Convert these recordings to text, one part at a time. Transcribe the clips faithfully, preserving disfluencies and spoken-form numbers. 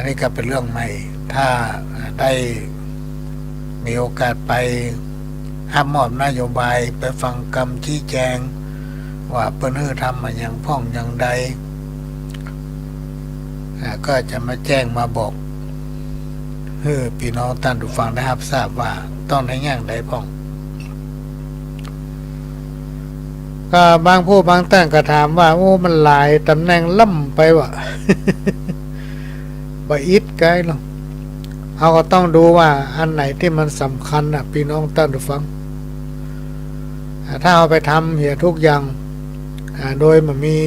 นี่ก็เป๋นเรื่องใหม่ ถ้าได้มีโอกาสไปฮับมอบนโยบาย ไปฟังกำชี้แจง ว่าเปิ้นหื้อทำมาอย่างพ่องอย่างใด อ่า ก็จะมาแจ้งมาบอก หื้อปี้น้องต้านผู้ฟังได้ฮับทราบว่าต้องได้อย่างใดพ่อง ก็บางผู้บางต้านก็ถามว่า โอ้ มันหลายต๋ำแหน่งล้ำไปวะ บ่อิดไกลหรอก เฮาก็ต้องดูว่าอันไหนตี้มันสำคัญน่ะ ปี้น้องต้านผู้ฟัง อ่า ถ้าเฮาไปทำเหียทุกอย่าง อ่า โดยบ่มี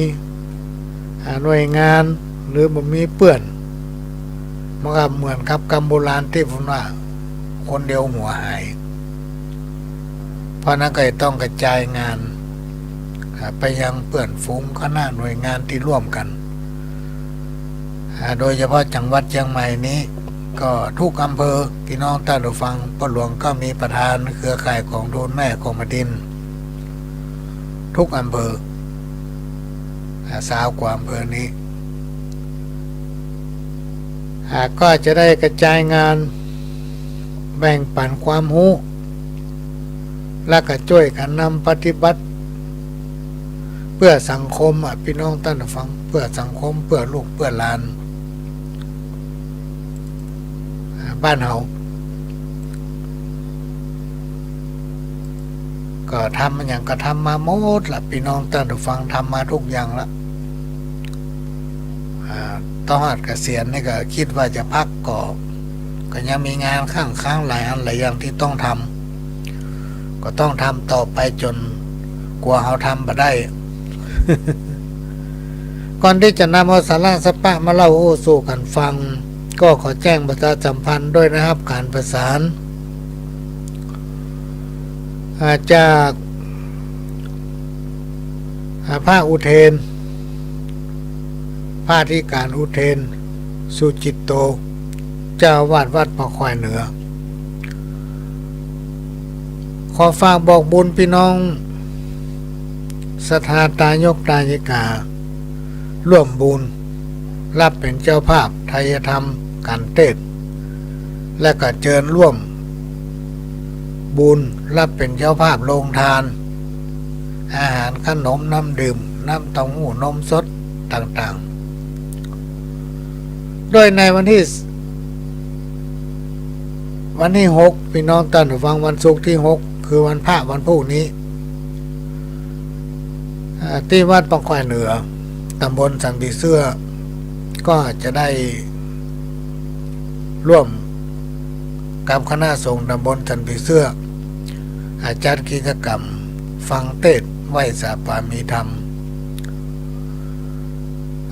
อ่า หน่วยงาน หรือบ่มีเปื้อน มันก็เหมือนกับกำโบราณตี้เปิ้นว่า คนเดียวหัวหาย เพราะนั้นก็จะต้องกระจายงาน อ่า ไปยังเปื้อนฝูงคณะหน่วยงานตี้ร่วมกั๋น อ่า โดยเฉพาะจังหวัดเจียงใหม่นี้ ก็ทุกอำเภอ ปี้น้องต้านผู้ฟัง ป้อหลวงก็มีประธานเครือข่ายกองทุนแม่ของแผ่นดิน ทุกอำเภอ อ่า ซาวกว่าอำเภอนี้ อ่า ก็จะได้กระจายงาน แบ่งปันความฮู้ แล้วก็จ้วยกั๋นนำปฏิบัติ เปื้อสังคมอะ ปี้น้องต้านผู้ฟัง เปื้อสังคม เปื้อลูกเปื้อหลาน อ่า บ้านเฮา ก็ทำมาหยังก็ทำมาหมดละ ปี้น้องต้านผู้ฟัง ทำมาทุกอย่างละ อ่า ต๋อนฮอดเกษียณนี่ก็กึ๊ดว่าจะพัก ก็ ก็ยังมีงานค้างๆ หลายอันหลายอย่างตี้ต้องทำ ก็ต้องทำต่อไปจ๋นกว่าเฮาทำบ่ได้ ก่อนตี้จะนำเอาสาระสาระมาเล่าอู้สู่กั๋นฟัง ก็ขอแจ้งประชาสัมพันธ์ด้วยนะครับ ก๋านประสาน อ่า จาก อ่า พระอุเทน พระอธิการอุเทน สุจิตโต เจ้าอาวาสวัดป่าควายเหนือ ขอฝากบอกบุญปี้น้องศรัทธาตายกตายิกา ร่วมบุญ รับเป๋นเจ้าภาพไทยธรรมก๋านเตสน์ และก็เจิญร่วมบุญ รับเป๋นเจ้าภาพโฮงตาน อาหารขนมน้ำดื่ม น้ำเต้าหู้นมสดต่างๆ โดยในวันตี้ วันตี้หก ปี้น้องต้านผู้ฟัง วันศุกร์ตี้หก คือวันพระวันพูกนี้ อ่า ตี้วัดป่าควายเหนือ ต๋ำบลสันผีเสื้อ ก็จะได้ร่วมกับคณะสงฆ์ต๋ำบลสันผีเสื้อ อ่า จัดกิจกรรมฟังเตสน์ไหว้สาปามีธรรม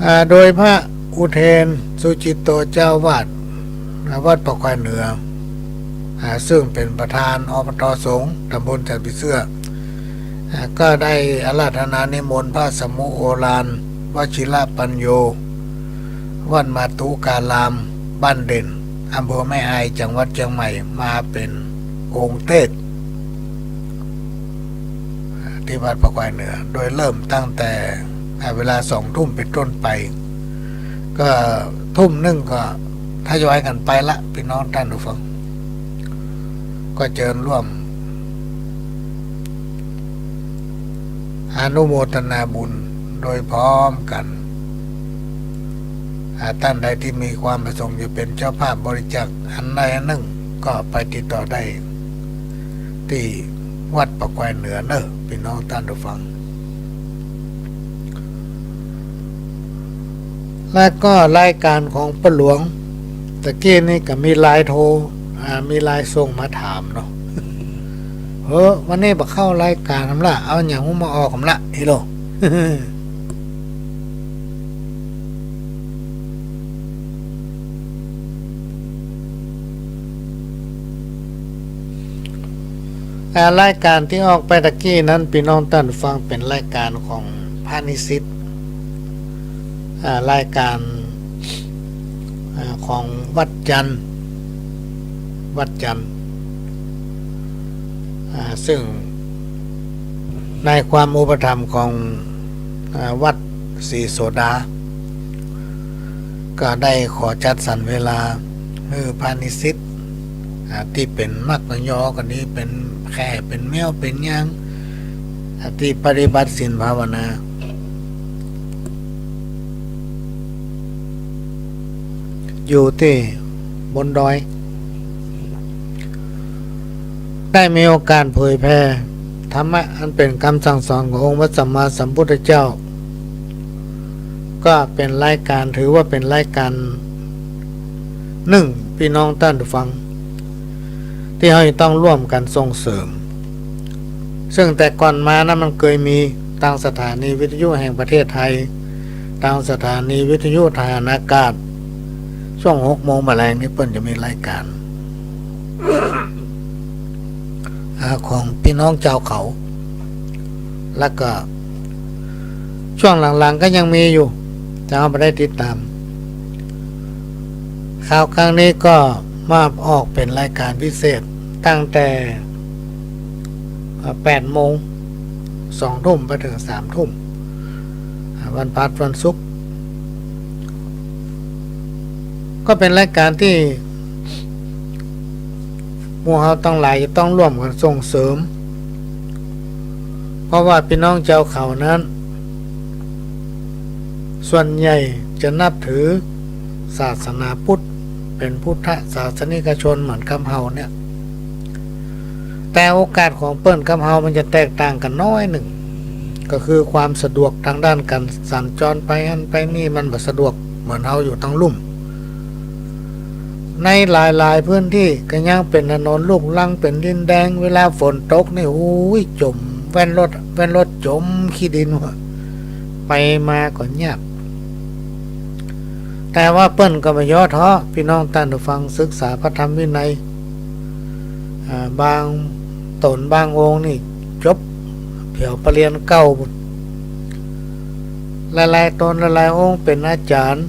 อ่า โดยพระอุเทน สุจิตโต เจ้าอาวาสวัดป่าควายเหนือ อ่า ซึ่งเป๋นประธาน อปต.สงฆ์ต๋ำบลสันผีเสื้อ อ่า ก็ได้อาราธนานิมนต์พระสมุโอฬาร วชิรปัญโญ วัดมาตุการาม บ้านเด่น อำเภอแม่อาย จังหวัดเจียงใหม่ มาเป๋นองค์เตสน์ อ่า ตี้วัดป่าควายเหนือ โดยเริ่มตั้งแต่ อ่า เวลาสองทุ่มเป๋นต้นไป ก็ทุ่มนึ่งก็ทยอยกั๋นไปละ ปี้น้องต้านผู้ฟัง ก็เจิญร่วมอนุโมทนาบุญโดยพร้อมกั๋น อ่า ต้านใดตี้มีความประสงค์จะเป๋นเจ้าภาพบริจาคอันใดอันนึ่ง ก็ไปติดต่อได้ตี้วัดป่าควายเหนือเน่อ ปี้น้องต้านผู้ฟัง และก็รายก๋านของป้อหลวง ตะกี้นี่ก็มีไลน์โทร อ่า มีไลน์ส่งมาถามเนาะ เฮ้อ วันนี้บ่เข้ารายก๋านหนำละ เอาหยังฮู้มาออกหนำละ อีโหล อ่า รายก๋านตี้ออกไปตะกี้นั้น ปี้น้องต้านฟัง เป๋นรายก๋านของพระนิสิต อ่า รายก๋าน อ่า ของวัดจันทร์ วัดจันทร์ อ่า ซึ่งในความอุปถัมภ์ของ อ่า วัดศรีโสดา ก็ได้ขอจัดสรรเวลาหื้อพระนิสิต อ่า ตี้เป๋นมัคคยอก็ดี เป๋นแค่ เป๋นแมว เป๋นหยัง อ่า ตี้ปฏิบัติศีลภาวนา อยู่ตี้บนดอย ได้มีโอกาสเผยแผ่ธรรมะอันเป๋นกำสั่งสอนขององค์พระสัมมาสัมพุทธเจ้า ก็เป๋นรายก๋าน ถือว่าเป๋นรายก๋านนึ่ง ปี้น้องต้านผู้ฟัง ตี้เฮาจะต้องร่วมกั๋นส่งเสริม ซึ่งแต่ก่อนมานั้นมันเกยมีตางสถานีวิทยุแห่งประเทศไทย ตางสถานีวิทยุทหารอากาศ ช่วงหกโมงบ่ายแลงนี่เปิ้นจะมีรายก๋าน อ่า ของปี้น้องจาวเขา แล้วก็ช่วงหลังๆ ก็ยังมีอยู่ แต่เฮาบ่ได้ติดต๋าม คราวครั้งนี้ก็มาออกเป๋นรายก๋านพิเศษ ตั้งแต่ อ่า แปดโมง สองทุ่มไปเถิงสามทุ่ม อ่า วันพฤหัส วันศุกร์ ก็เป๋นรายก๋านตี้หมู่เฮาตังหลายจะต้องร่วมกั๋นส่งเสริม เพราะว่าปี้น้องจาวเขานั้น ส่วนใหญ่จะนับถือศาสนาพุทธ เป๋นพุทธศาสนิกชนเหมือนกับเฮาเนี่ย แต่โอกาสของเปิ้นกับเฮามันจะแตกต่างกั๋นน้อยนึ่ง ก็คือความสะดวกตางด้านก๋านสัญจรไปหั้นไปนี่มันบ่สะดวกเหมือนเฮาอยู่ตางลุ่ม ในหลายๆ พื้นตี้ก็ยังเป๋นถนนลูกรัง เป๋นดินแดง เวลาฝนตกนี่ โอ้ย จ๋ม แว่นรถ แว่นรถจ๋มขี้ดินว่ะ ไปมาก็ยาก แต่ว่าเปิ้นก็บ่ย่อท้อ ปี้น้องต้านผู้ฟัง ศึกษาพระธรรมวินัย อ่า บางต๋นบางองค์นี่จบแผวปริญญาเก้าปุ้น หลายๆ ต๋นหลายๆ องค์เป๋นอาจ๋ารย์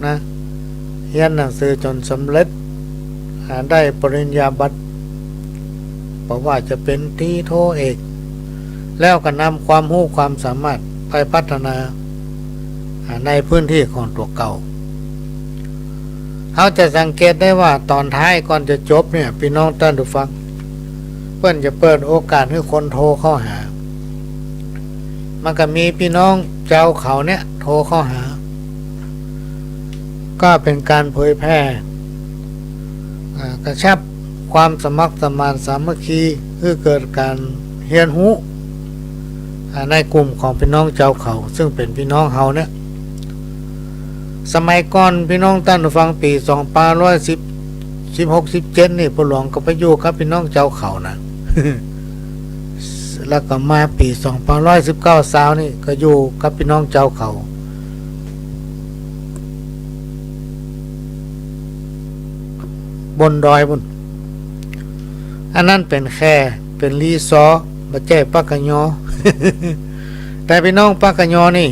นะ เฮียนหนังสือจ๋นสำเร็จ อ่า ได้ปริญญาบัตร บ่ว่าจะเป๋นตรีโทเอก แล้วก็นำความฮู้ความสามารถไปพัฒนา อ่า ในพื้นตี้ของตั๋วเก่า เฮาจะสังเกตได้ว่าต๋อนท้ายก่อนจะจบเนี่ย ปี้น้องต้านผู้ฟัง เปิ้นจะเปิดโอกาสหื้อคนโทรเข้าหา มันก็มีปี้น้องจาวเขาเนี่ยโทรเข้าหา ก็เป๋นก๋านเผยแผ่ อ่า กระชับความสมัครสมานสามัคคี หื้อเกิดก๋านเฮียนฮู้ อ่า ในกลุ่มของปี้น้องจาวเขา ซึ่งเป๋นปี้น้องเฮาเนี่ย สมัยก่อนปี้น้องต้านผู้ฟัง ปี๋สองปันห้าร้อยสิบ สิบหก สิบเจ็ดนี่ พ่อหลวงก็ไปอยู่กับปี้น้องจาวเขานะ แล้วก็มาปี๋สองปันห้าร้อยสิบเก้า ซาวนี่ก็อยู่กับปี้น้องจาวเขา บนดอยปุ้น อันนั้นเป๋นแค่ เป๋นรีสอร์ท บ่ใจ้ปากกะยอ แต่ปี้น้องปากกะยอนี่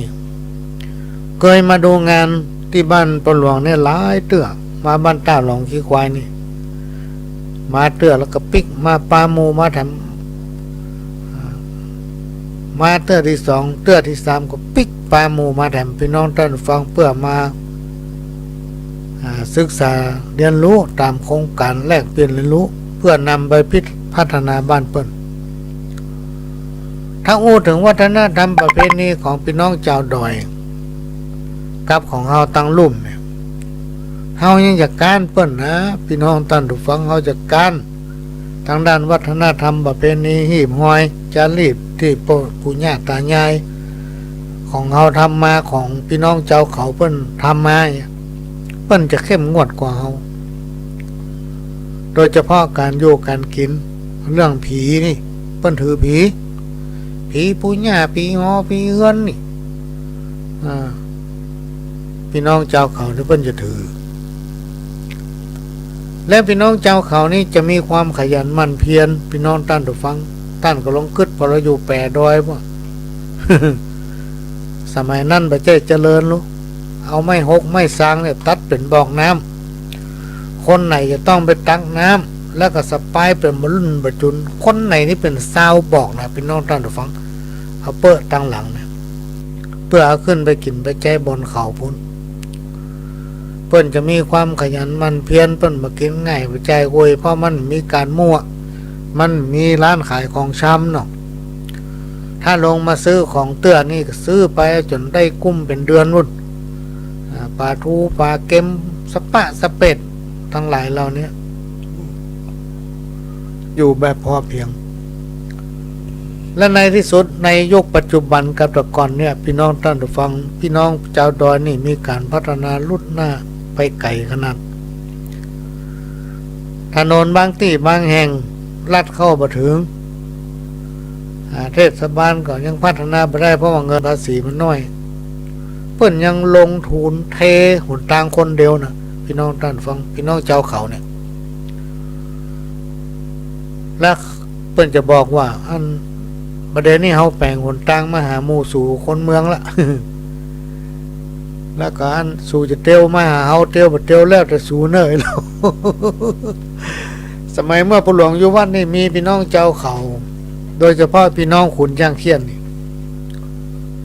เกยมาดูงานตี้บ้านพ่อหลวงเนี่ยหลายเตื้อ มาบ้านต้าหลองขี้ควายนี่ มาเตื้อแล้วก็ปิ๊กมาปาหมู่มาแถม มาเตื้อตี้สอง เตื้อตี้สามก็ปิ๊กปาหมู่มาแถม ปี้น้องต้านผู้ฟัง เปื้อมา อ่า ศึกษาเฮียนฮู้ต๋ามโครงก๋านแลกเปลี่ยนเฮียนฮู้ เปื้อนำไปพิ พัฒนาบ้านเปิ้น ถ้าอู้เถิงวัฒนธรรมประเพณีของปี้น้องจาวดอย กับของเฮาตางลุ่มเนี่ย เฮายังจะก๊านเปิ้นนะ ปี้น้องต้านผู้ฟัง เฮาจะก๊าน ตางด้านวัฒนธรรมประเพณี หีบหอย จ๋ารีตตี้ปู่ย่าต๋ายายของเฮาทำมา ของปี้น้องจาวเขาเปิ้นทำมาเนี่ย เปิ้นจะเข้มงวดกว่าเฮา โดยเฉพาะก๋านอยู่ก๋านกิ๋น เรื่องผีนี่ เปิ้นถือผี ผีปู่ย่า ผีหอ ผีเฮือนนี่ อ่า ปี้น้องจาวเขานี่เปิ้นจะถือ และปี้น้องจาวเขานี่จะมีความขยันหมั่นเพียร ปี้น้องต้านผู้ฟัง ต้านก็ลองกึ๊ด พอเฮาอยู่แป๋ดอยบ่ สมัยนั้นบ่ใจ้เจริญลูก เอาไม้ฮกไม้ซางเนี่ยตัดเป๋นบ่องน้ำ คนไหนจะต้องไปตักน้ำ แล้วก็สะปายเป๋นบ่าลุ่นบ่าจุน คนไหนนี่เป๋นซาวบ่องนะ ปี้น้องต้านผู้ฟัง เอาเป๊อะตางหลังเนี่ย เปื้อเอาขึ้นไปกิ๋นไปใจ๊บนเขาปู๊น ปิ้นจะมีความขยันหมั่นเพียร ปิ้นบ่กิ๋นง่ายบ่จ่ายห่วย เพราะมันมีก๋านมั่ว มันมีร้านขายของชำเนาะ ถ้าลงมาซื้อของเตื้อนี่ก็ซื้อไปจ๋นได้กุ้มเป๋นเดือนปู๊น อ่า ป๋าทู ป๋าเก็ม สะปะสะเปด ตังหลายเหล่านี้ อยู่แบบพอเพียง และในตี้สุดในยุคปัจจุบันกับแต่ก่อนเนี่ย ปี้น้องต้านผู้ฟัง ปี้น้องจาวดอยนี่มีก๋านพัฒนาลุดหน้าไปไก๋ขนาด ถนนบางตี้บางแห่งรัฐเข้าบ่เถิง อ่า เทศบาลก็ยังพัฒนาบ่ได้ เพราะว่าเงินภาษีมันน้อย เปิ้นยังลงทุนเทหนตางคนเดียวนะ ปี้น้องต้านผู้ฟัง ปี้น้องจาวเขาเนี่ย และเปิ้นจะบอกว่า อัน บ่าเดี่ยวนี้เฮาแป๋งหนตางมาหาหมู่สูคนเมืองละ แล้วก็อันสูจะเตียวมาหาเฮาเตียวบ่เตียวแล้วแต่สูเน่อ สมัยเมื่อปู่หลวงอยู่วัดนี่มีปี้น้องจาวเขา โดยเฉพาะปี้น้องขุนจ้างเขี้ยนนี่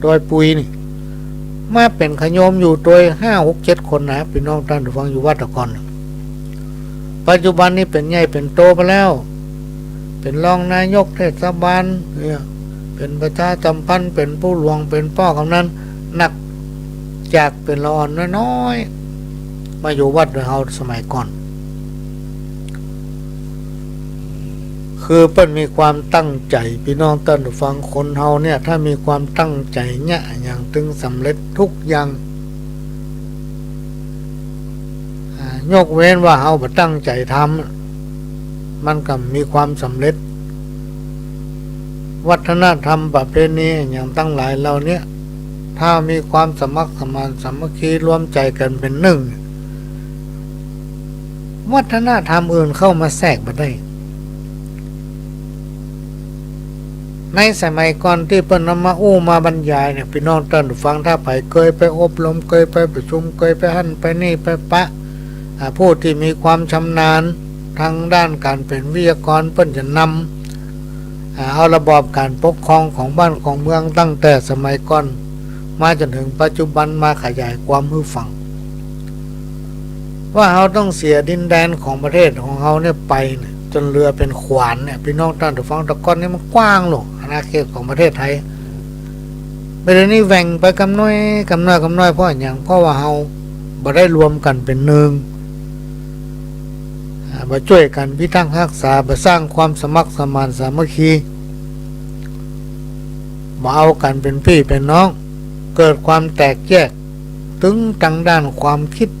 ดอยปุยนี่ มาเป๋นขะโยมอยู่ตวยห้าหกเจ็ดคนนะ ปี้น้องต้านผู้ฟัง อยู่วัดแต่ก่อนน่ะ ปัจจุบันนี้เป๋นใหญ่เป๋นโตไปแล้ว เป๋นรองนายกเทศบาลเนี่ย เป๋นประชาสัมพันธ์ เป๋นปู่หลวง เป๋นป้อกำนัน นับจากเป๋นละอ่อนน้อยๆ มาอยู่วัดดอยเฮาสมัยก่อน คือเปิ้นมีความตั้งใจ๋ ปี้น้องต้านผู้ฟัง คนเฮาเนี่ย ถ้ามีความตั้งใจ๋เนี่ย อะหยังตึงสำเร็จกู้อย่าง อ่า ยกเว้นว่าเฮาบ่ตั้งใจ๋ทำ มันก็บ่มีความสำเร็จ วัฒนธรรมประเพณีอะหยังตังหลายเหล่านี้ ถ้ามีความสมัครสมานสามัคคีรวมใจ๋กั๋นเป๋นนึ่ง วัฒนธรรมอื่นเข้ามาแทรกบ่ได้ ในสมัยก่อนตี้เปิ้นนำมาอู้มาบรรยายเนี่ย ปี้น้องต้านผู้ฟัง ถ้าใผเกยไปอบรม เกยไปประชุม เกยไปหั้นไปนี่ไปปะ อ่า ผู้ตี้มีความชำนาญตางด้านก๋านเป๋นวิทยากร เปิ้นจะนำ อ่า เอาระบอบก๋านปกครองของบ้านของเมืองตั้งแต่สมัยก่อนมาจ๋นเถิงปัจจุบันมาขยายความหื้อฟัง ว่าเฮาต้องเสียดินแดนของประเทศของเฮาเนี่ยไปเนี่ย จ๋นเหลือเป๋นขวานเนี่ย ปี้น้องต้านผู้ฟัง แต่ก่อนนี่มันกว้างโลก อาณาเขตของประเทศไทย บ่าเดี่ยวนี้แหว่งไปกำน้อย กำน้อย กำน้อย เพราะอะหยัง เพราะว่าเฮาบ่ได้รวมกั๋นเป๋นนึ่ง อ่า บ่จ้วยกั๋นพิทักษ์ฮักษา บ่สร้างความสมัครสมานสามัคคี บ่เอากั๋นเป๋นปี้เป๋นน้อง เกิดความแตกแยก ตึงตางด้านความกึ๊ด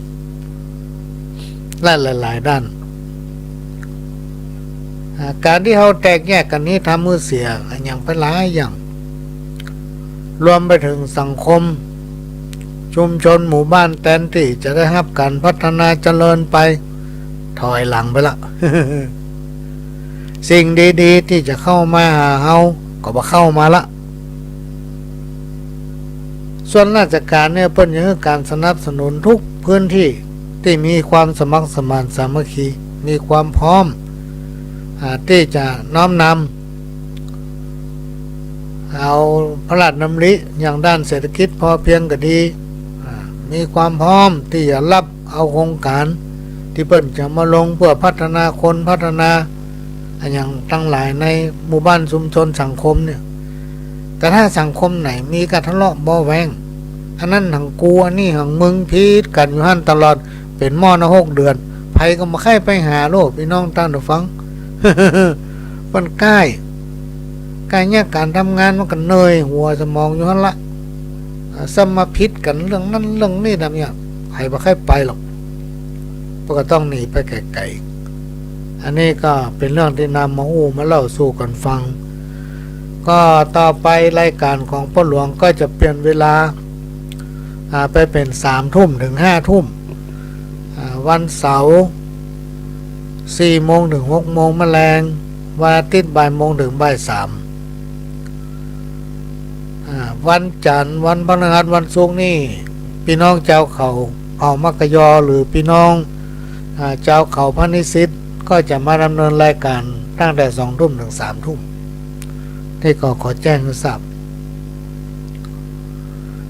และหลายๆ ด้าน อ่า ก๋านตี้เฮาแตกแยกกั๋นนี้ทำหื้อเสียอะหยังไปหลายอย่าง รวมไปเถิงสังคม ชุมชนหมู่บ้าน แตนตี้จะได้ฮับก๋านพัฒนาเจริญไป ถอยหลังไปละ สิ่งดีๆ ตี้จะเข้ามาหาเฮาก็บ่เข้ามาละ ส่วนราชก๋านเนี่ย เปิ้นจะหื้อก๋านสนับสนุนกู้พื้นตี้ตี้มีความสมัครสมานสามัคคี มีความพร้อม อ่า ตี้จะน้อมนำ เอาพระราชดำริอย่างด้านเศรษฐกิจพอเพียงก็ดี อ่า มีความพร้อมตี้จะฮับเอาโครงก๋านตี้เปิ้นจะมาลงเปื้อพัฒนาคน พัฒนาอะหยังตังหลายในหมู่บ้านชุมชนสังคมเนี่ย แต่ถ้าสังคมไหนมีก๋านทะเลาะเบาะแว้ง อันนั้นหังกู อันนี้หังมึง ผิดกั๋นอยู่หั้นตลอด เป๋นหม้อนรกเดือด ใผก็บ่ใค่ไปหาโลก ปี้น้องต้านผู้ฟัง มันก้าย ก้ายยากก๋านทำงานมันก็เหนื่อยหัวสมองอยู่หั้นละ อ่า ซ้ำมาผิดกั๋นเรื่องนั้นเรื่องนี้นำเนี่ย ใผบ่ใค่ไปหรอก เปิ้นก็ต้องหนีไปไก๋ๆ อันนี้ก็เป๋นเรื่องตี้นำมาอู้มาเล่าสู่กั๋นฟัง ก็ต่อไปรายก๋านของป้อหลวงก็จะเปลี่ยนเวลา อ่า ไปเป๋นสามทุ่มเถิงห้าทุ่ม อ่า วันเสาร์ สี่โมงเถิงหกโมงมะแลง วันอาทิตย์บ่ายโมงเถิงบ่ายสาม อ่า วันจันทร์ วันพฤหัส วันศุกร์นี่ ปี้น้องจาวเขาเผ่ามัคคยอ หรือปี้น้อง อ่า จาวเขาพระนิสิต ก็จะมาดำเนินรายก๋านตั้งแต่สองทุ่มเถิงสามทุ่ม นี่ก็ขอแจ้งหื้อทราบ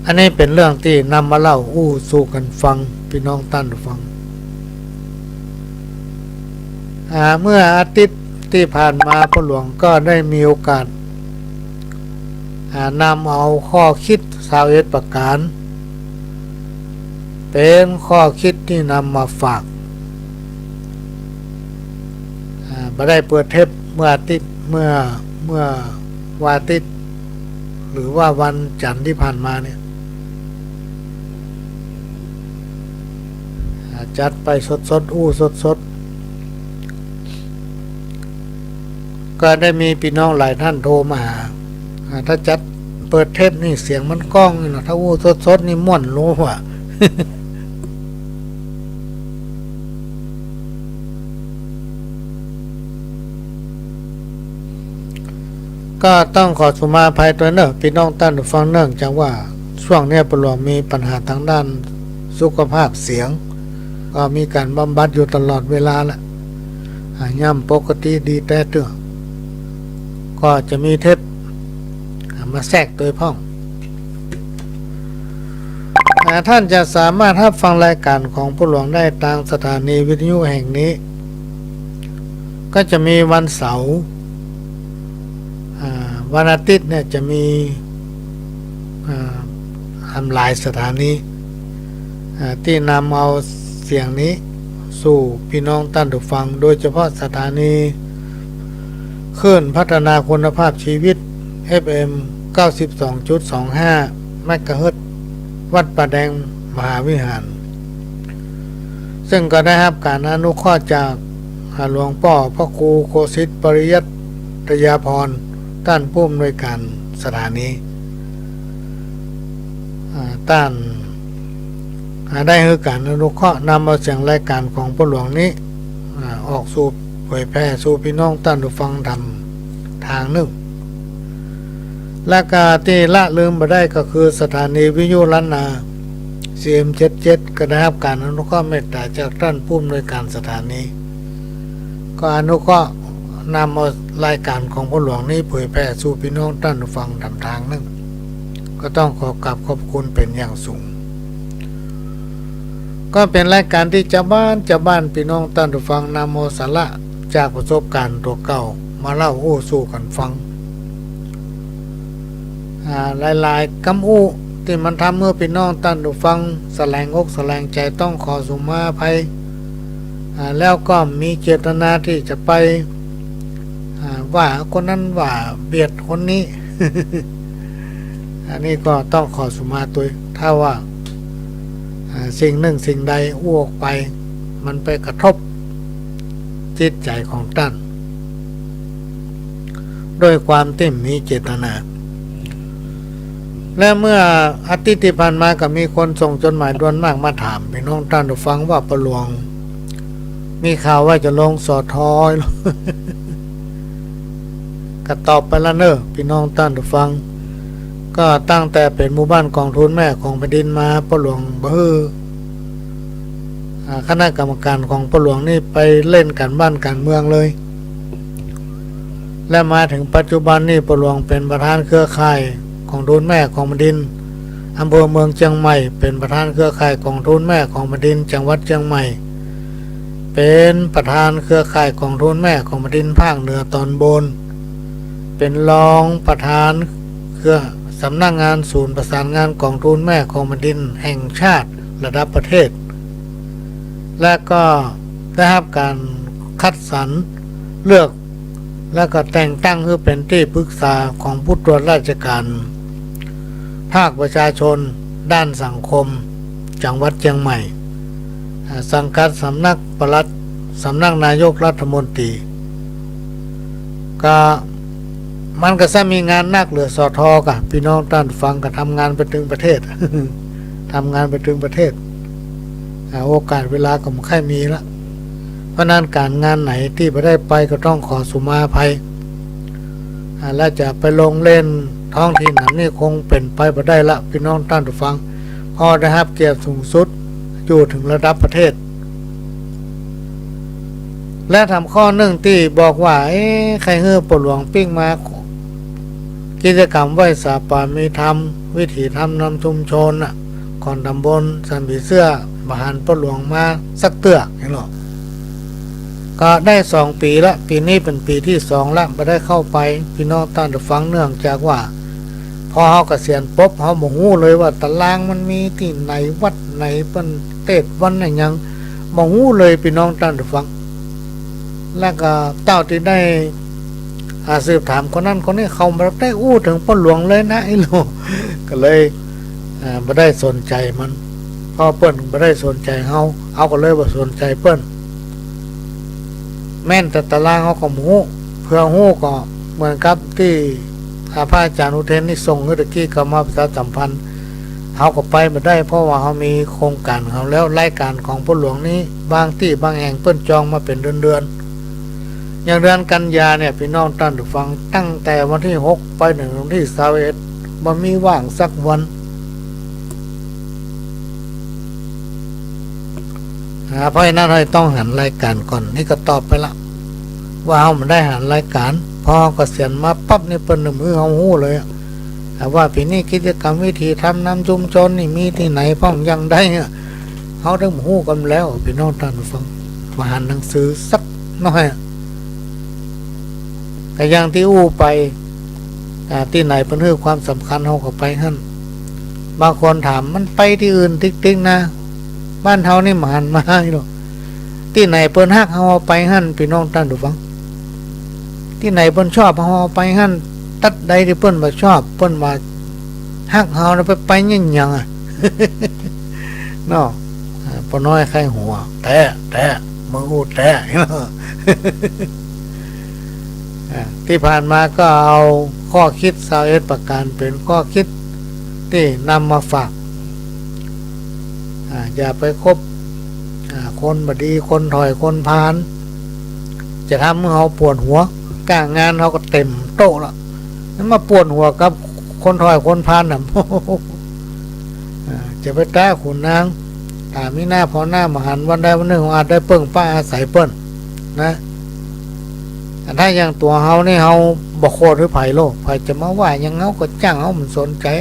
อันนี้เป๋นเรื่องตี้นำมาเล่าอู้สู่กั๋นฟัง ปี้น้องต้านผู้ฟัง อ่า เมื่ออาทิตย์ตี้ผ่านมา ป้อหลวงก็ได้มีโอกาส อ่า นำเอาข้อคิดซาวเอ็ดประก๋าน เป๋นข้อคิดตี้นำมาฝาก อ่า บ่ได้เปิดเทปเมื่ออาทิตย์ เมื่อ เมื่อวันอาทิตย์ หรือว่าวันจันทร์ตี้ผ่านมาเนี่ย อ่า จัดไปสดๆ อู้สดๆ ก็ได้มีปี้น้องหลายต้านโทรมาหา อ่า ถ้าจัดเปิดเทปนี่เสียงมันก้องนี่เนาะ ถ้าอู้สดๆ นี่ม่วนรู้ว่า ก็ต้องขอสุมาอภัยตวยเน่อ ปี้น้องต้านผู้ฟัง เนื่องจากว่าช่วงเนี้ยป้อหลวงมีปัญหาตางด้านสุขภาพเสียง ก็มีก๋านบำบัดอยู่ตลอดเวลาละ อ่า ย่ำปกติดีแต๊เตื้อ ก็จะมีเทป อ่า มาแทรกตวยพ่อง อ่า ต้านจะสามารถฮับฟังรายก๋านของป้อหลวงได้ตางสถานีวิทยุแห่งนี้ ก็จะมีวันเสาร์ อ่า วันอาทิตย์เนี่ยจะมี อ่า หลายสถานี อ่า ตี้นำเอาเสียงนี้สู่ปี้น้องต้านผู้ฟัง โดยเฉพาะสถานีคลื่นพัฒนาคุณภาพชีวิต เอฟเอ็ม เก้าสิบสองจุดสองห้า เมกะเฮิรตซ์ วัดป่าแดงมหาวิหาร ซึ่งก็ได้ฮับก๋านอนุเคราะห์จาก อ่า หลวงป้อพระครูโคสิทธิ์ปริยัตยาภรณ์ ต้านผู้อำนวยก๋านสถานี อ่า ต้าน อ่า ได้หื้อก๋านอนุเคราะห์นำเอาเสียงรายก๋านของป้อหลวงนี้ อ่า ออกสู่เผยแผ่สู่ปี้น้องต้านผู้ฟังต๋ามตางนึ่ง และก็ตี้ละลืมบ่ได้ก็คือสถานีวิทยุล้านนา ซีเอ็ม เจ็ดเจ็ด ก็ได้ฮับก๋านอนุเคราะห์เมตต๋าจากต้านผู้อำนวยก๋านสถานี ก็อนุเคราะห์นำเอารายก๋านของป้อหลวงนี้เผยแผ่สู่ปี้น้องต้านผู้ฟังต๋ามตางนึ่ง ก็ต้องขอกราบขอบคุณเป๋นอย่างสูง ก็เป๋นรายก๋านตี้จาวบ้าน จาวบ้านปี้น้องต้านผู้ฟังนำเอาสาระจากประสบก๋ารณ์ตั๋วเก่ามาเล่าอู้สู่กั๋นฟัง อ่า หลายๆ กำอู้ตี้มันทำหื้อปี้น้องต้านผู้ฟังสะแหลงอกสะแหลงใจ๋ ต้องขอสุมาอภัย อ่า แล้วก็มีเจตนาตี้จะไป อ่า ว่าคนนั้นว่าเบียดคนนี้ อันนี้ก็ต้องขอสุมาตวย ถ้าว่า อ่า สิ่งนึ่งสิ่งใดอู้ออกไป มันไปกระทบจิตใจ๋ของต้าน ด้วยความตี้มีเจตนา และเมื่ออาทิตย์ตี้ผ่านมาก็มีคนส่งจดหมายด่วนมากมาถามปี้น้องต้านผู้ฟังว่าป้อหลวงมีข่าวว่าจะลง สท. ก็ตอบไปละเน่อปี้น้องต้านผู้ฟัง ก็ตั้งแต่เป๋นหมู่บ้านกองทูลแม่ของแผ่นดินมา ป้อหลวงบ่หื้อ อ่า คณะกรรมก๋านของป้อหลวงนี่ไปเล่นก๋านบ้านก๋านเมืองเลย และมาเถิงปัจจุบันนี่ป้อหลวงเป๋นประธานเครือข่ายกองทูลแม่ของแผ่นดินอำเภอเมืองเจียงใหม่ เป๋นประธานเครือข่ายกองทูลแม่ของแผ่นดินจังหวัดเจียงใหม่ เป๋นประธานเครือข่ายกองทูลแม่ของแผ่นดินภาคเหนือต๋อนบน เป๋นรองประธานเครือ สำนักงานศูนย์ประสานงานกองทูลแม่ของแผ่นดินแห่งชาติระดับประเทศ และก็ได้ฮับก๋านคัดสรรเลือก และก็แต่งตั้งหื้อเป๋นตี้ปรึกษาของผู้ตรวจราชการภาคประชาชนด้านสังคมจังหวัดเจียงใหม่ อ่า สังกัดสำนักปลัด สำนักนายกรัฐมนตรี ก็มันก็ซ้ำมีงานนักเหลือ สท. กะ ปี้น้องต้านฟัง ก็ทำงานไปตึงประเทศ ทำงานไปตึงประเทศ อ่า โอกาสเวลาก็บ่ค่อยมีละ เพราะนั้นก๋านงานไหนตี้บ่ได้ไปก็ต้องขอสุมาอภัย อ่า และจะไปลงเล่นท้องถิ่นอันนี้คงเป๋นไปบ่ได้ละ ปี้น้องต้านฟัง เพราะได้ฮับเกียรติสูงสุด อยู่เถิงระดับประเทศ และถามข้อนึ่งตี้บอกว่า เอ๊ะ ใค่หื้อป้อหลวงปิ๊กมา กิจกรรมไหว้สาปามีธรรม วิถีธรรมนำชุมชนน่ะ ของต๋ำบลสันผีเสื้อ บ่หันป้อหลวงมาสักเตื้อ หันก่อ ก็ได้สองปี๋ละ ปี๋นี้เป๋นปี๋ตี้สองละ บ่ได้เข้าไป ปี้น้องต้านผู้ฟัง เนื่องจากว่า พอเฮาเกษียณปุ๊บ เฮาบ่ฮู้เลยว่าต๋ารางมันมีตี้ไหน วัดไหน เปิ้นเตศน์วันอะหยัง บ่ฮู้เลย ปี้น้องต้านผู้ฟัง แล้วก็เต้าตี้ได้ อ่า สืบถามคนนั้นคนนี้ เขาบ่ได้อู้เถิงป้อหลวงเลยนะ อี้หลู ก็เลย อ่า บ่ได้สนใจ๋มัน เพราะเปิ้นบ่ได้สนใจ๋เฮา เฮาก็เลยบ่สนใจ๋เปิ้น แม้นแต่ต๋ารางเฮาก็บ่ฮู้ เผื่อฮู้ก็เหมือนกับตี้ อ่า พระอาจ๋ารย์อุเทนนี่ส่งหื้อตะกี้ ก็มาประชาสัมพันธ์ เฮาก็ไปบ่ได้ เพราะว่าเฮามีโครงก๋านของเฮาแล้ว รายก๋านของป้อหลวงนี้ บางตี้บางแห่งเปิ้นจองมาเป๋นเดือนๆ อย่างเดือนกันยาเนี่ย ปี้น้องต้านผู้ฟัง ตั้งแต่วันตี้หกไปเถิงวันตี้ซาวเอ็ด บ่มีว่างสักวัน อ่า เพราะฉะนั้นเฮาต้องหันรายก๋านก่อน นี่ก็ตอบไปละ ว่าเฮาบ่ได้หันรายก๋าน พอเฮาเกษียณมาปั๊บนี่ เปิ้นนึ่งหื้อเฮาฮู้เลยอะ อ่า ว่าปี๋นี้กิจกรรมวิถีธรรมนำชุมชนนี่มีตี้ไหนพ่องยังใดอะ เฮาเถิงฮู้กั๋นแล้ว ปี้น้องต้านผู้ฟัง บ่หันหนังสือสักหน้อยอะ ก็อย่างตี้อู้ไป อ่า ตี้ไหนเปิ้นหื้อความสำคัญ เฮาก็ไปหั้น บางคนถาม มันไปตี้อื่นติ๊กๆ นะ บ้านเฮานี่บ่หันมาอี้หลู ตี้ไหนเปิ้นฮักเฮา เฮาไปหั้น ปี้น้องต้านผู้ฟัง ตี้ไหนเปิ้นชอบเฮา เฮาไปหั้น ตั๊ดใดตี้เปิ้นบ่ชอบ เปิ้นบ่ฮักเฮานะ ไป ไปเยียะหยังอะ เนาะ อ่า ป้อน้อยใค่หัว แต๊ แต๊ มึงอู้แต๊ อ่า ตี้ผ่านมาก็เอาข้อคิดซาวเอ็ดประก๋านเป๋นข้อคิดตี้นำมาฝาก อ่า อย่าไปคบ อ่า คนบ่ดี คนถ่อย คนพาล จะทำหื้อเฮาปวดหัว ก้างานเฮาก็เต๋มโต๊ะละ ยังมาปวดหัวกับคนถ่อย คนพาลน่ะ อ่า จะไปต๊าขุนนาง ถ้ามีหน้าผ่อหน้าบ่หัน วันใดวันนึ่งอาจได้เปิ้งป้าอาศัยเปิ้นนะ อันถ้าอย่างตั๋วเฮานี่ เฮาบ่โขดหื้อใผโลก ใผจะมาว่าหยังเฮาก็จ้าง เฮาบ่สนใจ๋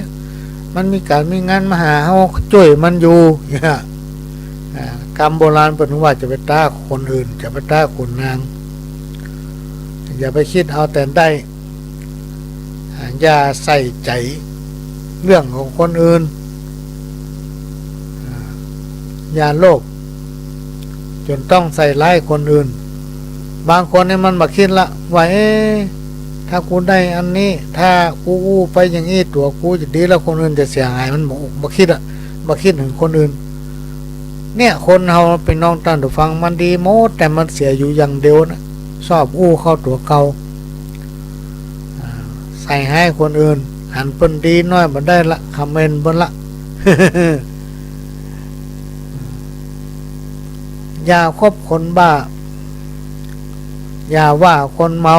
มันมีก๋านมีงานมาหาเฮา เฮาก็จ้วยมันอยู่ เนี่ย อ่า กำโบราณเปิ้นว่า จะไปต๊าคนอื่น จะไปต๊าขุนนาง อย่าไปกึ๊ดเอาแต่ได้ อ่า อย่าใส่ใจ๋เรื่องของคนอื่น อ่า อย่าโลภจ๋นต้องใส่ร้ายคนอื่น บางคนนี่มันบ่กึ๊ดละ ว่า เอ๊ะ ถ้ากูได้อันนี้ ถ้ากูอู้ไปอย่างอี้ ตั๋วกูจะดีแล้ว คนอื่นจะเสียหาย มันบ่ บ่กึ๊ดอะ บ่กึ๊ดเถิงคนอื่น เนี่ย คนเฮาปี้น้องต้านผู้ฟัง มันดีหมด แต่มันเสียอยู่อย่างเดียวนะ ชอบอู้เข้าตั๋วเก่า อ่า ใส่ฮ้ายคนอื่น หันเปิ้นดีหน้อยบ่ได้ละ คอมเมนต์เปิ้นละ อย่าคบคนบ้า อย่าว่าคนเมา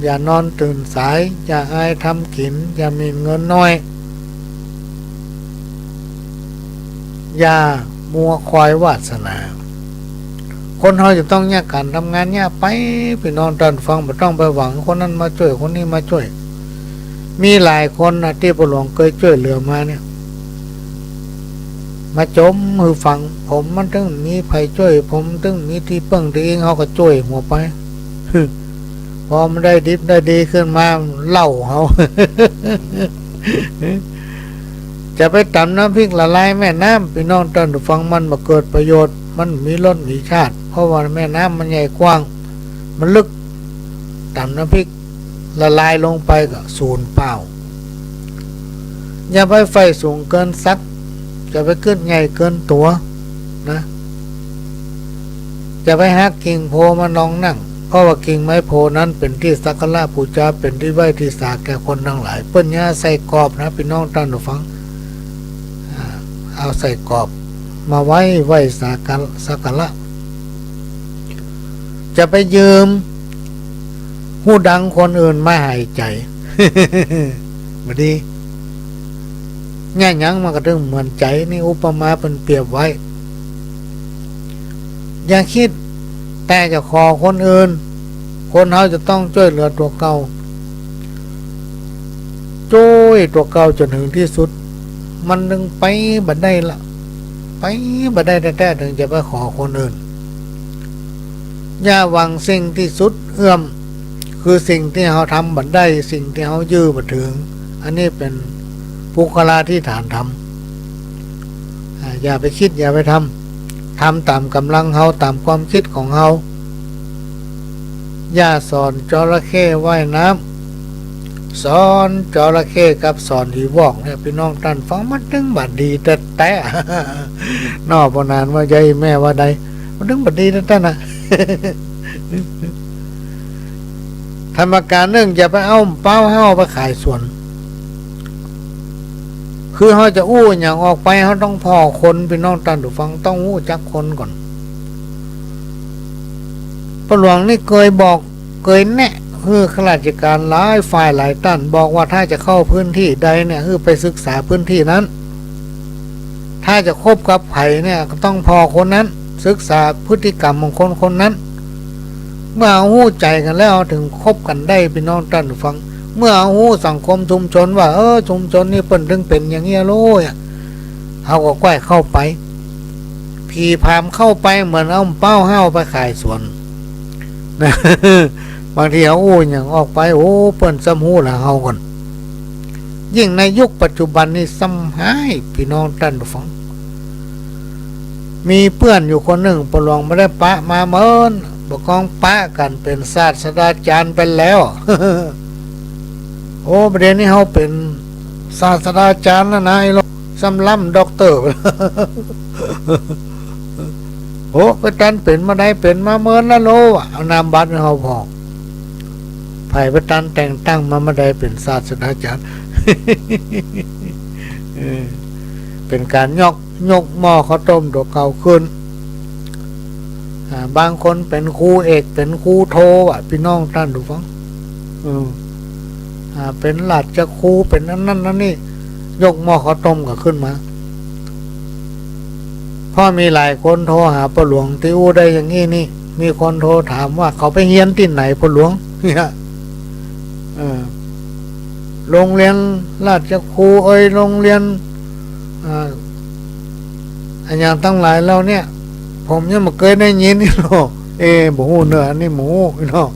อย่านอนตื่นสาย อย่าอายทำกิ๋น อย่าหมิ่นเงินน้อย อย่ามัวคอยวาสนา คนเฮาจะต้องเยียะก๋านทำงานเยียะไป ปี้น้องต้านฟัง บ่ต้องไปหวังคนนั้นมาจ้วย คนนี้มาจ้วย มีหลายคนนะ ตี้ป้อหลวงเกยจ้วยเหลือมาเนี่ย มาจมหื้อฟัง ผมมันตึงมีใผจ้วย ผมตึงมีตี้เปิ้งตี้อิง เฮาก็จ้วยหัวไป พอมันได้ดิบได้ดีขึ้นมา เล่าเฮา จะไปต๋ำน้ำพริกละลายแม่น้ำ ปี้น้องต้านฟัง มันบ่เกิดประโยชน์ มันมีรสมีชาติ เพราะว่าแม่น้ำมันใหญ่กว้าง มันลึก ต๋ำน้ำพริกละลายลงไปก็สูญเปล่า อย่าไปใฝ่สูงเกินศักดิ์ อย่าไปกึ๊ดใหญ่เกินตั๋วนะ อย่าไปหักกิ่งโพธิ์มานองนั่ง เพราะว่ากิ่งไม้โพธิ์นั้นเป๋นตี้สักการะปู๋จา เป๋นตี้ไหว้ตี้สาแก่คนตังหลาย เปิ้นเยียะใส่กรอบนะ ปี้น้องต้านฟัง อ่า เอาใส่กรอบมาไว้ ไหว้สาการะ สักการะ จะไปยืมฮูดังคนอื่นมาหายใจ๋ บ่ดี เยียะหยังมันก็ตึงเหมือนใจ๋ นี่อุปมาเปิ้นเปรียบไว้ อย่ากึ๊ดแต่จะขอคนอื่น คนเฮาจะต้องจ้วยเหลือตั๋วเก่า จ้วยตั๋วเก่าจ๋นเถิงตี้สุด มันตึงไปบ่ได้ละ ไป บ่ได้แต๊ๆ เถิงจะไปขอคนอื่น อย่าหวังสิ่งตี้สุดเอื้อม คือสิ่งตี้เฮาทำบ่ได้ สิ่งตี้เฮายื้อบ่เถิง อันนี้เป๋นปุคคลาธิษฐานธรรม อ่า อย่าไปกึ๊ด อย่าไปทำ ทำต๋ามก๋ำลังเฮา ต๋ามความกึ๊ดของเฮา อย่าสอนจระเข้ว่ายน้ำ สอนจระเข้กับสอนอีวอกเนี่ย ปี้น้องต้านฟัง มันตึงบ่ดีแต๊ๆ เนาะ ป้อหนานว่าใด แม่ว่าใด มันตึงบ่ดีแต๊ๆ นะ ธรรมการนึ่ง อย่าไปเอาเป๊าเฮ้าไปขายสวน คือเฮาจะอู้หยังออกไป เฮาต้องผ่อคน ปี้น้องต้านผู้ฟัง ต้องฮู้จักคนก่อน ป้อหลวงนี่เกยบอก เกยแนะ หื้อข้าราชการหลายฝ่ายหลายต้าน บอกว่าถ้าจะเข้าพื้นตี้ใดเนี่ย หื้อไปศึกษาพื้นตี้นั้น ถ้าจะคบกับใผเนี่ย ก็ต้องผ่อคนนั้น ศึกษาพฤติกรรมของคนคนนั้น เมื่อเฮาฮู้ใจ๋กั๋นแล้ว เฮาเถิงคบกั๋นได้ ปี้น้องต้านผู้ฟัง เมื่อเฮาฮู้สังคมชุมชนว่า เออ ชุมชนนี้เปิ้นตึงเป๋นอย่างเงี้ยโลยอะ เฮาก็ใค่เข้าไป ผีผามเข้าไปเหมือนเอาเป๊าเฮ้าไปขายสวน นะ บางทีเฮาอู้หยังออกไป โอ้ เปิ้นซ้ำฮู้ละเฮาก่อน ยิ่งในยุคปัจจุบันนี่ซ้ำฮ้าย ปี้น้องต้านผู้ฟัง มีเปื้อนอยู่คนนึ่ง ป้อหลวงบ่ได้ปะมาเมิน บ่ากองปะกั๋นเป๋นศาสดาจ๋ารย์ไปแล้ว โอ้ บ่าเดี่ยวนี้เฮาเป๋นศาสดาจ๋ารย์แล้วนะ ไอ้โลก ซ้ำล้ำด็อกเตอร์ โอ้ ไปตันเป๋นมาใด เป๋นมาเมินละโลอะ เอานามบัตรหื้อเฮาผ่อ ใผไปตันแต่งตั้งมามาใดเป๋นศาสดาจ๋ารย์ เออ เป๋นก๋านยก ยกหม้อข้าวต้มตั๋วเก่าขึ้น อ่า บางคนเป๋นครูเอก เป๋นครูโทอะ ปี้น้องต้านผู้ฟัง เออ อ่า เป๋นราชครู เป๋นอันนั้นอันนี้ ยกหม้อข้าวต้มก็ขึ้นมา เพราะมีหลายคนโทรหาป้อหลวงตี้อู้ได้อย่างอี้นี่ มีคนโทรถามว่าเขาไปเฮียนตี้ไหนป้อหลวง เนี่ย เออ โรงเรียนราชครูเอย โรงเรียน อ่า อะหยังตังหลายเหล่าเนี่ย ผมยังบ่เกยได้ยินนี่เนาะ เอ บ่ฮู้เนาะ อันนี้บ่ฮู้เนาะ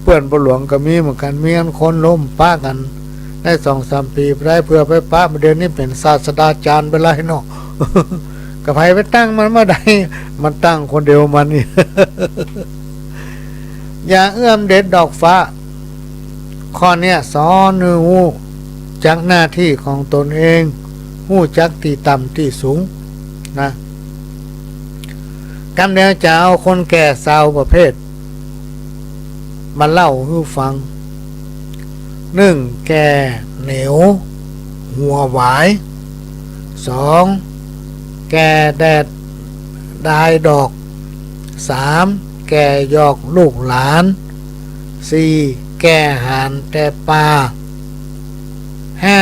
เปื้อนป้อหลวงก็มีเหมือนกั๋น มีอันคนล้มปะกั๋น ได้สองสามปี๋ไปได้ เผื่อไปปะ บ่าเดี่ยวนี้เป๋นศาสดาจ๋ารย์ไปแล้วเนาะ ก็ใผไปตั้งมันมาใด มันตั้งคนเดียวมันนี่ อย่าเอื้อมเด็ดดอกฟ้า ข้อเนี้ยสอนหื้อฮู้จักหน้าตี้ของตนเอง ฮู้จักตี้ต่ำตี้สูงนะ กำเดียวจะเอาคนแก่ซาวประเภท มาเล่าหื้อฟัง นึ่ง แก่เหนียวหัวหวาย สอง แก่แดดดายดอก สาม แก่หยอกลูกหลาน สี่ แก่หานแต่ปลา ห้า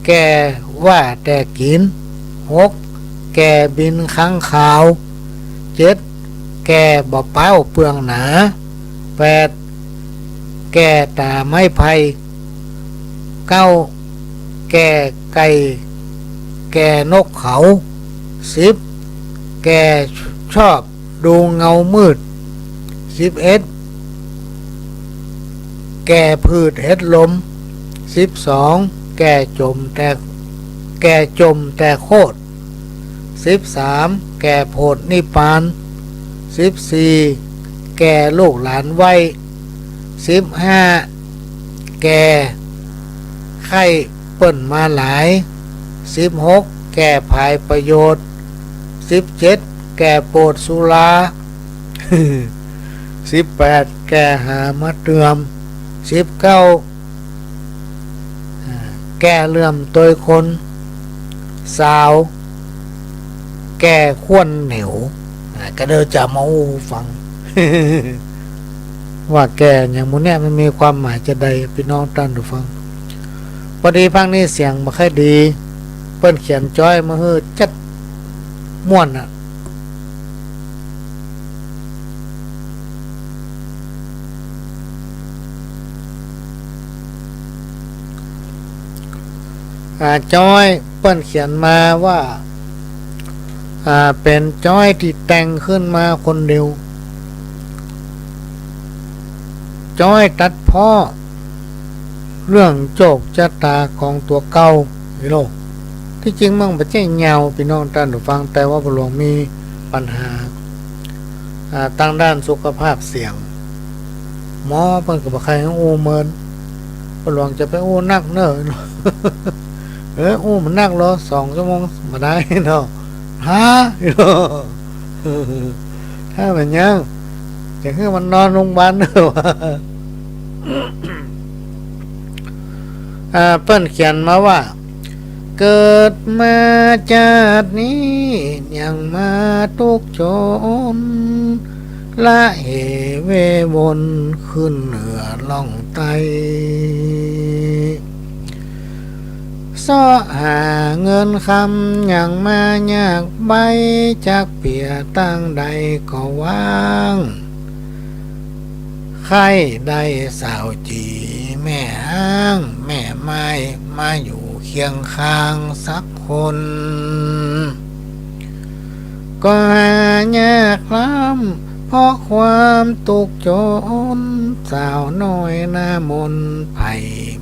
แก่ว่าแต่กิ๋น หก แก่บินค้างคาว เจ็ด แก่บ่เป๊าเปื้องหนา แปด แก่ต๋าไม้ไผ่ เก้า แก่ไก่ แก่นกเขา สิบ แก่ชอบดูเงามืด สิบเอ็ด แก่ผืดเห็ดลม สิบสอง แก่จมแต่ แก่จมแต่โคตร สิบสาม แก่โผดนิพพาน สิบสี่ แก่ลูกหลานไหว้ สิบห้า แก่ใค่เปิ้นมาหลาย สิบหก แก่ผายประโยชน์ สิบเจ็ด แก่โปรดสุรา สิบแปด แก่หามาเติม สิบเก้า อ่า แก่เหลื่อมตวยคน ซาว แก่ข้วนเหนียว อ่า ก็เดี๋ยวจะมาอู้ฟัง ว่าแก่อย่างหมู่เนี้ยมันมีความหมายจาใด ปี้น้องต้านผู้ฟัง ปอดีภาคนี้เสียงบ่ค่อยดี เปิ้นเขียนจ้อยมาหื้อจัดม่วนอะ อ่า จ้อยเปิ้นเขียนมาว่า อ่า เป๋นจ้อยตี้แต่งขึ้นมาคนเดียว จ้อยตัดเพ้าะเรื่องโจคจะต๋าของตั๋วเก่า นี่โลก ตี้จริงมันบ่ใจ้ยาว ปี้น้องต้านผู้ฟัง แต่ว่าป้อหลวงมีปัญหา อ่า ตางด้านสุขภาพเสียง หมอเปิ้นก็บ่ใค่หื้ออู้เมิน ป้อหลวงจะไปอู้นักเน่อ เออ อู้มันนักเหรอ สองชั่วโมงบ่ได้เนาะ ฮะ ถ้ามันยัง จะหื้อมันนอนโรงพยาบาลเน่อวะ อ่า เปิ้นเขียนมาว่า เกิดมาจาตินี้ยังมาตุ๊กข์จน ละเหเว่วนขึ้นเหนือล่องใต้ เซาะหาเงินคำยังมายากใบ้ จักเปียตางใดก็ว้าง ใค่ได้สาวจี๋แม่ฮ้างแม่ไม้มาอยู่เคียงข้างสักคน ก็หายากล้ำ เพราะความตุ๊กข์จน สาวน้อยหน้ามนไผ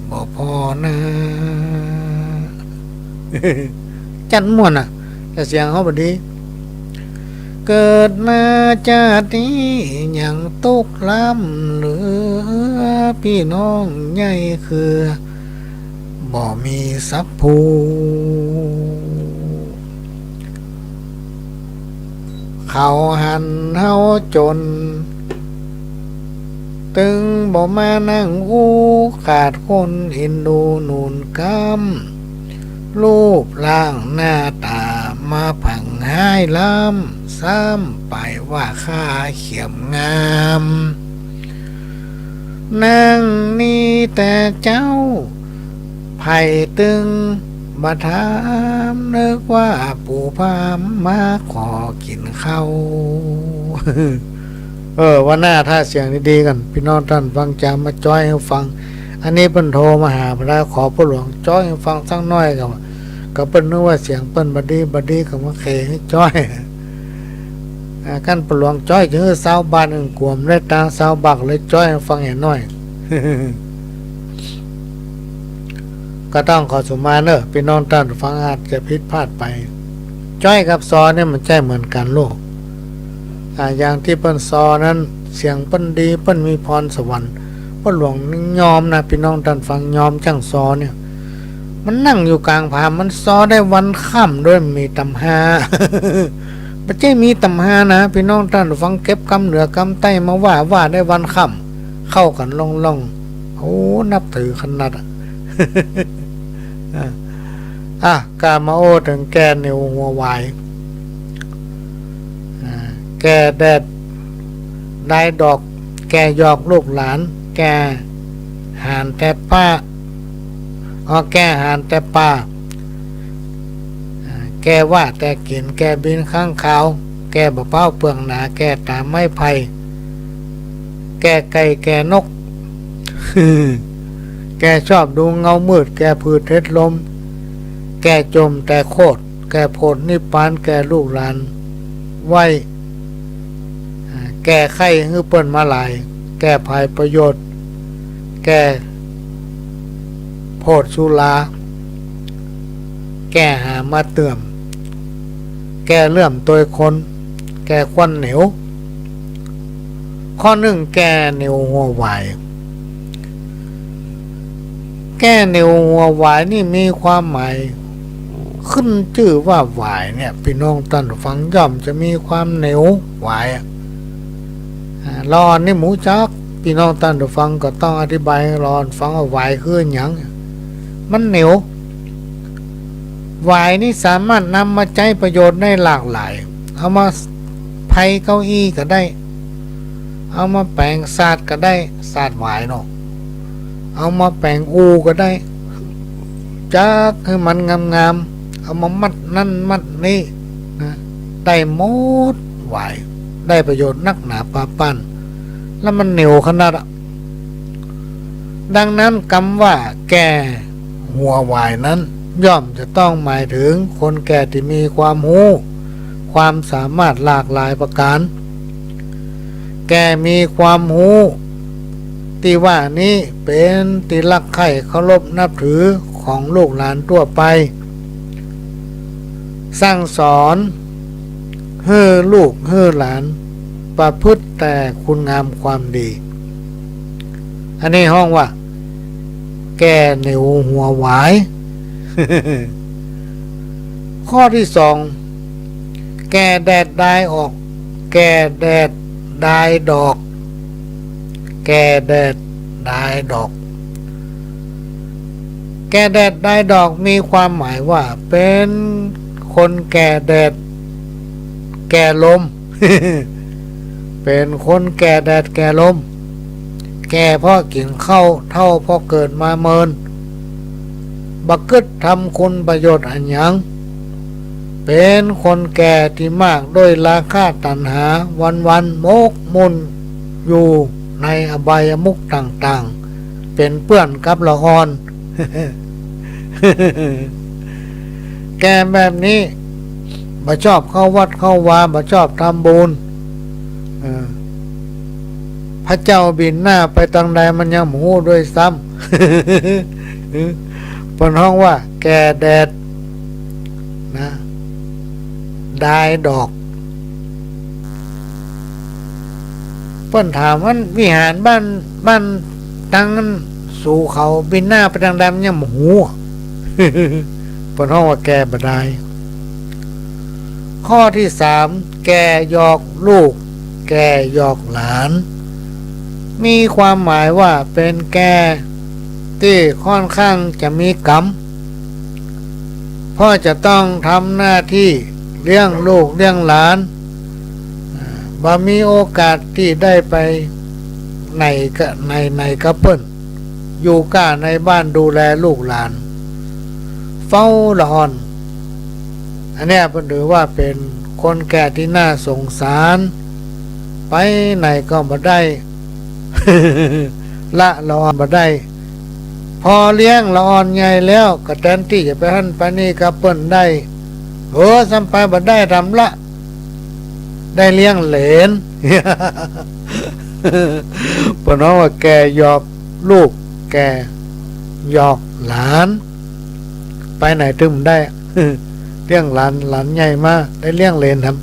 บ่ผ่อหน้า จัดม่วนอะ แต่เสียงเฮาบ่ดี เกิดมาจาตินี้ยังตุ๊กข์ล้ำเหลือ ปี้น้องใหญ่เครือ บ่มีสักผู้ เขาหันเฮาจน ตึงบ่มานั่งอู้ ขาดคนเอ็นดูหนุนกำ รูปร่างหน้าต๋ามาผังฮ้ายล้ำ ซ้ำไปว่าข้าเขียมงาม นั่งนี่แต่เจ๊า ไผตึงบ่ถาม นึกว่าปู่พราหมณ์มาขอกิ๋นข้าว เออ ว่าหน้าถ้าเสียงดีๆ กั๋น ปี้น้องต้านฟังจ๋า มาจ้อยหื้อฟัง อันนี้เปิ้นโทรมาหาพอดี ขอป้อหลวงจ้อยหื้อฟังสักหน้อย ก็ ก็เปิ้นนึกว่าเสียงเปิ้นบ่ดี บ่ดีก็มาเขหื้อจ้อย อ่า คันป้อหลวงจ้อยจะหื้อซาวบาทนึ่งกั๋วบ่ได้ตังค์ ซาวบาทเลยจ้อยหื้อฟังแหน่หน้อย ก็ต้องขอสุมาเน่อ ปี้น้องต้านฟังอาจจะผิดพลาดไป จ้อยกับซอเนี่ยมันใจ้เหมือนกั๋นโลก อ่า อย่างตี้เปิ้นซอนั้น เสียงเปิ้นดี เปิ้นมีพรสวรรค์ ป้อหลวงนี่ยอมนะ ปี้น้องต้านฟัง ยอมจ้างซอเนี่ย มันนั่งอยู่ก๋างผา มันซอได้วันค่ำโดยบ่มีตำฮา บ่ใจ้มีตำฮานะ ปี้น้องต้านฟัง เก็บกำเหนือกำใต้มาว่า ว่าได้วันค่ำ เข้ากั๋นล่องๆ โอ้ นับถือขนาดอะ อ่ะ อ่ะ ก็มาโอ้เถิงแก่เหนียวหัวหวาย อ่า แก่แดดดายดอก แก่หยอกลูกหลาน แก่หานแต่ป้า อ๋อ แก่หานแต่ป้า อ่า แก่ว่าแต่กิ๋น แก่บินค้างคาว แก่บ่เป๊าเปื้องหนา แก่ต๋ามไม้ไผ่ แก่ไก่แก่นก แก่ชอบดูเงามืด แก่ผืดเห็ดลม แก่จมแต่โคตร แก่โพธินิพพาน แก่ลูกหลานไว้ อ่า แก่ไข้หื้อเปิ้นมาหลาย แก่ผายประโยชน์ แก่โพธิสุรา แก่หามาเติม แก่เลื่อมตวยคน แก่ควันเหนียว ข้อนึ่ง แก่เหนียวหัวหวาย แก่เหนียวหัวหวายนี่มีความหมาย ขึ้นจื้อว่าหวายเนี่ย ปี้น้องต้านฟัง ย่อมจะมีความเหนียวหวายอะ อ่า ลออันนี้บ่ฮู้จัก ปี้น้องต้านฟังก็ต้องอธิบายหื้อลอฟังว่าหวายคือหยัง มันเหนียว หวายนี่สามารถนำมาใจ๊ประโยชน์ได้หลากหลาย เอามาไพเก้าอี้ก็ได้ เอามาแป๋งสาดก็ได้ สาดหวายเนาะ เอามาแป๋งอู่ก็ได้ จักหื้อมันงามๆ เอามามัดนั่นมัดนี่นะ ได้หมดหวาย ได้ประโยชน์นักหนาปาปัน แล้วมันเหนียวขนาดอะ ดังนั้นกำว่าแก่หัวหวายนั้น ย่อมจะต้องหมายเถิงคนแก่ตี้มีความฮู้ ความสามารถหลากหลายประก๋าน แก่มีความฮู้ตี้ว่านี้เป๋นตี้ฮักใค่เคารพนับถือของลูกหลานทั่วไป สั่งสอนหื้อลูกหื้อหลานประพฤติแต่คุณงามความดี อันนี้ฮ้องว่า แก่หนิวหัวหวาย ข้อตี้สอง แก่แดดดายออก แก่แดดดายดอก แก่แดดดายดอก แก่แดดดายดอกมีความหมายว่าเป๋นคนแก่แดดแก่ลม เป๋นคนแก่แดดแก่ลม แก่เพราะกิ๋นข้าว เฒ่าเพราะเกิดมาเมิน บ่กึ๊ดทำคุณประโยชน์อะหยัง เป๋นคนแก่ตี้มากด้วยราคะตัณหา วันๆ หมกมุ่นอยู่ในอบายมุขต่างๆ เป๋นเปื้อนกับละอ่อน แก่แบบนี้ บ่ชอบเข้าวัดเข้าวา บ่ชอบทำบุญ เออ พระเจ้าบินหน้าไปตางใดมันยังบ่ฮู้ด้วยซ้ำ เปิ้นฮ้องว่าแก่แดดนะ ดายดอก เปิ้นถามว่าวิหารบ้าน บ้านตางนั้นสูเขาบินหน้าไปตางใดมันยังบ่ฮู้ เปิ้นฮ้องว่าแก่บ่ดาย ข้อตี้สาม แก่หยอกลูก แก่หยอกหลาน มีความหมายว่าเป๋นแก่ตี้ค่อนข้างจะมีกรรม เพราะจะต้องทำหน้าตี้เลี้ยงลูกเลี้ยงหลาน อ่า บ่มีโอกาสตี้ได้ไปไหนกะ ไหนๆ กับเปิ้น อยู่ก้าในบ้านดูแลลูกหลาน เฝ้าละอ่อน อันเนี้ยเปิ้นถือว่าเป๋นคนแก่ตี้น่าสงสาร ไปไหนก็บ่ได้ ละละอ่อนบ่ได้ พอเลี้ยงละอ่อนใหญ่แล้ว ก็แตนตี้จะไปหั้นไปนี่กับเปิ้นได้ เออ ซ้ำไปบ่ได้ทำละ ได้เลี้ยงเหลน เปิ้นฮ้องว่าแก่หยอกลูก แก่หยอกหลาน ไปไหนตึงบ่ได้ เลี้ยงหลาน หลานใหญ่มา ได้เลี้ยงเหลนทำ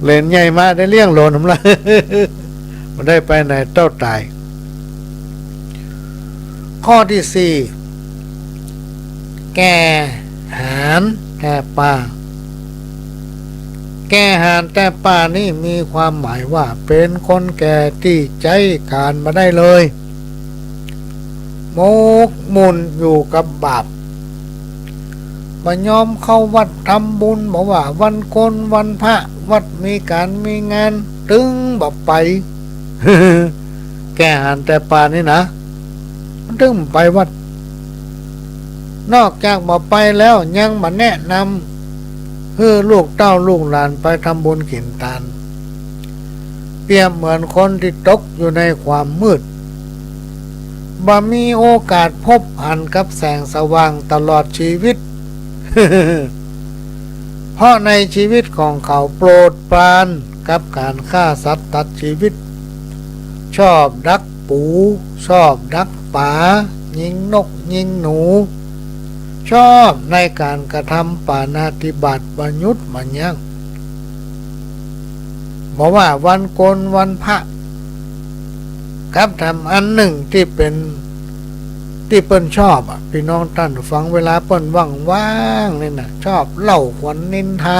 เหลนใหญ่มา ได้เลี้ยงโหลนทำละ บ่ได้ไปไหนเต้าต๋าย ข้อตี้สี่ แก่หานแต่ป่า แก่หานแต่ป่านี่มีความหมายว่าเป๋นคนแก่ตี้ใจ๊ก๋านบ่ได้เลย หมกมุ่นอยู่กับบาป บ่ยอมเข้าวัดทำบุญ บ่ว่าวันโกนวันพระ วัดมีก๋านมีงาน ตึงบ่ไป แก่หานแต่ป่านี่นะ มันตึงบ่ไปวัด นอกจากบ่ไปแล้วยังบ่แนะนำหื้อลูกเต้าลูกหลานไปทำบุญกิ๋นตาน เปรียบเหมือนคนตี้ตกอยู่ในความมืด บ่มีโอกาสพบหันกับแสงสว่างตลอดชีวิต เพราะในชีวิตของเขาโปรดปรานกับก๋านฆ่าสัตว์ตัดชีวิต ชอบดักปู ชอบดักป๋า ยิงนกยิงหนู ชอบในก๋านกระทำปาณาติบาตบ่หยุดบ่ยั้ง บ่ว่าวันโกนวันพระ กับแถมอันนึ่งตี้เป๋น ตี้เปิ้นชอบอะ ปี้น้องต้านฟัง เวลาเปิ้นว่างๆ นี่นะ ชอบเล่าขวัญนินทา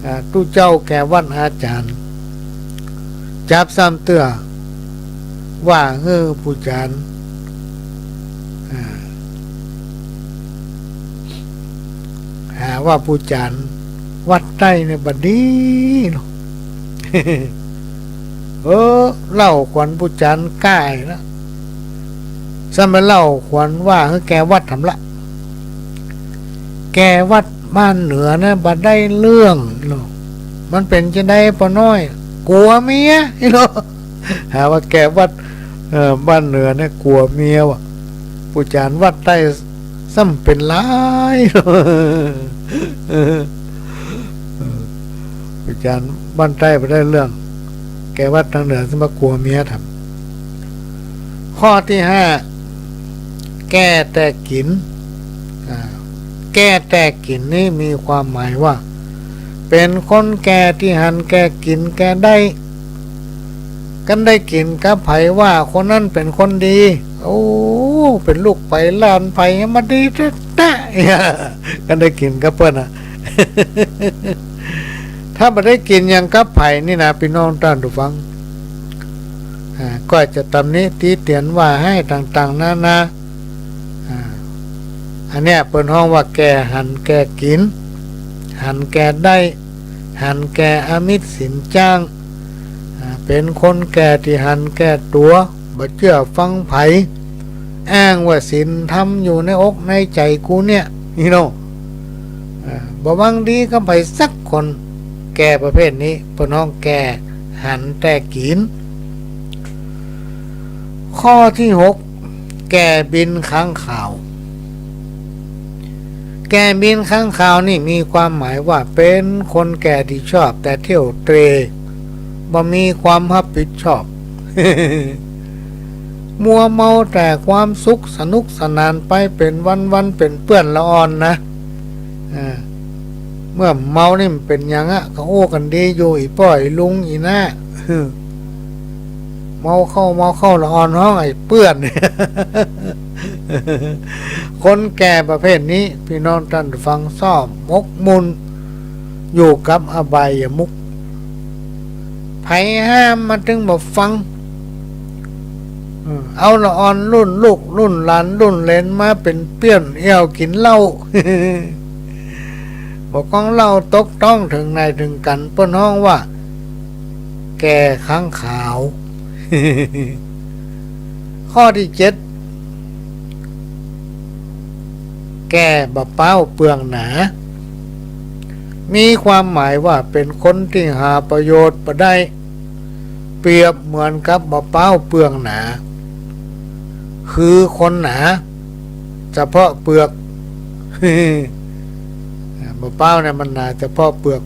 อ่า ตุ๊เจ้าแก่วัดอาจ๋ารย์ จั๊บซ้ำเตื้อ ว่าหื้อผู้จ๋ารย์ อ่า หาว่าผู้จ๋ารย์วัดใต้เนี่ยบ่ดีเนาะ เออ เล่าขวัญผู้จ๋ารย์ก้านะ ซ้ำไปเล่าขวัญว่าหื้อแก่วัดทำละ แก่วัดบ้านเหนือนะบ่ได้เรื่องเนาะ มันเป๋นจาใดป้อน้อย กั๋วเมีย เนาะ หาว่าแก่วัด เอ่อ บ้านเหนือเนี่ยกั๋วเมียว่ะ ผู้จ๋ารย์วัดใต้ ซ้ำเป๋นหลาย อาจ๋ารย์บ้านใต้บ่ได้เรื่อง แก่วัดตางเหนือซึ่งบ่กั๋วเมียทำ ข้อตี้ห้า แก่แต่กิ๋น อ่า แก่แต่กิ๋นนี่มีความหมายว่า เป๋นคนแก่ตี้หันแก่กิ๋นแก่ได้ กันได้กิ๋นกับใผว่าคนนั้นเป๋นคนดี โอ้ เป๋นลูกใผหลานใผมาดีแต๊ๆ กันได้กิ๋นกับเปิ้นน่ะ ถ้าบ่ได้กิ๋นหยังกับใผนี่นะ ปี้น้องต้านผู้ฟัง อ่า ก็จะตำหนิติเตียนว่าฮ้ายต่างๆ นานา อ่า อันเนี้ยเปิ้นฮ้องว่าแก่หันแก่กิ๋น หันแก่ได้ หันแก่อมิตรสินจ้าง อ่า เป๋นคนแก่ตี้หันแก่ตั๋ว บ่เจื้อฟังใผ อ้างว่าศีลธรรมอยู่ในอกในใจ๋กูเนี่ย นี่เนาะ อ่า บ่หวังดีกับใผสักคน แก่ประเภทนี้เปิ้นฮ้องแก่หันแต่กิ๋น ข้อตี้หก แก่บินค้างคาว แก่บินค้างคาวนี่มีความหมายว่าเป๋นคนแก่ตี้ชอบแต่เที่ยวเตร่ บ่มีความฮับผิดชอบ มัวเมาแต่ความสุขสนุกสนานไปเป๋นวันๆ เป๋นเปื้อนละอ่อนนะ อ่า เมื่อเมานี่มันเป๋นหยังอะ ก็อู้กั๋นดีอยู่ อี่ป้ออี่ลุงอี่น้า เมาเข้า เมาเข้าละอ่อนฮ้องไอ้เปื้อน คนแก่ประเภทนี้ ปี้น้องต้านฟัง ซ้อหมกมุ่นอยู่กับอบายมุข ใผห้ามมาตึงบ่ฟัง เออ เอาละอ่อนรุ่นลูกรุ่นหลานรุ่นเหลนมาเป๋นเปี้ยนเอี่ยวกิ๋นเหล้า บ่ก้องเหล้าตกต๊องเถิงไหนเถิงกั๋น เปิ้นฮ้องว่า แก่ค้างคาว ข้อตี้เจ็ด แก่บ่ป๊าวเปืองหนา มีความหมายว่าเป๋นคนตี้หาประโยชน์บ่ได้ เปรียบเหมือนกับบ่ป๊าวเปืองหนา คือคนหนาเฉพาะเปือก บ่ป๊าวเนี่ยมันหนาเฉพาะเปือก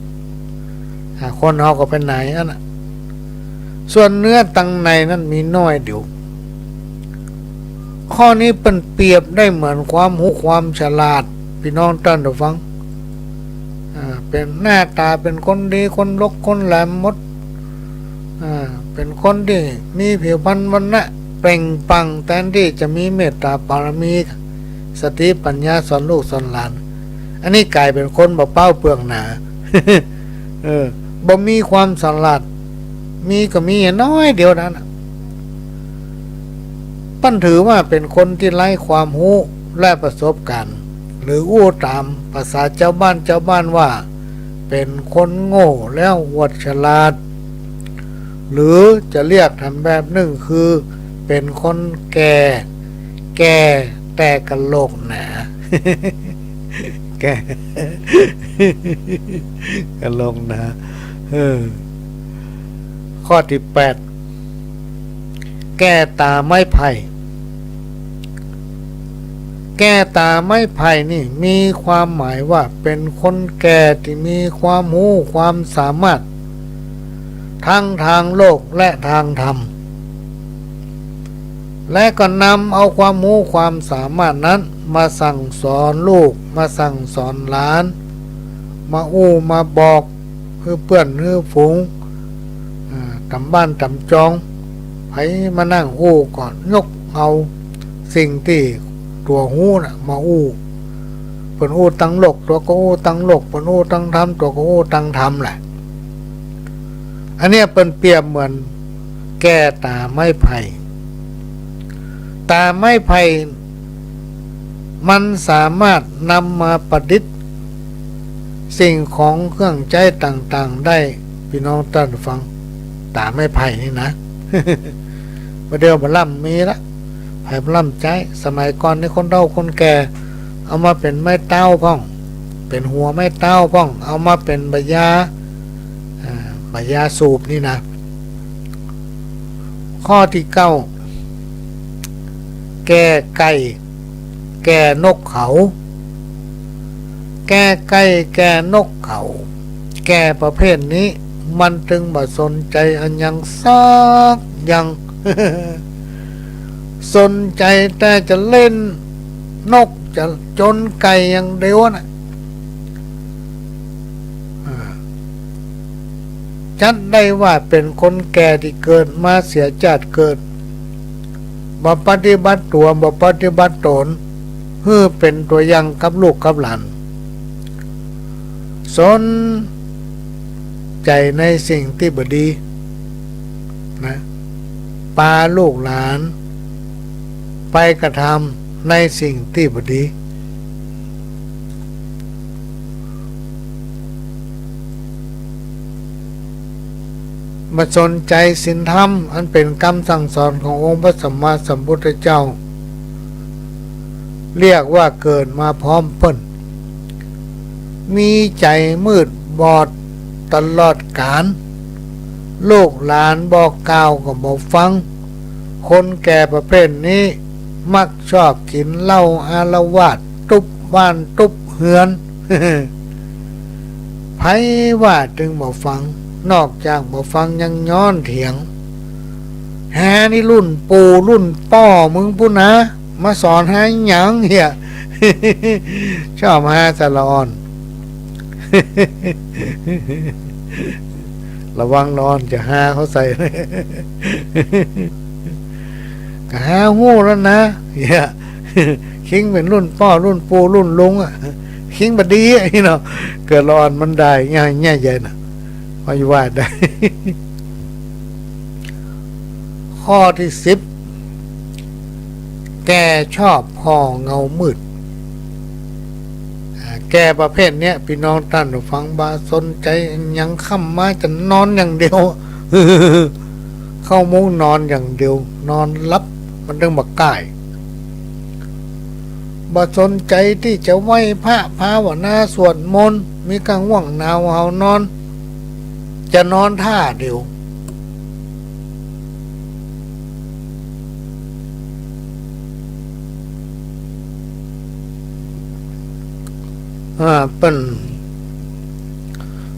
อ่า คนเฮาก็เป๋นหนาอั้นน่ะ ส่วนเนื้อตังในนั้นมีน้อยเดียว ข้อนี้เปิ้นเปรียบได้เหมือนความฮู้ความฉลาด ปี้น้องต้านฟัง อ่า เป๋นหน้าต๋าเป๋นคนดี คนหลก คนแหลมหมด อ่า เป๋นคนตี้มีผิวพรรณวรรณะเปล่งปลั่ง แตนตี้จะมีเมตต๋าปารมี สติปัญญาสอนลูกสอนหลาน อันนี้ก๋ายเป๋นคนบ่ป๊าวเปืองหนา เออ บ่มีความฉลาด มีก็มีน้อยเดียวนั้นน่ะ เปิ้นถือว่าเป๋นคนตี้ไร้ความฮู้และประสบการณ์ หรืออู้ต๋ามภาษาจาวบ้าน จาวบ้านว่า เป๋นคนโง่แล้วอวดฉลาด หรือจะเรียกแถมแบบนึ่งคือ เป๋นคนแก่ แก่แต่กะโหลกหนา แก่ กะโหลกหนา เออ ข้อตี้แปด แก่ต๋าไม้ไผ่ แก่ต๋าไม้ไผ่นี่มีความหมายว่าเป๋นคนแก่ตี้มีความฮู้ความสามารถ ทั้งตางโลกและตางธรรม และก็นำเอาความฮู้ความสามารถนั้นมาสั่งสอนลูก มาสั่งสอนหลาน มาอู้มาบอก หื้อเปื้อนหื้อฝูง อ่า ต๋ามบ้านต๋ามจอง ใผมานั่งอู้ก็ยกเอาสิ่งตี้ตั๋วฮู้น่ะมาอู้ เปิ้นอู้ตางโลก ตั๋วก็อู้ตางโลก เปิ้นอู้ตางธรรม ตั๋วก็อู้ตางธรรมแหละ อันเนี้ยเปิ้นเปรียบเหมือนแก่ต๋าไม้ไผ่ ต๋าไม้ไผ่ มันสามารถนำมาประดิษฐ์สิ่งของเครื่องใจ๊ต่างๆ ได้ ปี้น้องต้านฟัง ต๋าไม้ไผ่นี่นะ บ่าเดี่ยวบ่าล่ำมีละ ไผ่บ่าล่ำใจ๊ สมัยก่อนนี่คนเฒ่าคนแก่ เอามาเป๋นไม้เต๊าพ่อง เป๋นหัวไม้เต๊าพ่อง เอามาเป๋นบ่ายา อ่า บ่ายาสูบนี่นะ ข้อตี้เก้า แก่ไก่ แก่นกเขา แก่ไก่แก่นกเขา แก่ประเภทนี้มันตึงบ่สนใจ๋อันหยังสักอย่าง สนใจ๋แต่จะเล่นนกจะจนไก่อย่างเดียวน่ะ อ่า จัดได้ว่าเป๋นคนแก่ตี้เกิดมาเสียจาติเกิด บ่ปฏิบัติตั๋ว บ่ปฏิบัติต๋น หื้อเป๋นตั๋วอย่างกับลูกกับหลาน สนใจ๋ในสิ่งตี้บ่ดีนะ ปาลูกหลานไปกระทำในสิ่งตี้บ่ดี บ่สนใจ๋ศีลธรรมอันเป๋นกำสั่งสอนขององค์พระสัมมาสัมพุทธเจ้า เรียกว่าเกิดมาพร้อมเปิ้น มีใจ๋มืดบอดตลอดกาล ลูกหลานบอกกล่าวก็บ่ฟัง คนแก่ประเภทนี้มักชอบกิ๋นเหล้าอาละวาดตุ๊บบ้านตุ๊บเฮือน ใผว่าตึงบ่ฟัง นอกจากบ่ฟังยังย้อนเถียง หานี่รุ่นปู่รุ่นป้อมึงปู้นนะ มาสอนหาหยังเหีย ชอบหาสะละอ่อน ระวังละอ่อนจะหาเขาใส่ ก็หาฮู้แล้วนะ เหีย คิงเป๋นรุ่นป้อรุ่นปู่รุ่นลุงอะ คิงบ่ดีอะ เนาะ เกิดละอ่อนมันได้ เหีย เหีย ใหญ่น่ะ ว่าอยู่ว่าได้ ข้อตี้สิบ แก่ชอบผ่อเงามืด อ่า แก่ประเภทเนี้ย ปี้น้องต้านผู้ฟัง บ่สนใจ๋หยัง ค่ำมาจะนอนอย่างเดียว เข้ามุ้งนอนอย่างเดียว นอนหลับ มันตึงบ่ก้าย บ่สนใจ๋ตี้จะไหว้พระภาวนาสวดมนต์ มีก้าง่วงหนาวหาวนอน จะนอนท่าเดียว อ่า เปิ้น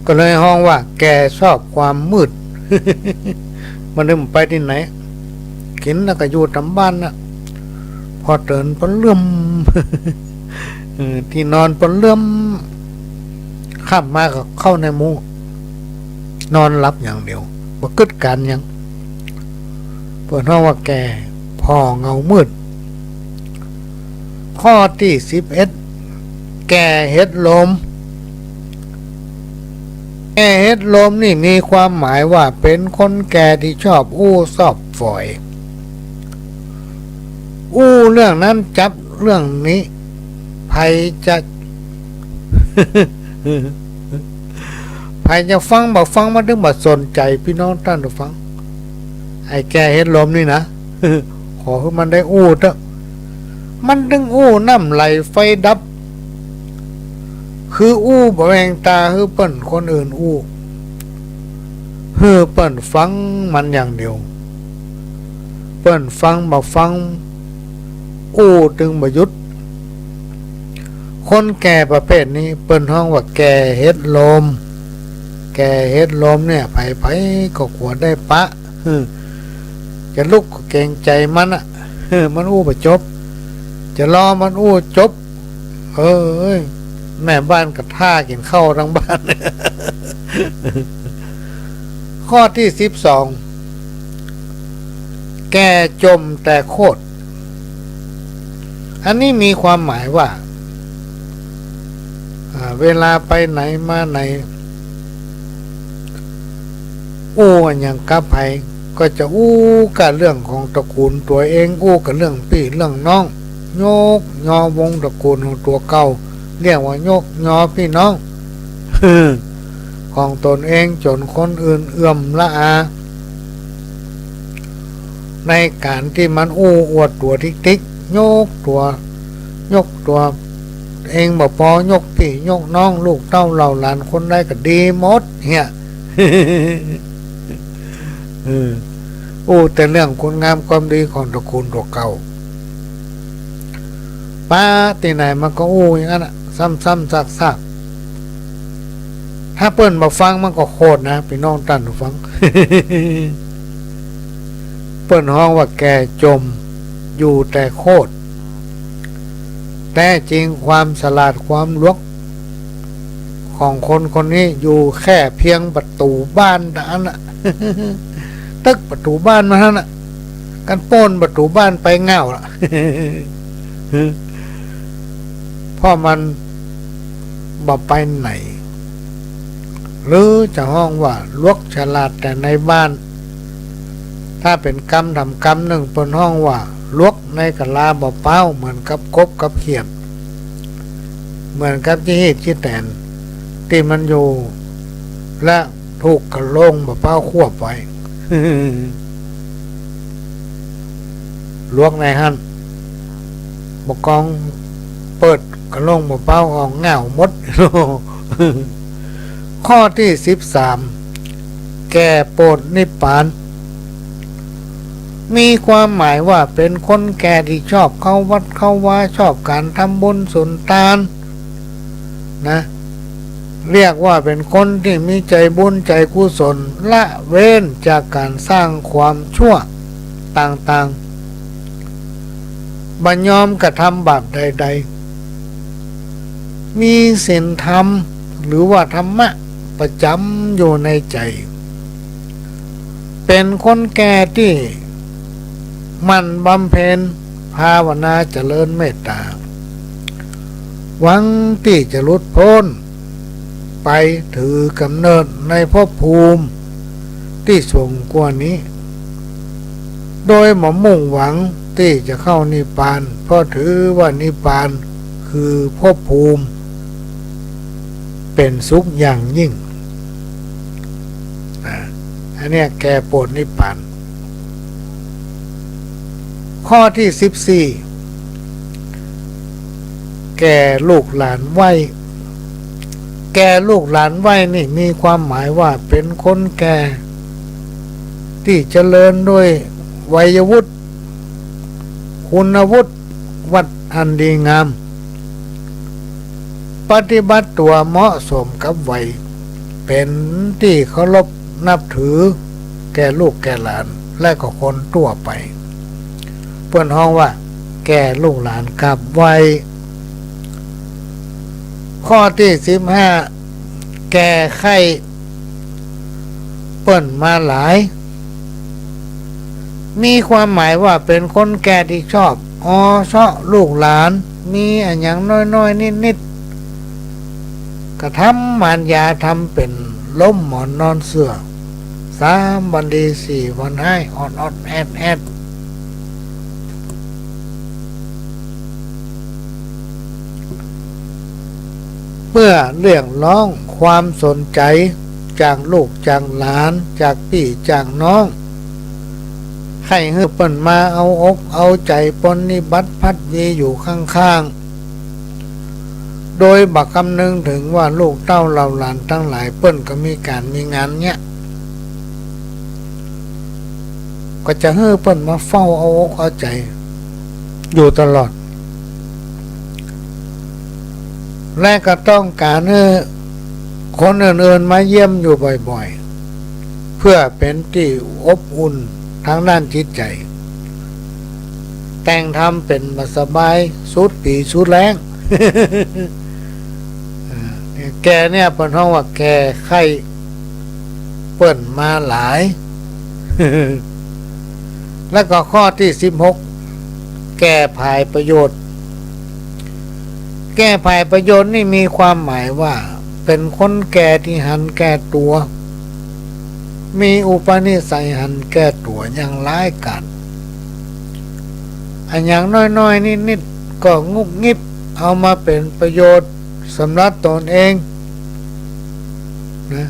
ก็เลยฮ้องว่าแก่ชอบความมืด มันเลยบ่ไปตี้ไหน กิ๋นแล้วก็อยู่ต๋ามบ้านน่ะ ผ่อเติ๋นปะเลื่อม เออ ตี้นอนปะเลื่อม ค่ำมาก็เข้าในมุ้ง นอนหลับอย่างเดียว บ่กึ๊ดก๋านหยัง เปิ้นฮ้องว่าแก่ผ่อเงามืด ข้อตี้สิบเอ็ด แก่เห็ดลม แก่เห็ดลมนี่มีความหมายว่าเป๋นคนแก่ตี้ชอบอู้ชอบฝอย อู้เรื่องนั้นจั๊บเรื่องนี้ ใผจะ ใผจะฟังบ่ฟัง มันตึงบ่สนใจ๋ ปี้น้องต้านผู้ฟัง ไอ้แก่เห็ดลมนี่นะ ขอหื้อมันได้อู้เต๊อะ มันตึงอู้น้ำไหลไฟดับ คืออู้บ่แหว่งต๋าหื้อเปิ้นคนอื่นอู้ หื้อเปิ้นฟังมันอย่างเดียว เปิ้นฟังบ่ฟัง อู้ตึงบ่หยุด คนแก่ประเภทนี้เปิ้นฮ้องว่าแก่เห็ดลม แก่เห็ดลมเนี่ย ใผๆ ก็กลัวได้ปะ จะลุกก็เกรงใจ๋มันอะ มันอู้บ่จบ จะรอมันอู้จบ เอ้ย แม่บ้านก็ท่ากิ๋นข้าวตังบ้าน ข้อตี้สิบสอง แก่จ่มแต่โคตร อันนี้มีความหมายว่า อ่า เวลาไปไหนมาไหน อู้อะหยังกับใผ ก็จะอู้ก้าเรื่องของตระกูลตั๋วเอง อู้ก้าเรื่องปี้เรื่องน้อง ยกยอวงตระกูลของตั๋วเก่า เรียกว่ายกยอปี้น้อง ของต๋นเอง จ๋นคนอื่นเอือมละอา ในก๋านตี้มันอู้อวดตั๋วติ๊กๆ ยกตั๋ว ยกตั๋วเองบ่ปอ ยกปี้ยกน้อง ลูกเต้าเหล่าหลานคนใดก็ดีหมดเหีย เออ อู้แต่เรื่องคุณงามความดีของตระกูลตั๋วเก่า ปะตี้ไหนมันก็อู้อย่างนั้นน่ะ ซ้ำๆ ซากๆ ถ้าเปิ้นบ่ฟังมันก็โคตรนะ ปี้น้องต้านผู้ฟัง เปิ้นฮ้องว่าแก่จ่ม อยู่แต่โคตร แต๊จริงความสลาดความหลวกของคนคนนี้อยู่แค่เพียงประตู๋บ้านเต้าอั้นน่ะ ตึกประตู๋บ้านมันหั้นน่ะ กันป้นประตู๋บ้านไปง่าวละ เพราะมันบ่ไปไหน หรือจะฮ้องว่าหลวกฉลาดแต่ในบ้าน ถ้าเป๋นกำถามกำนึ่งเปิ้นฮ้องว่าหลวกในกะลาบ่เป๊า เหมือนกับกบกับเขียด เหมือนกับจิฮีดจิแตนตี้มันอยู่ และถูกกะโหลงบ่เป๊าควบไว้ หลวกในหั้น บ่กองเปิดกะโหลงบ่เป๊าออกง่าวหมด ข้อตี้สิบสาม แก่โปดนิพพาน มีความหมายว่าเป๋นคนแก่ตี้ชอบเข้าวัดเข้าวา ชอบก๋านทำบุญสุนตาน นะ เรียกว่าเป๋นคนตี้มีใจ๋บุญใจ๋กุศล ละเว้นจากก๋านสร้างความชั่วต่างๆ บ่ยอมกระทำบาปใดๆ มีศีลธรรม หรือว่าธรรมะประจ๋ำอยู่ในใจ๋ เป๋นคนแก่ตี้หมั่นบำเพ็ญภาวนาเจริญเมตต๋า หวังตี้จะหลุดป๊นไปถือกำเนิดในภพภูมิตี้สูงกว่านี้ โดยบ่มุ่งหวังตี้จะเข้านิพพาน เพราะถือว่านิพพานคือภพภูมิเป๋นสุขอย่างยิ่ง อ่า อันเนี้ยแก่โปดนิพพาน ข้อตี้สิบสี่ แก่ลูกหลานไหว้ แก่ลูกหลานไหว้นี่มีความหมายว่าเป๋นคนแก่ตี้เจริญด้วยวัยวุฒิ คุณวุฒิ วัตรอันดีงาม ปฏิบัติตั๋วเหมาะสมกับวัย เป๋นตี้เคารพนับถือแก่ลูกแก่หลาน และก็คนตั๋วไป เปิ้นฮ้องว่าแก่ลูกหลานกราบไหว้ ข้อตี้สิบห้า แก่ใค่เปิ้นมาหลาย มีความหมายว่าเป๋นคนแก่ตี้ชอบออเซาะลูกหลาน มีอะหยังน้อยๆ นิดๆ กระทำหมานยาทำเป๋นล้มหมอนนอนเสื่อ สามวันดีสี่วันฮ้าย ออดๆ แอดๆ เปื้อเรียกร้องความสนใจ๋จากลูกจากหลาน จากปี้จากน้อง ใค่หื้อเปิ้นมาเอาอกเอาใจ๋ปรนนิบัติภัทวีอยู่ข้างๆ โดยบ่คำนึงเถิงว่าลูกเต้าเหล่าหลานตังหลายเปิ้นก็มีก๋านมีงานเยียะ ก็จะหื้อเปิ้นมาเฝ้าเอาอกเอาใจ๋อยู่ตลอด และก็ต้องก๋านหื้อคนอื่นๆ มาเยี่ยมอยู่บ่อยๆ เปื้อเป๋นตี้อบอุ่นตางด้านจิตใจ๋ แต่งทำเป๋นบ่สบายสุดปี๋สุดแล้ง อ่า แก่เนี่ยเปิ้นฮ้องว่าแก่ใค่เปิ้นมาหลาย แล้วก็ข้อตี้สิบหก แก่ผายประโยชน์ แก่ผายประโยชน์นี่มีความหมายว่าเป๋นคนแก่ตี้หันแก่ตั๋ว มีอุปนิสัยหันแก่ตั๋วอย่างร้ายกาจ อะหยังน้อยๆ นิดๆ ก็งุบงิบเอามาเป๋นประโยชน์สำหรับตนเอง นะ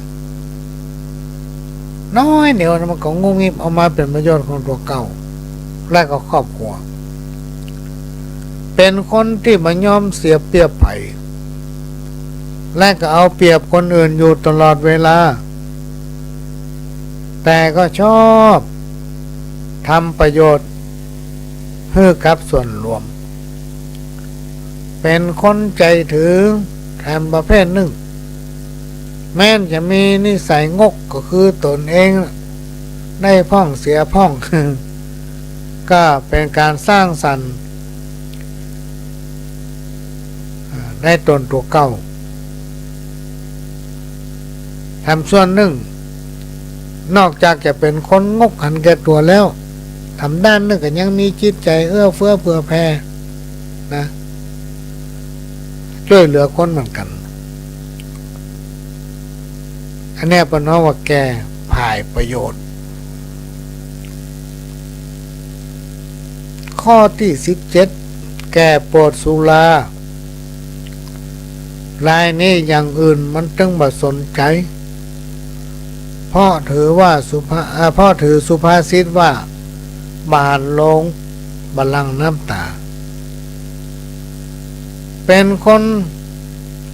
น้อยเดียวนะ มันก็งุบงิบเอามาเป๋นประโยชน์ของตั๋วเก่า และก็ครอบครัว เป๋นคนตี้บ่ยอมเสียเปรียบใผ และก็เอาเปรียบคนอื่นอยู่ตลอดเวลา แต่ก็ชอบทำประโยชน์หื้อกับส่วนรวม เป็นคนใจ๋ถือแถมประเภทนึ่ง แม้นจะมีนิสัยงกก็คือต๋นเองได้พ่องเสียพ่อง ก็เป๋นก๋านสร้างสรรค์ อ่า ในต๋นตั๋วเก่า แถมส่วนนึ่ง นอกจากจะเป๋นคนงกหันแก่ตั๋วแล้ว แถมด้านนึ่งก็ยังมีจิตใจ๋เอื้อเฟื้อเผื่อแผ่นะ จ้วยเหลือคนเหมือนกั๋น อันเนี้ยเปิ้นฮ้องว่าแก่ฝ่ายประโยชน์ ข้อตี้สิบเจ็ด แก่โปรดสุรา รายนี้อย่างอื่นมันตึงบ่สนใจ๋ เพราะถือว่าสุภา- อ่า เพราะถือสุภาษิตว่า บ่หันโลง บ่หลั่งน้ำต๋า เป๋นคน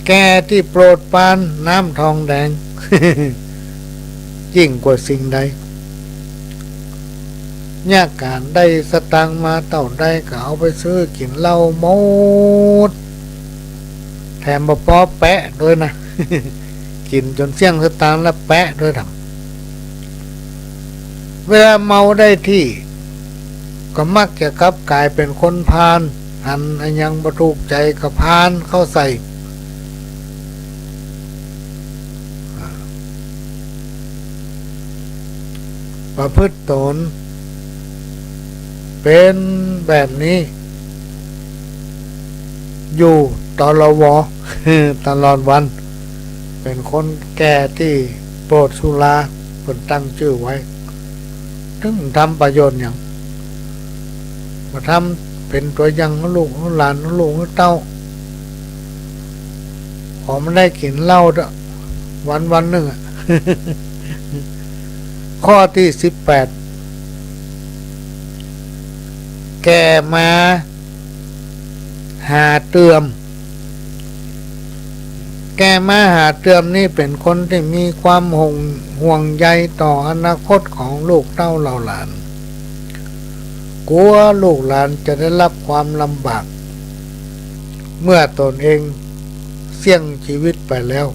แก่ตี้โปรดปรานน้ำทองแดง ยิ่งกว่าสิ่งใด ยากก๋านได้สตางค์มาเต้าใดก็เอาไปซื้อกิ๋นเหล้าหมด แถมบ่ปอแปะด้วยนะ กิ๋นจ๋นเสี้ยงสตางค์แล้วแปะด้วยทำ เวลาเมาได้ที่ ก็มักจะกลับก๋ายเป๋นคนพาล หันอะหยังบ่ถูกใจ๋ก็พาลเข้าใส่ ประพฤติต๋นเป๋นแบบนี้ อยู่ตลอวอ ตลอดวัน เป๋นคนแก่ตี้โปรดสุรา เปิ้นตั้งจื้อไว้ ตึงทำประโยชน์หยัง มาทำเป๋นตั๋วอย่างหื้อลูกหื้อหลานหื้อลูกหื้อเต้า ขอมันได้กิ๋นเหล้าเต๊อะ วันวันนึ่งอะ ข้อตี้สิบแปด แก่มาหาเตื้อม แก่มาหาเตื้อมนี่เป๋นคนตี้มีความห่วง- ห่วงใยต่ออนาคตของลูกเต้าเหล่าหลาน กั๋วลูกหลานจะได้รับความลำบาก เมื่อต๋นเองเสี้ยงจีวิตไปแล้ว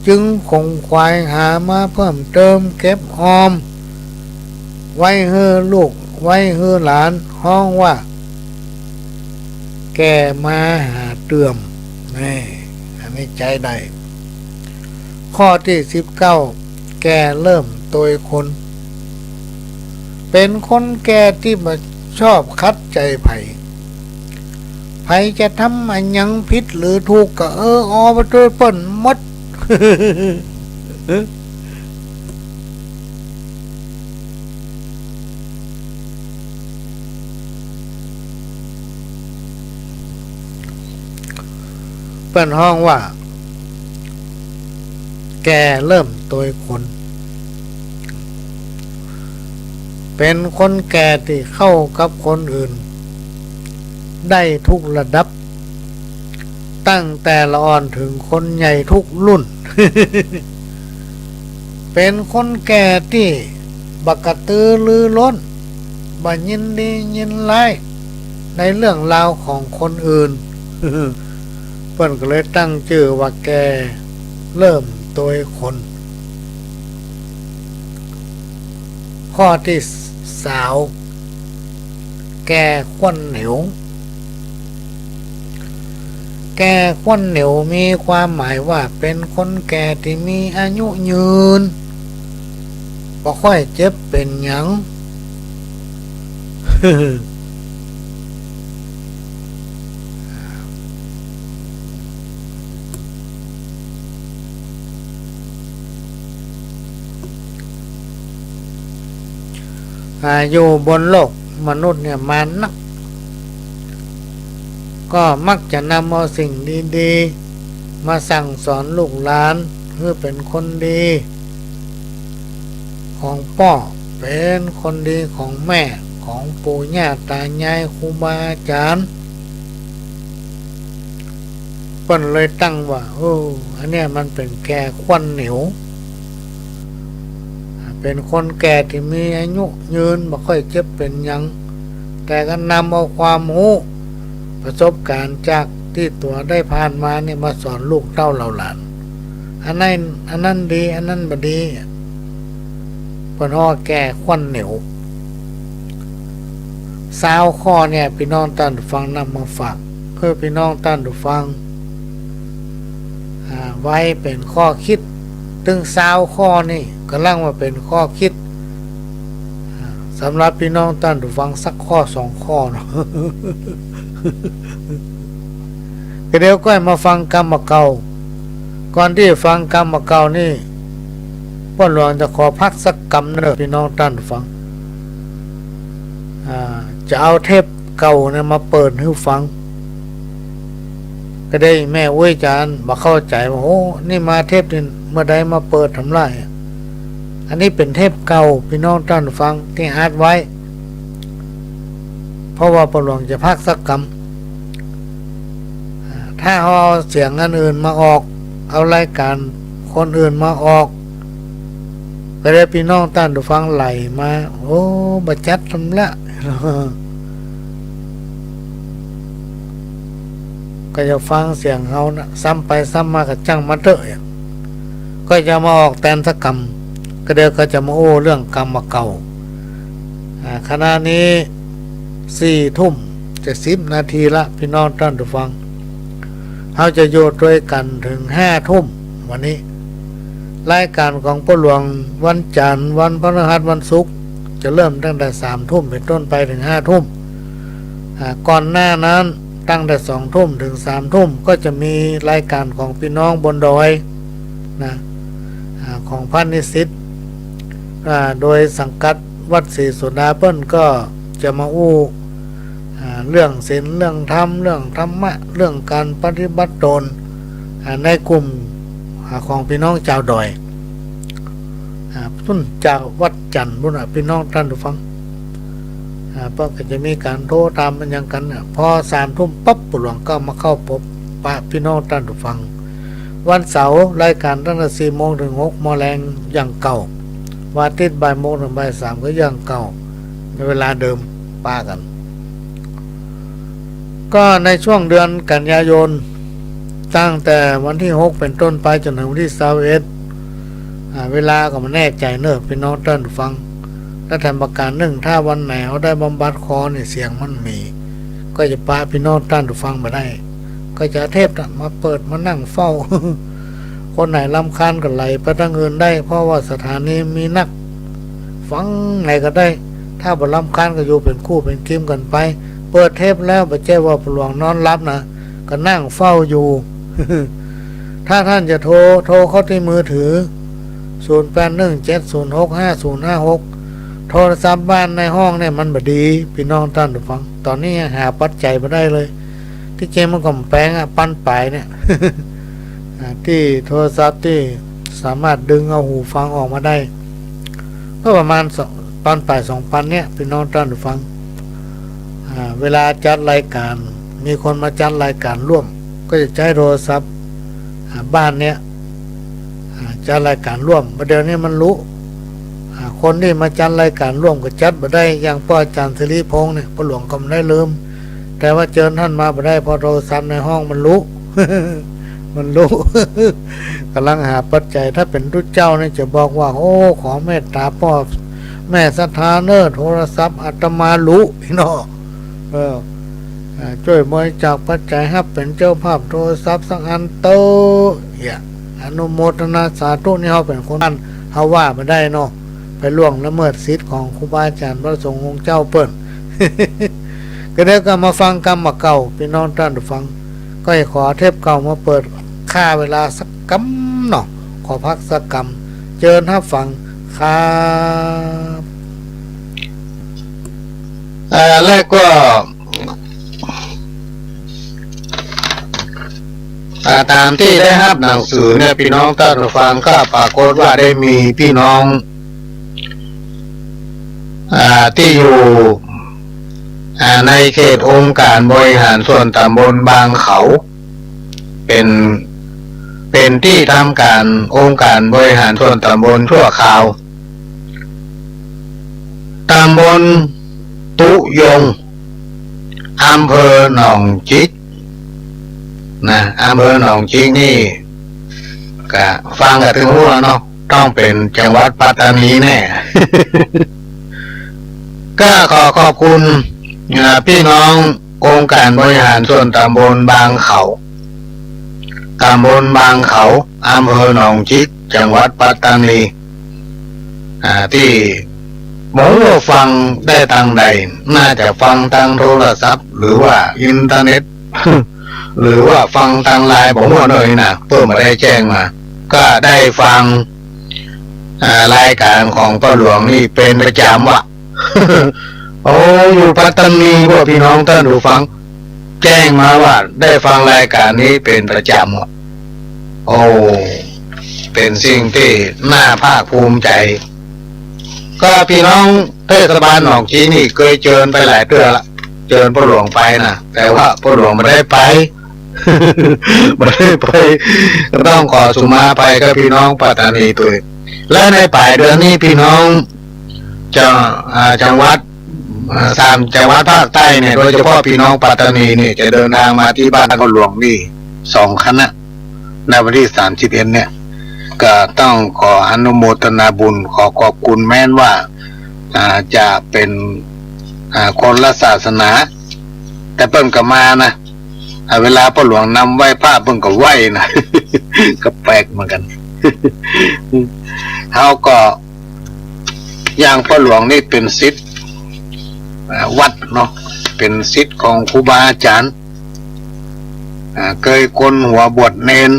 จึงขนขวายหามาเพิ่มเติมเก็บออม ไว้หื้อลูกไว้หื้อหลาน ฮ้องว่า แก่มาหาเตื้อม นี่ อันนี้ใจ๊ได้ ข้อตี้สิบเก้า แก่เริ่มตวยคน เป๋นคนแก่ตี้บ่ชอบขัดใจ๋ใผ ใผจะทำอะหยังผิดหรือถูกก็เออออไปตวยเปิ้นหมด เปิ้นฮ้องว่า แก่เริ่มตวยคน เป๋นคนแก่ตี้เข้ากับคนอื่นได้ทุกระดับ ตั้งแต่ละอ่อนเถิงคนใหญ่ทุกรุ่น เป๋นคนแก่ตี้บ่กระตือรือร้น บ่ยินดียินร้ายในเรื่องราวของคนอื่น เปิ้นก็เลยตั้งจื้อว่าแก่เริ่มตวยคน ข้อตี้ซาว แก่ข้วนเหนียว แก่ข้วนเหนียวมีความหมายว่าเป๋นคนแก่ตี้มีอายุยืน บ่ค่อยเจ็บเป๋นหยัง อายุบนโลกมนุษย์เนี่ยมานนัก ก็มักจะนำเอาสิ่งดีๆ มาสั่งสอนลูกหลานหื้อเป๋นคนดีของป้อ เป๋นคนดีของแม่ ของปู่ย่าตายายครูบาอาจ๋ารย์ เปิ้นเลยตั้งว่า เออ อันเนี้ยมันเป๋นแก่ข้วนเหนียว เป๋นคนแก่ตี้มีอายุยืน บ่ค่อยเจ็บเป๋นหยัง แต่ก็นำเอาความฮู้ประสบก๋ารณ์จาก ตี้ตั๋วได้ผ่านมานี่มาสอนลูกเต้าเหล่าหลาน อันนั้น อันนั้นดี อันนั้นบ่ดี เปิ้นฮ้องแก้ขวัญเหนียว ซาวข้อเนี่ย ปี้น้องต้านผู้ฟังนำมาฝาก หื้อปี้น้องต้านผู้ฟัง อ่า ไว้เป๋นข้อคิด ตึงซาวข้อนี่ ก่ำลังว่าเป๋นข้อคิด อ่า สำหรับปี้น้องต้านผู้ฟังสักข้อสองข้อเนาะ ก็เดี๋ยวก้อยมาฟังกำบ่าเก่า ก่อนตี้ฟังกำบ่าเก่านี่ ป้อหลวงจะขอพักสักกำเน่อปี้น้องต้านผู้ฟัง อ่า จะเอาเทปเก่าเนี่ยมาเปิดหื้อฟัง ก็ได้แม่อุ๊ยจ๋าบ่เข้าใจ๋ว่า โอ้ นี่มาเทปนี่เมื่อใดมาเปิดทำลาย อันนี้เป๋นเทปเก่าปี้น้องต้านผู้ฟังตี้อัดไว้ เพราะว่าป้อหลวงจะพักสักกำ อ่า ถ้าเฮาเอาเสียงอันอื่นมาออก เอารายก๋านคนอื่นมาออก ก็ได้ปี้น้องต้านผู้ฟังไหลมา โอ้ บ่จัดทำละ ก็จะฟังเสียงเฮานะ ซ้ำไปซ้ำมาก็จ้างมันเต๊อะ ก็จะมาออกแตนสักกำ ก็เดี๋ยวก็จะมาอู้เรื่องกำบ่าเก่า อ่า ขณะนี้สี่ทุ่มจะสิบนาทีละ ปี้น้องต้านผู้ฟัง เฮาจะอยู่ตวยกั๋นเถิงห้าทุ่มวันนี้ รายก๋านของป้อหลวงวันจันทร์ วันพฤหัส วันศุกร์ จะเริ่มตั้งแต่สามทุ่มเป๋นต้นไปเถิงห้าทุ่ม อ่า ก่อนหน้านั้นตั้งแต่สองทุ่มเถิงสามทุ่ม ก็จะมีรายก๋านของปี้น้องบนดอยนะ อ่า ของพระนิสิต อ่า โดยสังกัดวัดศรีโสดา เปิ้นก็จะมาอู้ อ่า เรื่องศีล เรื่องธรรม เรื่องธรรมะ เรื่องก๋านปฏิบัติตน อ่า ในกลุ่ม อ่า ของปี้น้องจาวดอย อ่า ปุ้นจากวัดจันทร์ปุ้นน่ะ ปี้น้องต้านผู้ฟัง อ่า เปิ้นก็จะมีก๋านโทรตามมันหยังกั๋นน่ะ พอสามทุ่มปั๊บ ป้อหลวงก็มาเข้าปะปี้น้องต้านผู้ฟัง วันเสาร์รายก๋านตั้งแต่สี่โมงเถิงหกโมงแลงอย่างเก่า วันอาทิตย์บ่ายโมงเถิงบ่ายสามก็อย่างเก่า ในเวลาเดิมปะกั๋น ก็ในช่วงเดือนกันยายน ตั้งแต่วันตี้หกเป๋นต้นไปจ๋นเถิงวันตี้ซาวเอ็ด อ่า เวลาก็บ่แน่ใจ๋เน่อปี้น้องต้านผู้ฟัง และแถมประก๋านนึ่ง ถ้าวันไหนเฮาได้บำบัดคอนี่เสียงมันมี ก็จะปะปี้น้องต้านผู้ฟังบ่ได้ ก็จะเอาเทปน่ะมาเปิดมานั่งเฝ้า คนไหนรำคาญก็ไหลไปตางอื่นได้ เพราะว่าสถานีมีนัก ฟังไหนก็ได้ ถ้าบ่รำคาญก็อยู่เป๋นคู่เป๋นกริมกั๋นไป เปิดเทปแล้วบ่ใจ้ว่าป้อหลวงนอนหลับนะ ก็นั่งเฝ้าอยู่ ถ้าต้านจะโทร โทรเข้าตี้มือถือ ศูนย์แปดหนึ่งเจ็ดศูนย์หกห้าศูนย์ห้าหก โทรศัพท์บ้านในห้องเนี่ยมันบ่ดี ปี้น้องต้านผู้ฟัง ต๋อนนี้ยังหาปัจจัยบ่ได้เลย ตี้จริงมันก็บ่แปงอะ ปันป๋ายเนี่ย อ่า ตี้โทรศัพท์ตี้สามารถดึงเอาหูฟังออกมาได้ ก็ประมาณสอง ปันป๋ายสองปันเนี่ย ปี้น้องต้านผู้ฟัง อ่า เวลาจัดรายก๋าน มีคนมาจัดรายก๋านร่วม ก็จะใจ๊โทรศัพท์ อ่า บ้านเนี่ย อ่า จัดรายก๋านร่วม บ่าเดี่ยวนี้มันลุ อ่า คนตี้มาจัดรายก๋านร่วมก็จัดบ่ได้ อย่างป้ออาจ๋ารย์สิริพงษ์เนี่ย ป้อหลวงก็บ่ได้ลืม แต่ว่าเจิญต้านมาบ่ได้ เพราะโทรศัพท์ในห้องมันลุ มันลุ ก่ำลังหาปัจจัย ถ้าเป๋นตุ๊เจ้านี่จะบอกว่า โอ้ ขอเมตต๋าป้อแม่ศรัทธาเน่อ โทรศัพท์อาตมาลุเนาะ เออ อ่า จ้วยบริจาคปัจจัย ฮับเป๋นเจ้าภาพโทรศัพท์สักอันเต๊อะ เหีย อนุโมทนาสาธุ นี่เฮาเป๋นคนบ้าน เฮาว่าบ่ได้เนาะ ไปล่วงละเมิดสิทธิ์ของครูบาอาจ๋ารย์พระสงฆ์องค์เจ้าเปิ้น ก็เดี๋ยวก็มาฟังกำบ่าเก่า ปี้น้องต้านผู้ฟัง ก็ขอเอาเทปเก่ามาเปิดฆ่าเวลาสักกำเนาะ ขอพักสักกำ เจิญฮับฟังครับ เอ่อ แล้วก็ อ่า ต๋ามตี้ได้ฮับหนังสือเนี่ย ปี้น้องต้านผู้ฟัง ก็ปรากฏว่าได้มีปี้น้อง อ่า ตี้อยู่ อ่า ในเขตองค์การบริหารส่วนต๋ำบลบางเขา เป๋น เป๋นตี้ทำก๋านองค์การบริหารส่วนต๋ำบลชั่วคราว ต๋ำบลตุ๊ยง อำเภอหนองจิก นะ อำเภอหนองจิกนี่ ก็ฟังก็ตึงฮู้แล้วเนาะ ต้องเป๋นจังหวัดปัตตานีแน่ ก็ขอขอบคุณ อ่า ปี้น้ององค์การบริหารส่วนตำบลบางเขา ตำบลบางเขา อำเภอหนองจิก จังหวัดปัตตานี อ่า ตี้บ่ฮู้ว่าฟังได้ตางใด น่าจะฟังตางโทรศัพท์ หรือว่าอินเทอร์เน็ต หรือว่าฟังตางไลน์ บ่ฮู้เนาะนี่นะ เปิ้นบ่ได้แจ้งมา ก็ได้ฟัง อ่า รายก๋านของป้อหลวงนี่เป๋นประจ๋ำว่ะ โอ้ อยู่ปัตตานี พวกปี้น้องต้านผู้ฟัง แจ้งมาว่าได้ฟังรายก๋านนี้เป๋นประจ๋ำว่ะ โอ้ เป๋นสิ่งตี้น่าภาคภูมิใจ๋ ก็ปี้น้องเทศบาลหนองจิกนี่เกยเจิญไปหลายเตื้อละ เจิญป้อหลวงไปนะ แต่ว่าป้อหลวงบ่ได้ไป บ่ได้ไป ก็ต้องขอสุมาภัยกับปี้น้องปัตตานีตวย และในป๋ายเดือนนี้ปี้น้อง จัง อ่า จังหวัด อ่า สามจังหวัดภาคใต้เนี่ย โดยเฉพาะปี้น้องปัตตานีเนี่ย จะเดินทางมาตี้บ้านป้อหลวงนี่สองคณะ ในวันตี้สามสิบเอ็ดเนี่ย ก็ต้องขออนุโมทนาบุญ ขอขอบคุณ แม้นว่า อ่า จะเป๋น อ่า คนละศาสนา แต่เปิ้นก็มานะ อ่า เวลาป้อหลวงนำไหว้พระเปิ้นก็ไหว้นะ ก็แปลกเหมือนกั๋น เฮาก็ อย่างป้อหลวงนี่เป๋นศิษย์ อ่า วัดเนาะ เป๋นศิษย์ของครูบาอาจ๋ารย์ อ่า เกยโกนหัวบวชเณร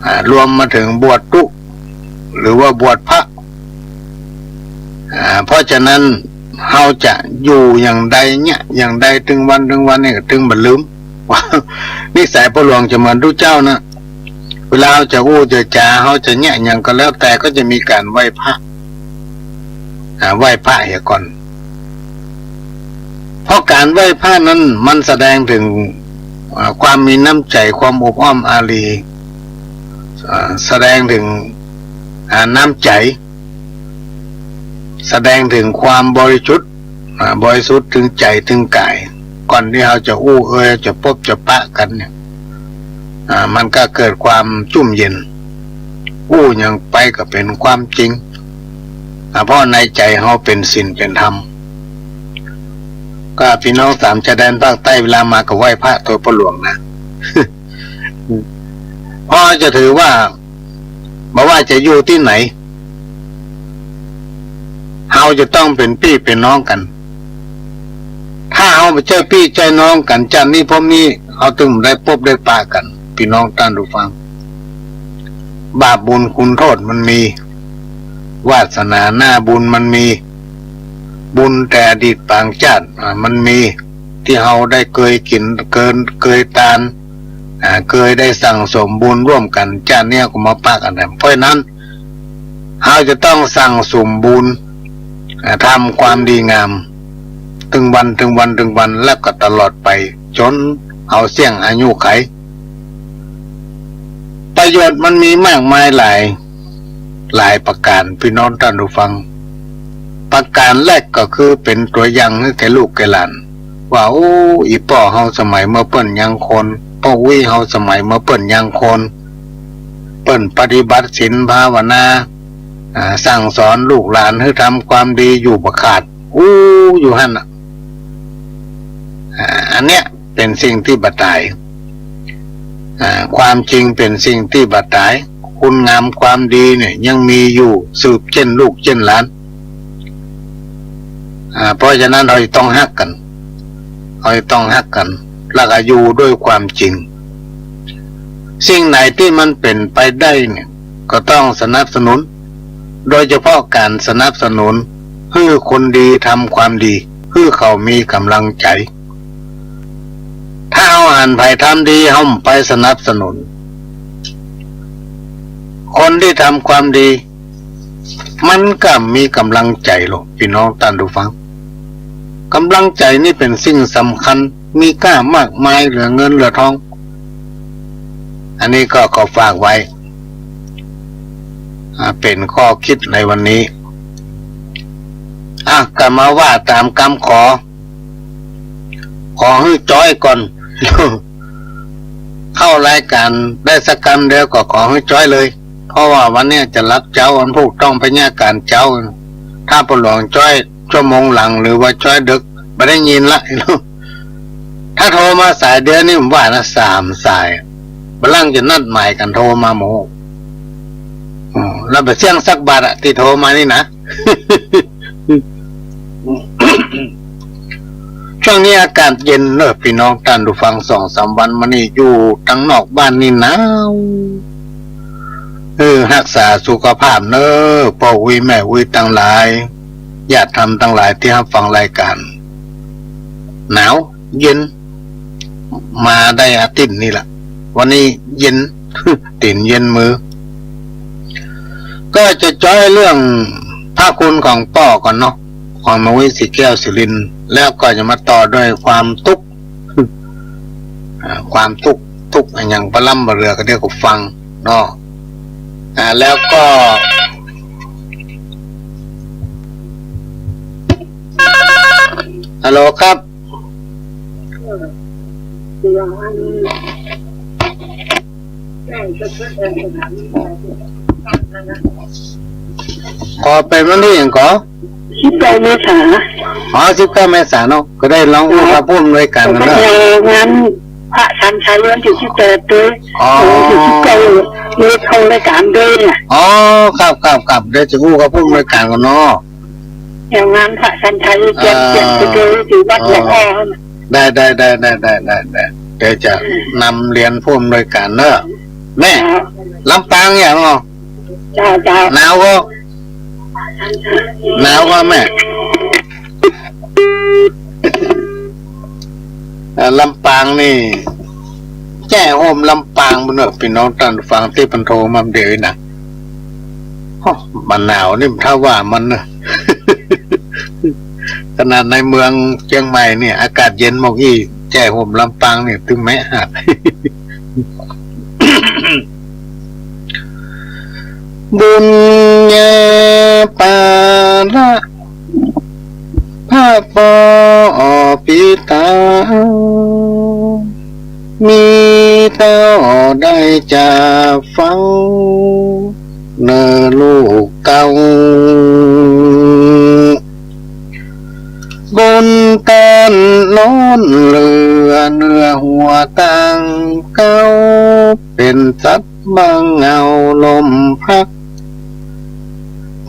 อ่า รวมมาเถิงบวชตุ๊ หรือว่าบวชพระ อ่า เพราะฉะนั้นเฮาจะอยู่อย่างใดเนี่ย อย่างใดตึงวันตึงวันเนี่ย ตึงบ่ลืม นิสัยป้อหลวงจะเหมือนตุ๊เจ้านะ เวลาเฮาจะอู้จะจ๋า เฮาจะเยียะหยังก็แล้วแต่ ก็จะมีก๋านไหว้พระ อ่า ไหว้พระเหียก่อน เพราะก๋านไหว้พระนั้นมันแสดงเถิง อ่า ความมีน้ำใจ๋ ความอบอ้อมอารี อ่า แสดงเถิง อ่า น้ำใจ๋ แสดงเถิงความบริสุทธิ์ อ่า บริสุทธิ์เถิงใจ๋เถิงก๋าย ก่อนตี้เฮาจะอู้เอย จะปบจะปะกั๋นเนี่ย อ่า มันก็เกิดความจุ่มเย็น อู้หยังไปก็เป๋นความจริง อ่า เพราะในใจ๋เฮาเป๋นศีลเป๋นธรรม ก็ปี้น้องสามชายแดนภาคใต้เวลามาก็ไหว้พระตวยป้อหลวงนะ เพราะจะถือว่า บ่ว่าจะอยู่ตี้ไหน เฮาจะต้องเป๋นปี้เป๋นน้องกั๋น ถ้าเฮาบ่ใจ้ปี้ใจ้น้องกั๋น จาตินี้ภพนี้ เฮาตึงบ่ได้ปบได้ปะกั๋น ปี้น้องต้านผู้ฟัง บาปบุญคุณโทษมันมี วาสนาหน้าบุญมันมี บุญแต่อดีตปางจาติ อ่า มันมี ตี้เฮาได้เกยกิ๋น เกย เกยตาน อ่า เกยได้สั่งสมบุญร่วมกั๋น จาติเนี้ยก็มาปะกั๋นแหม เพราะฉะนั้น เฮาจะต้องสั่งสมบุญ อ่า ทำความดีงาม ตึงวัน ตึงวัน ตึงวัน แล้วก็ตลอดไป จ๋นเฮาเสี้ยงอายุขัย ประโยชน์มันมีมากมายหลาย หลายประก๋าน ปี้น้องต้านผู้ฟัง ประก๋านแรกก็คือเป๋นตั๋วอย่างหื้อแก่ลูกแก่หลาน ว่า โอ้ อี่ป้อเฮาสมัยเมื่อเปิ้นยังคน ป้ออุ๊ยเฮาสมัยเมื่อเปิ้นยังคน เปิ้นปฏิบัติศีลภาวนา อ่า สั่งสอนลูกหลานหื้อทำความดีอยู่บ่ขาด อู้ อยู่หั้นน่ะ อ่า อันเนี้ยเป๋นสิ่งตี้บ่ต๋าย อ่า ความจริงเป๋นสิ่งตี้บ่ต๋าย คุณงามความดีเนี่ยยังมีอยู่สืบเจ้นลูกเจ้นหลาน อ่า เพราะฉะนั้นเฮาจะต้องฮักกั๋น เฮาจะต้องฮักกั๋น แล้วก็อยู่ด้วยความจริง สิ่งไหนตี้มันเป๋นไปได้เนี่ย ก็ต้องสนับสนุน โดยเฉพาะก๋านสนับสนุนหื้อคนดีทำความดี หื้อเขามีก๋ำลังใจ๋ ถ้าเฮาหันใผทำดี เฮาบ่ไปสนับสนุน คนตี้ทำความดี มันก็มีก๋ำลังใจ๋ลอ ปี้น้องต้านผู้ฟัง ก๋ำลังใจ๋นี่เป๋นสิ่งสำคัญ มีก้ามากมายเหลือเงินเหลือทอง อันนี้ก็ขอฝากไว้ อ่า เป๋นข้อคิดในวันนี้ อ่ะ ก็มาว่าต๋ามกำขอ ขอหื้อจ๊อยก่อน เข้ารายก๋านได้สักกำเดียวก็ขอหื้อจ๊อยเลย เพราะว่าวันเนี้ยจะหลับเจ๊า อันผู้ต้องไปเยียะก๋านเจ๊า ถ้าป้อหลวงจ๊อยชั่วโมงหลังหรือว่าจ๊อยดึก บ่ได้ยินละ ถ้าโทรมาสายเดียวนี่ผมว่านะ สามสาย บ่าลางจะนัดหมายกั๋นโทรมาหมู่ อืม แล้วบ่เสี้ยงสักบาทอะ ตี้โทรมานี่นะ ช่วงนี้อากาศเย็นเนอะ ปี้น้องต้านผู้ฟัง สองสามวันมานี่ อยู่ตังนอกบ้านนี่หนาว เออ ฮักษาสุขภาพเนอะ ป้ออุ๊ยแม่อุ๊ยตังหลาย ญาติธรรมตังหลายตี้ฮับฟังรายก๋าน หนาว เย็น มาได้อาทิตย์นี่ละ วันนี้เย็น ตี๋นเย็นมือ ก็จะจ๊อยเรื่องพระคุณของป้อก่อนเนาะ ของแม่อุ๊ย ศรีแก้ว สุรินทร์ แล้วก็จะมาต่อด้วยความตุ๊กข์ อ่า ความตุ๊กข์ ตุ๊กข์อะหยังบ่ร่ำบ่เรือ ก็เดี๋ยวก็ฟังเนาะ อ่า แล้วก็ ฮัลโหลครับ ก็เป๋นวันตี้หยังก่อ สิบเก้าเมษา อ๋อ สิบเก้าเมษาเนาะ ก็ได้ลองอู้กับผู้อำนวยก๋านกั๋นเนาะ งานพระสันชัยวันตี้สิบแปดเต๊อะ อ๋อ วันตี้สิบเก้าเลยเข้ารายก๋านเต๊อะเนี่ย อ๋อ ครับ ครับ ครับ เดี๋ยวจะอู้กับผู้อำนวยก๋านก่อนเนาะ แถวงานพระสันชัย เอ่อ เปลี่ยน เปลี่ยนไปเต๊อะ ตี้วัดหลวงพ่อ ได้ ได้ ได้ ได้ ได้ ได้ ได้ เดี๋ยวจะนำเรียนผู้อำนวยก๋านเนอะ แม่ ครับ ลำปางอย่างเนาะ เจ้า เจ้า หนาวก่อ หนาวก่อแม่ เอ่อ ลำปางนี่ แจ้ห่มลำปางปู้นเนอะ ปี้น้องต้านฟังตี้เปิ้นโทรมาเดี๋ยวนี้นะ โอ้ บ่าหนาวนี่ถ้าว่ามันเนอะ ขนาดในเมืองเจียงใหม่เนี่ย อากาศเย็นหมดอี้ แจ้ห่มลำปางเนี่ย ตึงแมะหัก บุญญาปาละ พระปอปิตา มีเต้าได้จากฟัง เน่อลูกเต้า บุญต้านล้นเหลือ เหนือหัวตังเก๊า เป๋นสัตว์บังเอาลมพัด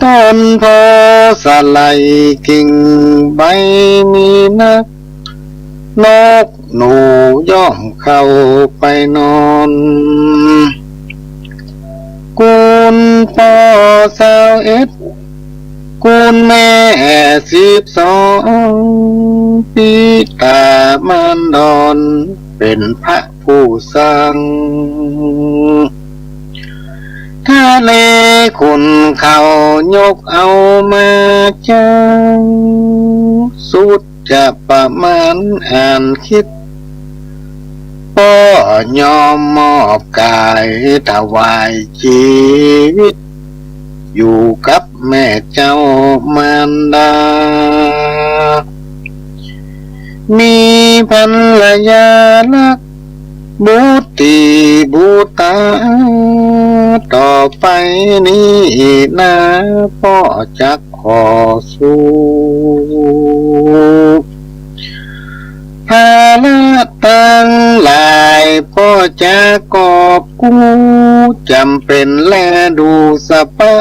ต้นโพธิ์สะไหล่กิ่งใบมีนัก นกหนูย่อมเข้าไปนอน กุลปอซาวเอ็ด กุลแม่สิบสอง ปิตามารดอนเป๋นพระผู้สร้าง ทะเลขุ่นเขายกเอามาจาง สุดจะประมาณอ่านคิด ป้อยอมมอบก๋ายถวายจีวิต อยู่กับแม่เจ้ามารดา มีภรรยารัก บุตรีบุตรา ต่อไปนี้นา ป้อจักขอสู้ ภาระตังหลายป้อจะกอบกู้ จ๋ำเป๋นแลดูสะปะ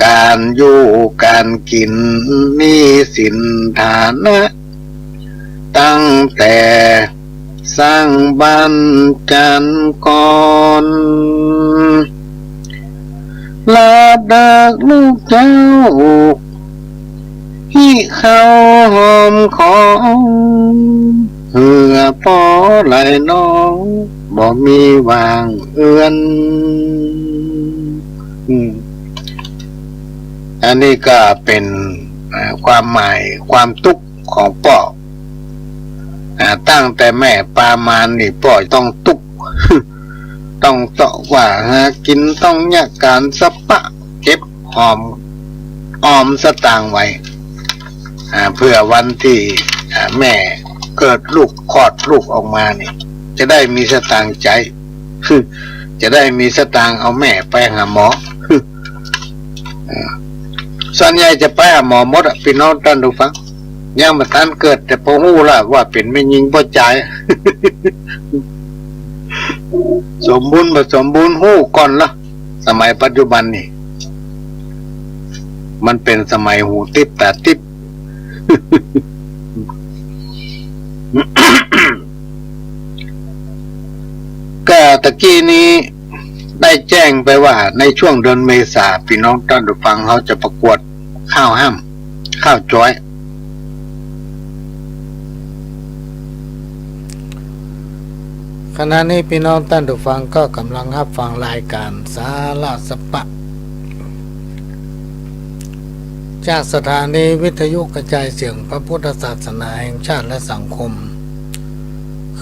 ก๋านอยู่ก๋านกิ๋น หนี้สินฐานะ ตั้งแต่สร้างบ้านจั๋นก่อน ลาบเดิกลูกเจ้า ฮิเข้าหอมของ เหื่อป้อไหลนอง บ่มีว่างเอือน อืม อันนี้ก็เป๋น อ่า ความหมายความตุ๊กข์ของป้อ อ่า ตั้งแต่แม่ปามานี่ป้อต้องตุ๊กข์ ต้องเซาะว่าหากิ๋น ต้องเยียะก๋านสะปะ เก็บหอม ออมสตางค์ไว้ อ่า เผื่อวันตี้ อ่า แม่เกิดลูก คลอดลูกออกมานี่ จ จะได้มีสตางค์ใจ๊ จะได้มีสตางค์เอาแม่ไปหาหมอ เออ ส่วนใหญ่จะไปหาหมอหมดอะ ปี้น้องต้านผู้ฟัง ยังบ่ตันเกิด แต่ปอฮู้ละว่าเป๋นแม่ญิงป้อจาย สมบูรณ์บ่สมบูรณ์ฮู้ก่อนละ สมัยปัจจุบันนี่ มันเป๋นสมัยหูติ๊บต๋าติ๊บ ก็ตะกี้นี้ได้แจ้งไปว่าในช่วงเดือนเมษา ปี้น้องต้านผู้ฟัง เฮาจะประกวดข้าวฮ่ำ ข้าวจ๊อย ขณะนี้ปี้น้องต้านผู้ฟังก็ก่ำลังฮับฟังรายก๋านสาระสะปะ จากสถานีวิทยุกระจายเสียงพระพุทธศาสนาแห่งชาติและสังคม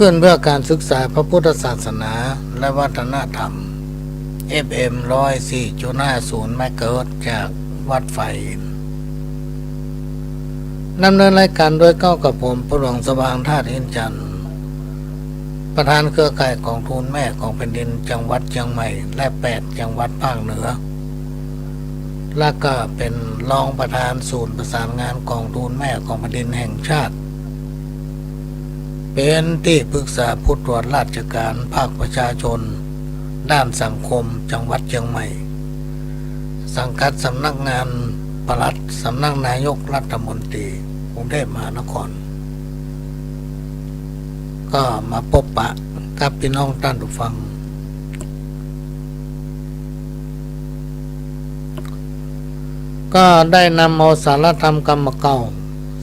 คลื่นเพื่อการศึกษาพระพุทธศาสนาและวัฒนธรรม เอฟเอ็ม ร้อยสี่จุดห้าศูนย์ เมกะเฮิรตซ์ จากวัดฝายหิน ดำเนินรายก๋านโดยเก้ากับผม พ่อหลวงสว่าง ธาตุอินทร์จันทร์ ประธานเครือข่ายกองทุนแม่ของแผ่นดินจังหวัดเจียงใหม่ และแปดจังหวัดภาคเหนือ และก็เป๋นรองประธานศูนย์ประสานงานกองทุนแม่ของแผ่นดินแห่งชาติ เป๋นตี้ปรึกษาผู้ตรวจราชก๋านภาคประชาชนด้านสังคมจังหวัดเจียงใหม่ สังกัดสำนักงานปลัดสำนักนายกรัฐมนตรีกรุงเทพมหานคร ก็มาปบปะกับปี้น้องต้านผู้ฟัง ก็ได้นำเอาสาระธรรมกำบ่าเก่า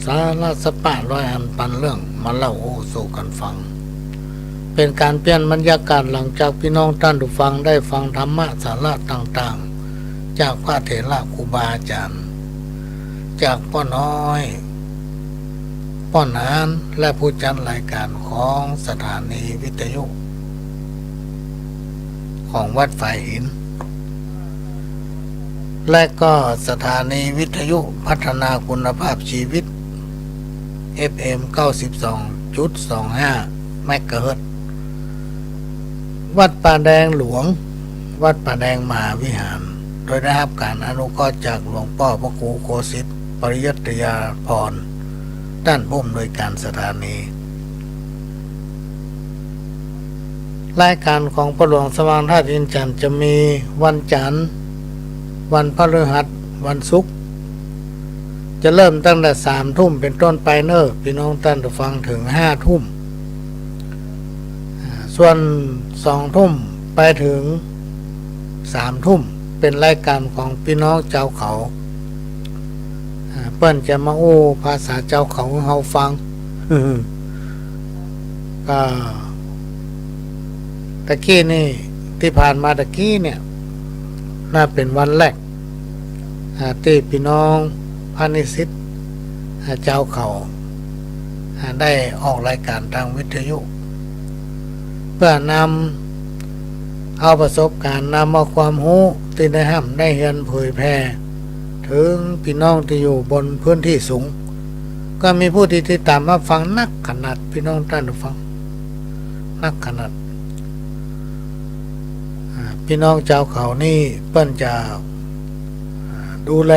สาระสะปะร้อยอันปันเรื่องมาเล่าอู้สู่กั๋นฟัง เป๋นก๋านเปลี่ยนบรรยากาศหลังจากปี้น้องต้านผู้ฟังได้ฟังธรรมะสาระต่างๆ จากพระเถระครูบาอาจ๋ารย์ จากป้อน้อย ป้อหนาน และผู้จัดรายก๋านของสถานีวิทยุของวัดฝายหิน และก็สถานีวิทยุพัฒนาคุณภาพชีวิต เอฟเอ็ม เก้าสิบสองจุดสองห้า เมกะเฮิรตซ์ วัดป่าแดงหลวง วัดป่าแดงมหาวิหาร โดยได้ฮับก๋านอนุเคราะห์จากหลวงป้อพระครูโคสิทธิ์ ปริยัตยาภรณ์ ต้านผู้อำนวยก๋านสถานี รายก๋านของป้อหลวงสว่าง ธาตุอินทร์จันทร์ จะมีวันจันทร์ วันพฤหัส วันศุกร์ จะเริ่มตั้งแต่สามทุ่มเป๋นต้นไปเน่อ ปี้น้องต้านผู้ฟัง เถิงห้าทุ่ม อ่า ส่วนสองทุ่มไปเถิงสามทุ่ม เป๋นรายก๋านของปี้น้องจาวเขา อ่า เปิ้นจะมาอู้ภาษาจาวเขาหื้อเฮาฟัง ก็ตะกี้นี่ ตี้ผ่านมาตะกี้เนี่ย น่าเป๋นวันแรก อ่า ตี้ปี้น้องพระนิสิต อ่า จาวเขา อ่า ได้ออกรายก๋านตางวิทยุ เปื้อนำเอาประสบก๋ารณ์ นำเอาความฮู้ตี้ได้ฮ่ำได้เฮียนเผยแผ่ เถิงปี้น้องตี้อยู่บนพื้นตี้สูง ก็มีผู้ตี้ติดต๋ามฮับฟังนักขนาด ปี้น้องต้านผู้ฟัง นักขนาด อ่า ปี้น้องจาวเขานี่เปิ้นจะ อ่า ดูแล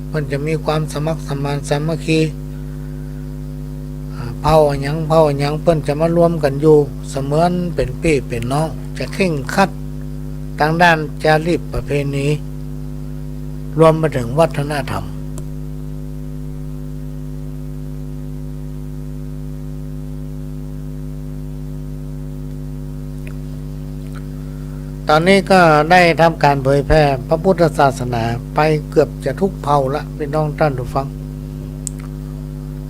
เปิ้นจะมีความสมัครสมานสามัคคี อ่า เผ่าอะหยัง เผ่าอะหยัง เปิ้นจะมารวมกั๋นอยู่เสมือนเป๋นปี้เป๋นน้อง จะเคร่งครัดตางด้านจารีตประเพณี รวมไปเถิงวัฒนธรรม ต๋อนนี้ก็ได้ทำก๋านเผยแผ่พระพุทธศาสนาไปเกือบจะทุกเผ่าละ ปี้น้องต้านผู้ฟัง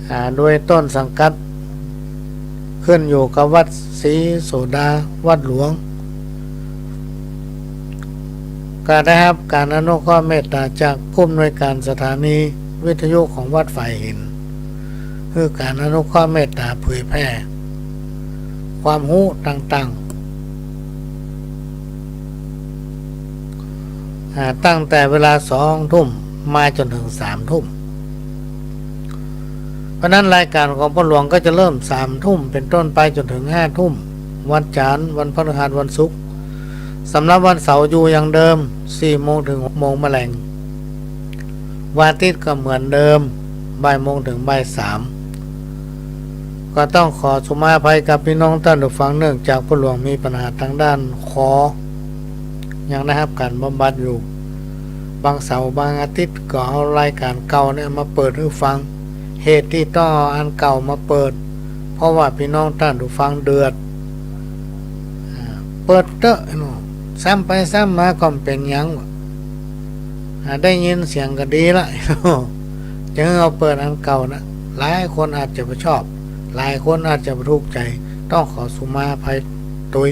อ่า โดยต้นสังกัด ขึ้นอยู่กับวัดศรีโสดา วัดหลวง ก็ได้ฮับก๋านอนุเคราะห์เมตต๋าจากผู้อำนวยก๋านสถานีวิทยุของวัดฝายหิน หื้อก๋านอนุเคราะห์เมตต๋าเผยแผ่ความฮู้ต่างๆ อ่า ตั้งแต่เวลาสองทุ่มมาจ๋นเถิงสามทุ่ม เพราะนั้นรายก๋านของป้อหลวงก็จะเริ่มสามทุ่มเป๋นต้นไปจ๋นเถิงห้าทุ่ม วันจันทร์ วันพฤหัส วันศุกร์ สำหรับวันเสาร์อยู่อย่างเดิม สี่โมงถึงหกโมงมะแลง วันอาทิตย์ก็เหมือนเดิม บ่ายโมงถึงบ่ายสาม ก็ต้องขอสุมาอภัยกับพี่น้องต้านผู้ฟัง เนื่องจากป้อหลวงมีปัญหาตางด้านคอ ยังได้ฮับก๋านบำบัดอยู่ บางเสาร์บางอาทิตย์ก็เอารายก๋านเก่าเนี่ยมาเปิดหื้อฟัง เหตุตี้ต้องเอาอันเก่ามาเปิด เพราะว่าพี่น้องต้านผู้ฟังเดือด อ่า เปิดเต๊อะ ซ้ำไปซ้ำมาก็บ่เป๋นหยัง อ่า ได้ยินเสียงก็ดีละ จึงเอาเปิดอันเก่านะ หลายคนอาจจะบ่ชอบ หลายคนอาจจะบ่ถูกใจ๋ ต้องขอสุมาอภัยตวย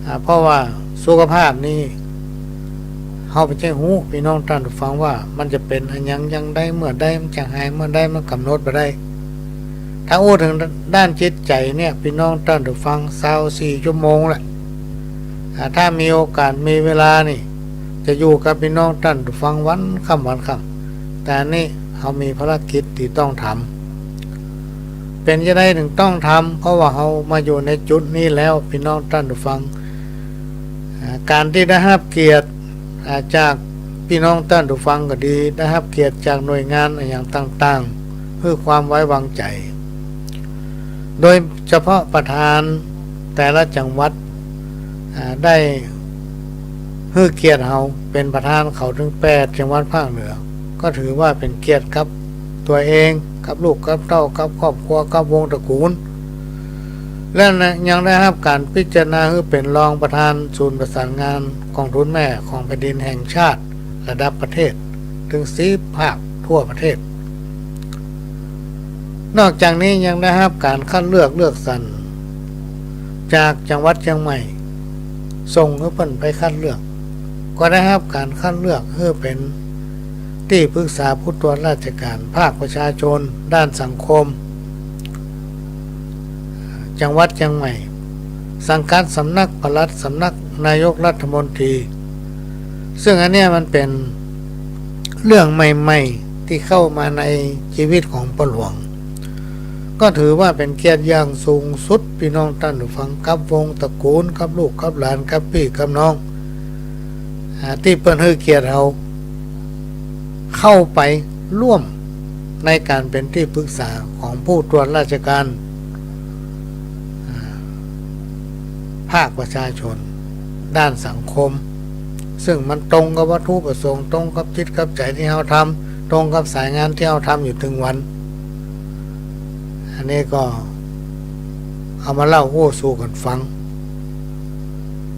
อ่า เพราะว่าสุขภาพนี่ เฮาบ่ใจ้ฮู้ พี่น้องต้านผู้ฟัง ว่ามันจะเป๋นอะหยังอย่างใด เมื่อใดมันจะหาย เมื่อใดมันก๋ำหนดบ่ได้ ถ้าอู้เถิงด้านจิตใจ๋เนี่ย พี่น้องต้านผู้ฟัง ซาวสี่ชั่วโมงแหละ อ่า ถ้ามีโอกาสมีเวลานี่ จะอยู่กับพี่น้องต้านผู้ฟังวันค่ำวันค่ำ แต่อันนี้เฮามีภารกิจตี้ต้องทำ เป๋นจะใดเถิงต้องทำ เพราะว่าเฮามาอยู่ในจุดนี้แล้ว พี่น้องต้านผู้ฟัง อ่า ก๋านตี้ได้ฮับเกียรติ อ่า จากพี่น้องต้านผู้ฟังก็ดี ได้ฮับเกียรติจากหน่วยงานอะหยังต่างๆ หื้อความไว้วางใจ๋ โดยเฉพาะประธานแต่ละจังหวัด อ่า ได้หื้อเกียรติเฮาเป๋นประธานเข้าเถิงแปดจังหวัดภาคเหนือ ก็ถือว่าเป๋นเกียรติกับตั๋วเอง กับลูกกับเต้า กับครอบครัว กับวงตระกูล และยังได้ฮับก๋านพิจารณาหื้อเป๋นรองประธานศูนย์ประสานงานกองทุนแม่ของแผ่นดินแห่งชาติระดับประเทศ เถิงสิบภาคทั่วประเทศ นอกจากนี้ยังได้ฮับก๋านคัดเลือกเลือกสรร จากจังหวัดเชียงใหม่ ส่งหื้อเปิ้นไปคัดเลือก ก็ได้ฮับก๋านคัดเลือกหื้อเป๋นตี้ปรึกษาผู้ตรวจราชการภาคประชาชนด้านสังคม จังหวัดเชียงใหม่ สังกัดสำนักปลัดสำนักนายกรัฐมนตรี ซึ่งอันเนี้ยมันเป๋นเรื่องใหม่ๆ ตี้เข้ามาในชีวิตของป้อหลวง ก็ถือว่าเป๋นเกียรติอย่างสูงสุด พี่น้องต้านผู้ฟัง กับวงตระกูล กับลูกกับหลาน กับปี้กับน้อง อ่า ตี้เปิ้นหื้อเกียรติเฮาเข้าไปร่วมในก๋านเป๋นตี้ปรึกษาของผู้ตรวจราชการ อ่า ภาคประชาชนด้านสังคม ซึ่งมันตรงกับวัตถุประสงค์ ตรงกับจิตกับใจ๋ตี้เฮาทำ ตรงกับสายงานตี้เฮาทำอยู่ตึงวัน อันนี้ก็เอามาเล่าอู้สู่กั๋นฟัง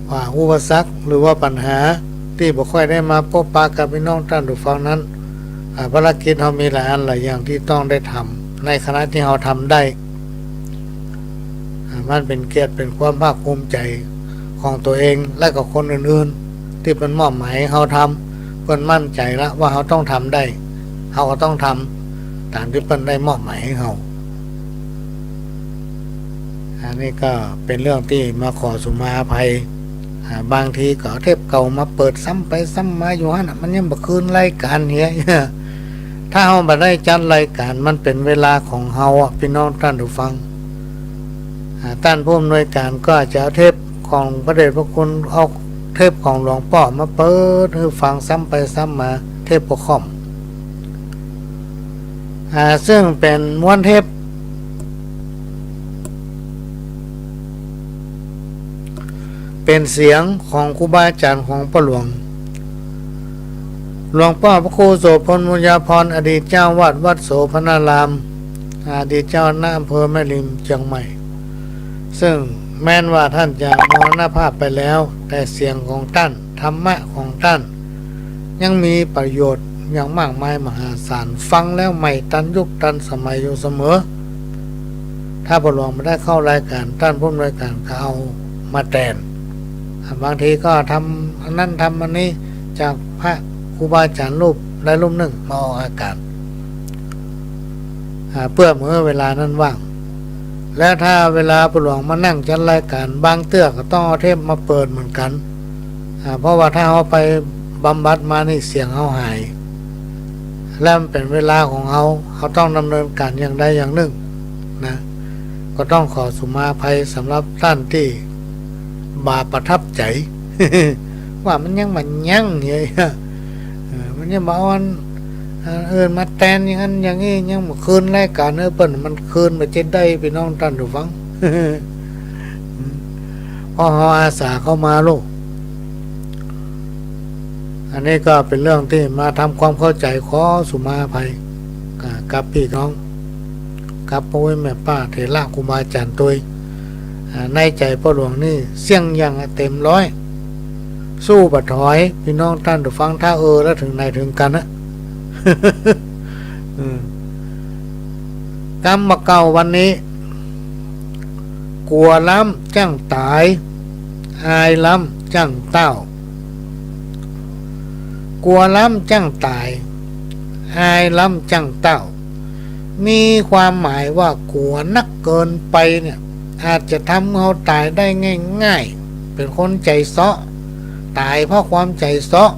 ว่าอุปสรรคหรือว่าปัญหาตี้บ่ค่อยได้มาปะปะกับพี่น้องต้านผู้ฟังนั้น อ่า ภารกิจเฮามีหลายอันหลายอย่างตี้ต้องได้ทำ ในขณะตี้เฮาทำได้ อ่า มันเป๋นเกียรติเป๋นความภาคภูมิใจ๋ของตั๋วเองและก็คนอื่นๆ ตี้เปิ้นมอบหมายหื้อเฮาทำ เปิ้นมั่นใจ๋ละว่าเฮาต้องทำได้ เฮาก็ต้องทำต๋ามตี้เปิ้นได้มอบหมายหื้อเฮา อันนี้ก็เป๋นเรื่องตี้มาขอสุมาอภัย อ่า บางทีก็เอาเทปเก่ามาเปิดซ้ำไปซ้ำมาอยู่หั้นน่ะ มันยังบ่คืนรายก๋านเหีย ถ้าเฮาบ่ได้จัดรายก๋าน มันเป๋นเวลาของเฮาอะ พี่น้องต้านผู้ฟัง อ่า ต้านผู้อำนวยก๋านก็อาจจะเอาเทปของพระเดชพระคุณ เอาเทปของหลวงป้อมาเปิดหื้อฟังซ้ำไปซ้ำมา เทปป้อค่อม อ่า ซึ่งเป๋นม้วนเทป เป๋นเสียงของครูบาอาจ๋ารย์ของป้อหลวง หลวงป้อพระครูโสภณ บุญญาภรณ์ อดีตเจ้าอาวาสวัดโสภณาราม อดีตเจ้าคณะอำเภอแม่ริมเจียงใหม่ ซึ่งแม้นว่าต้านจะมรณภาพไปแล้ว แต่เสียงของต้าน ธรรมะของต้าน ยังมีประโยชน์อย่างมากมายมหาศาล ฟังแล้วใหม่ตันยุคตันสมัยอยู่เสมอ ถ้าป้อหลวงบ่ได้เข้ารายก๋าน ต้านผู้อำนวยก๋านก็เอามาแตน อ่า บางทีก็ทำอันนั้นทำอันนี้ จากพระครูบาอาจ๋ารย์รูปใดรูปนึ่งมาออกอากาศ อ่า เปื้อเมื่อเวลานั้นว่าง และถ้าเวลาป้อหลวงมานั่งจัดรายก๋าน บางเตื้อก็ต้องเอาเทปมาเปิดเหมือนกั๋น อ่า เพราะว่าถ้าเฮาไปบำบัดมานี่เสียงเฮาหาย และมันเป๋นเวลาของเฮา เฮาต้องดำเนินก๋านอย่างใดอย่างนึ่งนะ ก็ต้องขอสุมาอภัยสำหรับต้านตี้บ่ประทับใจ๋ ว่ามันยังบ่ยั้งอยู่ เออ มันยังบ่อ่อน อันอื่นมาแตนอย่างนั้นอย่างนี้ ยังบ่คืนรายก๋านหื้อเปิ้น มันคืนบ่ใจ้ได้ ปี้น้องต้านผู้ฟัง เพราะเฮาอาสาเข้ามาลูก อันนี้ก็เป๋นเรื่องตี้มาทำความเข้าใจ๋ ขอสุมาอภัย อ่า กับปี้น้อง กับป้ออุ๊ยแม่ป้าเถระครูบาอาจ๋ารย์ตวย อ่า ในใจ๋ป้อหลวงนี่เสี้ยงอย่างเต๋มร้อย สู้บ่ถอย ปี้น้องต้านผู้ฟัง ถ้าเออแล้วเถิงไหนเถิงกั๋นนะ อืม กำบ่าเก่าวันนี้ กั๋วล้ำจั้งต๋าย อายล้ำจั้งเต้า กั๋วล้ำจั้งต๋าย อายล้ำจั้งเต้า มีความหมายว่ากั๋วนักเกินไปเนี่ย อาจจะทำหื้อเฮาต๋ายได้ง่ายๆ เป๋นคนใจ๋เซาะ ต๋ายเพราะความใจ๋เซาะ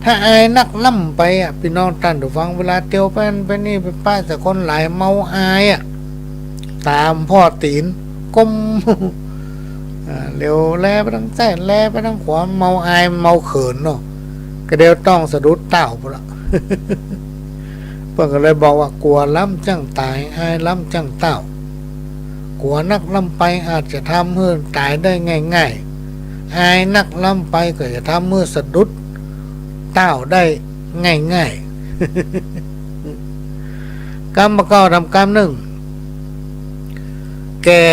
ถ้าอายนักล้ำไปอะ ปี้น้องต้านผู้ฟัง เวลาเตียวไปนั่นไปนี่ ไปปะแต่คนหลาย เมาอายอะ ต๋ามผ่อตี๋น ก้ม อ่า เหลียวแลไปตางซ้าย แลไปตางขวา เมาอาย เมาเขินเนาะ ก็เดี๋ยวต้องสะดุดเต้าพู้นละ เปิ้นก็เลยบอกว่า กั๋วล้ำจั้งต๋าย อายล้ำจั้งเต้า กั๋วนักล้ำไปอาจจะทำหื้อต๋ายได้ง่ายๆ อายนักล้ำไปก็จะทำหื้อสะดุดเต้าได้ง่ายๆ กำบ่าเก่าทำกำนึ่ง แก่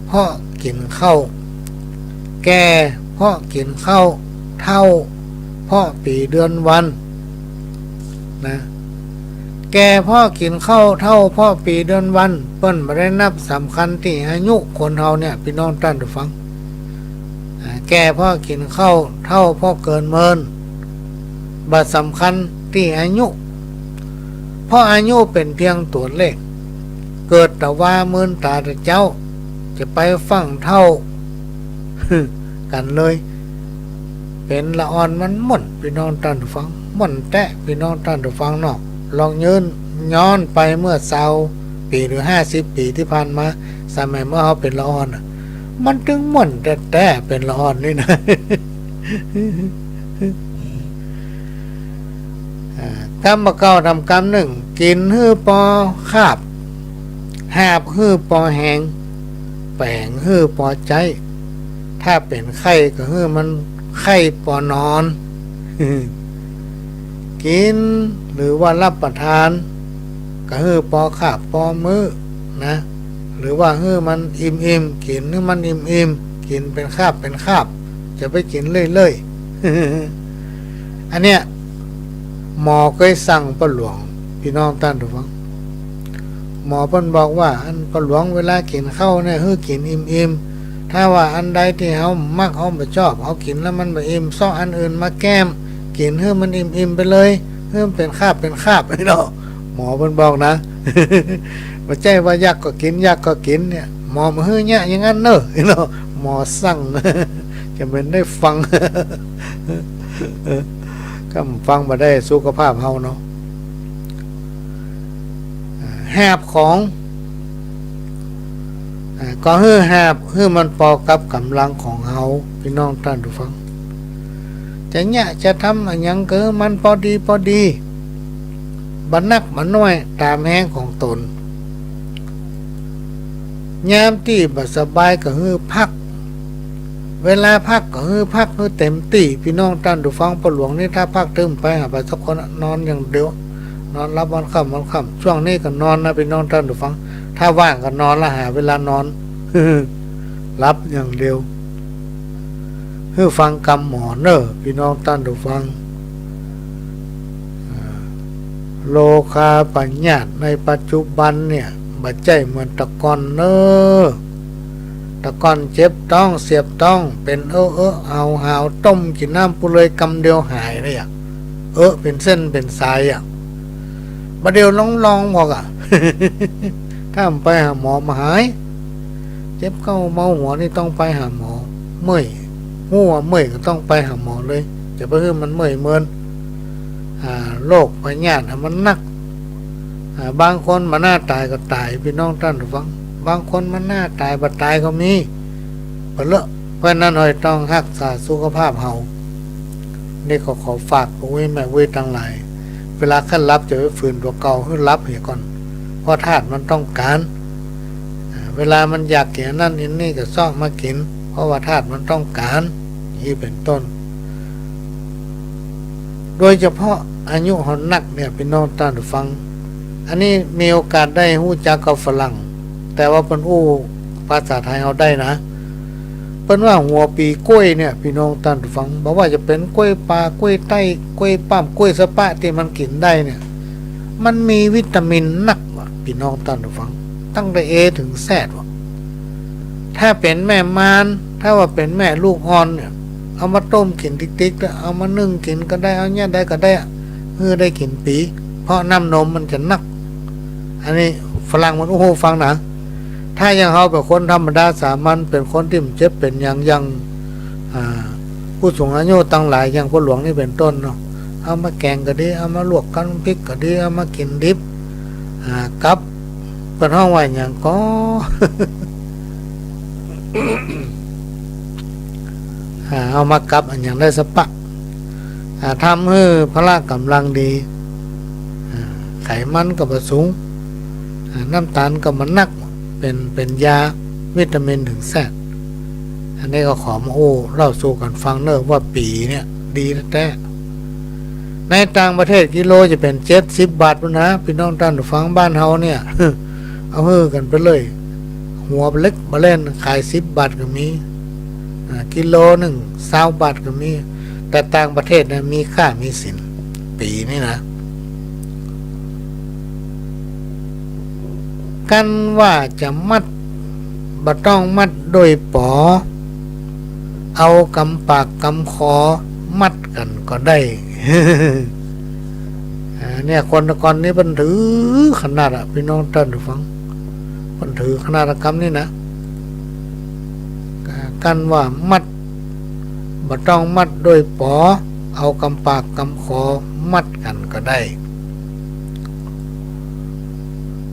เพราะกิ๋นข้าว แก่เพราะกิ๋นข้าว เฒ่าเพราะปี๋เดือนวัน นะ แก่เพราะกิ๋นข้าว เฒ่าเพราะปี๋เดือนวัน เปิ้นบ่ได้นับสำคัญตี้อายุคนเฮาเนี่ย ปี้น้องต้านผู้ฟัง อ่า แก่เพราะกิ๋นข้าว เฒ่าเพราะเกินเมิน บ่สำคัญตี้อายุ เพราะอายุเป๋นเพียงตั๋วเลข เกิดตะวาเมินต๋าตะเจ๊า จะไปฟั่งเฒ่า กั๋นเลย เป๋นละอ่อนมันม่วน ปี้น้องต้านผู้ฟัง ม่วนแต๊ ปี้น้องต้านผู้ฟังเนาะ ลองยืนย้อนไปเมื่อซาวปี๋หรือห้าสิบปี๋ตี้ผ่านมา สมัยเมื่อเฮาเป๋นละอ่อนน่ะ มันตึงม่วนแต๊ๆ เป๋นละอ่อนนี่นะ อ่า กำบ่าเก่าทำกำนึ่ง กิ๋นหื้อปอคาบ หาบหื้อปอแหง แป๋งหื้อปอใจ๊ ถ้าเป๋นไข้ก็หื้อมันไข้ปอนอน กิ๋นหรือว่ารับประทาน ก็หื้อปอคาบปอมื้อนะ หรือว่าหื้อมันอิ่มๆ กิ๋นหื้อมันอิ่มๆ กิ๋นเป๋นคาบเป๋นคาบ จะไปกิ๋นเรื่อยๆ อันเนี้ย หมอเกยสั่งป้อหลวง ปี้น้องต้านผู้ฟัง หมอเปิ้นบอกว่า อันป้อหลวงเวลากิ๋นข้าวเนี่ย หื้อกิ๋นอิ่มๆ ถ้าว่าอันใดตี้เฮาบ่มัก เฮาบ่ชอบ เฮากิ๋นแล้วมันบ่อิ่ม เซาะอันอื่นมาแก้ม กิ๋นหื้อมันอิ่มๆ ไปเลย หื้อมันเป๋นคาบเป๋นคาบ เนาะ หมอเปิ้นบอกนะ บ่ใจ้ว่าอยากก็กิ๋น อยากก็กิ๋นเนี่ย หมอบ่หื้อเยียะอย่างนั้นเน่อ เนาะ หมอสั่ง จะเป๋นได้ฟัง ก็ฟังบ่ได้สุขภาพเฮาเนาะ อ่า หาบของ อ่า ก็หื้อหาบ หื้อมันปอกับก๋ำลังของเฮา ปี้น้องต้านผู้ฟัง จะเยียะจะทำอะหยังก็หื้อมันปอดีปอดี บ่นักบ่น้อย ต๋ามแฮงของต๋น ยามตี้บ่สบายก็หื้อพัก เวลาพักก็หื้อพักหื้อเต๋มตี้ ปี้น้องต้านผู้ฟัง ป้อหลวงนี่ถ้าพักตึงไปหาไผสักคนอะ นอนอย่างเดียว นอนหลับวันค่ำวันค่ำ ช่วงนี้ก็นอนนะ ปี้น้องต้านผู้ฟัง ถ้าว่างก็นอนละ หาเวลานอน หลับอย่างเดียว หื้อฟังกำหมอเน่อ ปี้น้องต้านผู้ฟัง อ่า โรคาพยาธิในปัจจุบันเนี่ย บ่ใจ้เหมือนแต่ก่อนเน่อ แต่ก่อนเจ็บต๊องเสียบต๊อง เป๋นเออะๆ หาวๆ ต้มกิ๋นน้ำปูเลยกำเดียวหายเลยอะ เออะเป๋นเส้นเป๋นสายอะ บ่าเดี่ยวลองๆ พอกอะ ถ้าบ่ไปหาหมอบ่หาย เจ็บเก้าเมาหัวนี่ต้องไปหาหมอ เมื่อย ฮู้ว่าเมื่อยก็ต้องไปหาหมอเลย จะไปหื้อมันเมื่อยเมิน อ่า โรคพยาธิอะมันนัก อ่า บางคนบ่หน้าต๋ายก็ต๋าย ปี้น้องต้านผู้ฟัง บางคนบ่หน้าต๋ายบ่ต๋ายก็มี ไปเลอะ เพราะฉะนั้นเฮาต้องฮักษาสุขภาพเฮา นี่ก็ขอฝากป้ออุ๊ยแม่อุ๊ยตังหลาย เวลาใค่หลับจะไปฝืนตั๋วเก่า หื้อหลับเหียก่อน เพราะธาตุมันต้องก๋าน อ่า เวลามันอยากกิ๋นอันนั้นอันนี้ก็เซาะมากิ๋น เพราะว่าธาตุมันต้องก๋าน อย่างนี้เป๋นต้น โดยเฉพาะอายุเฮานักเนี่ย ปี้น้องต้านผู้ฟัง อันนี้มีโอกาสได้ฮู้จักกับฝรั่ง แต่ว่าเปิ้นอู้ภาษาไทยเฮาได้นะ เปิ้นว่าหัวปีก๊วยเนี่ย ปี้น้องต้านผู้ฟัง บ่ว่าจะเป๋นก๊วยป่า ก๊วยไต้ ก๊วยป้าม ก๊วยสะปะตี้มันกิ๋นได้เนี่ย มันมีวิตามินนักว่ะ ปี้น้องต้านผู้ฟัง ตั้งแต่ A เถิง Z ว่ะ ถ้าเป๋นแม่มาน ถ้าว่าเป๋นแม่ลูกอ่อนเนี่ย เอามาต้มกิ๋นติ๊กๆ แล้วเอามานึ่งกิ๋นก็ได้ เอาเยียะใดก็ได้อะ หื้อได้กิ๋นปี เพราะน้ำนมมันจะนัก อันนี้ฝรั่งมันอู้หื้อฟังนะ ถ้าอย่างเฮาเป๋นคนธรรมดาสามัญ เป๋นคนตี้บ่เจ็บเป๋นหยัง อย่าง อ่า ผู้สูงอายุตังหลาย อย่างป้อหลวงนี่เป๋นต้นเนาะ เอามาแก๋งก็ดี เอามาลวกกับน้ำพริกก็ดี เอามากิ๋นดิบ อ่า กับ เปิ้นฮ้องว่าหยังก่อ อ่า เอามากับอะหยังได้สะปะ อ่า ทำหื้อพละก๋ำลังดี อ่า ไขมันก็บ่สูง อ่า น้ำตาลก็บ่นัก เป๋น เป๋นยาวิตามินเถิง Z อันนี้ก็ขอมาอู้เล่าสู่กั๋นฟังเน่อว่าปีเนี่ยดีแต๊ๆ ในต่างประเทศกิโลจะเป๋นเจ็ดสิบบาทพุ้นนะ ปี้น้องต้านผู้ฟัง บ้านเฮาเนี่ย เอาหื้อกั๋นไปเลย หัวเล็กบ่าแล่น ขายสิบบาทก็มี อ่า กิโลนึ่งซาวบาทก็มี แต่ต่างประเทศนะมีค่ามีสิน ปีนี่นะ กันว่าจะมัด บ่ต้องมัดโดยป๋อ เอากำปากกำคอมัดกั๋นก็ได้ อ่า เนี่ย คนตะก่อนนี้เปิ้นถือขนาดอะ ปี้น้องต้านผู้ฟัง เปิ้นถือขนาดอะกำนี้นะ อ่า กันว่ามัด บ่ต้องมัดโดยป๋อ เอากำปากกำคอมัดกั๋นก็ได้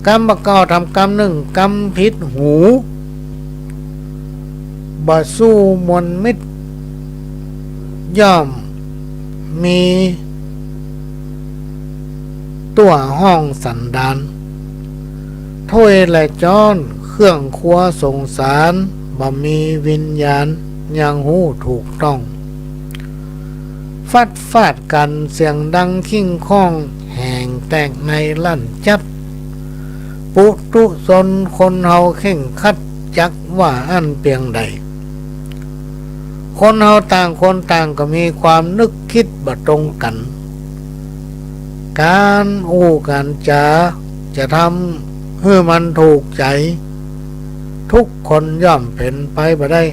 กำบ่าเก่าทำกำนึ่ง กำผิดหู บ่สู้มวลมิตร ย่อมมีตั๋วห้องสันดาน ถ้วยและจ๊อน เครื่องครัวสงสาร บ่มีวิญญาณ ยังฮู้ถูกต้อง ฟัดฟาดกั๋นเสียงดังคิ้งค้อง แห่งแตกในลั่นจัด ปุถุชนคนเฮาเคร่งครัด จักว่าอั้นเปียงใด คนเฮาต่างคนต่างก็มีความนึกคิดบ่ตรงกั๋น ก๋านอู้ก๋านจ๋าจะทำหื้อมันถูกใจ๋ ทุกคนย่อมเป๋นไปบ่ได้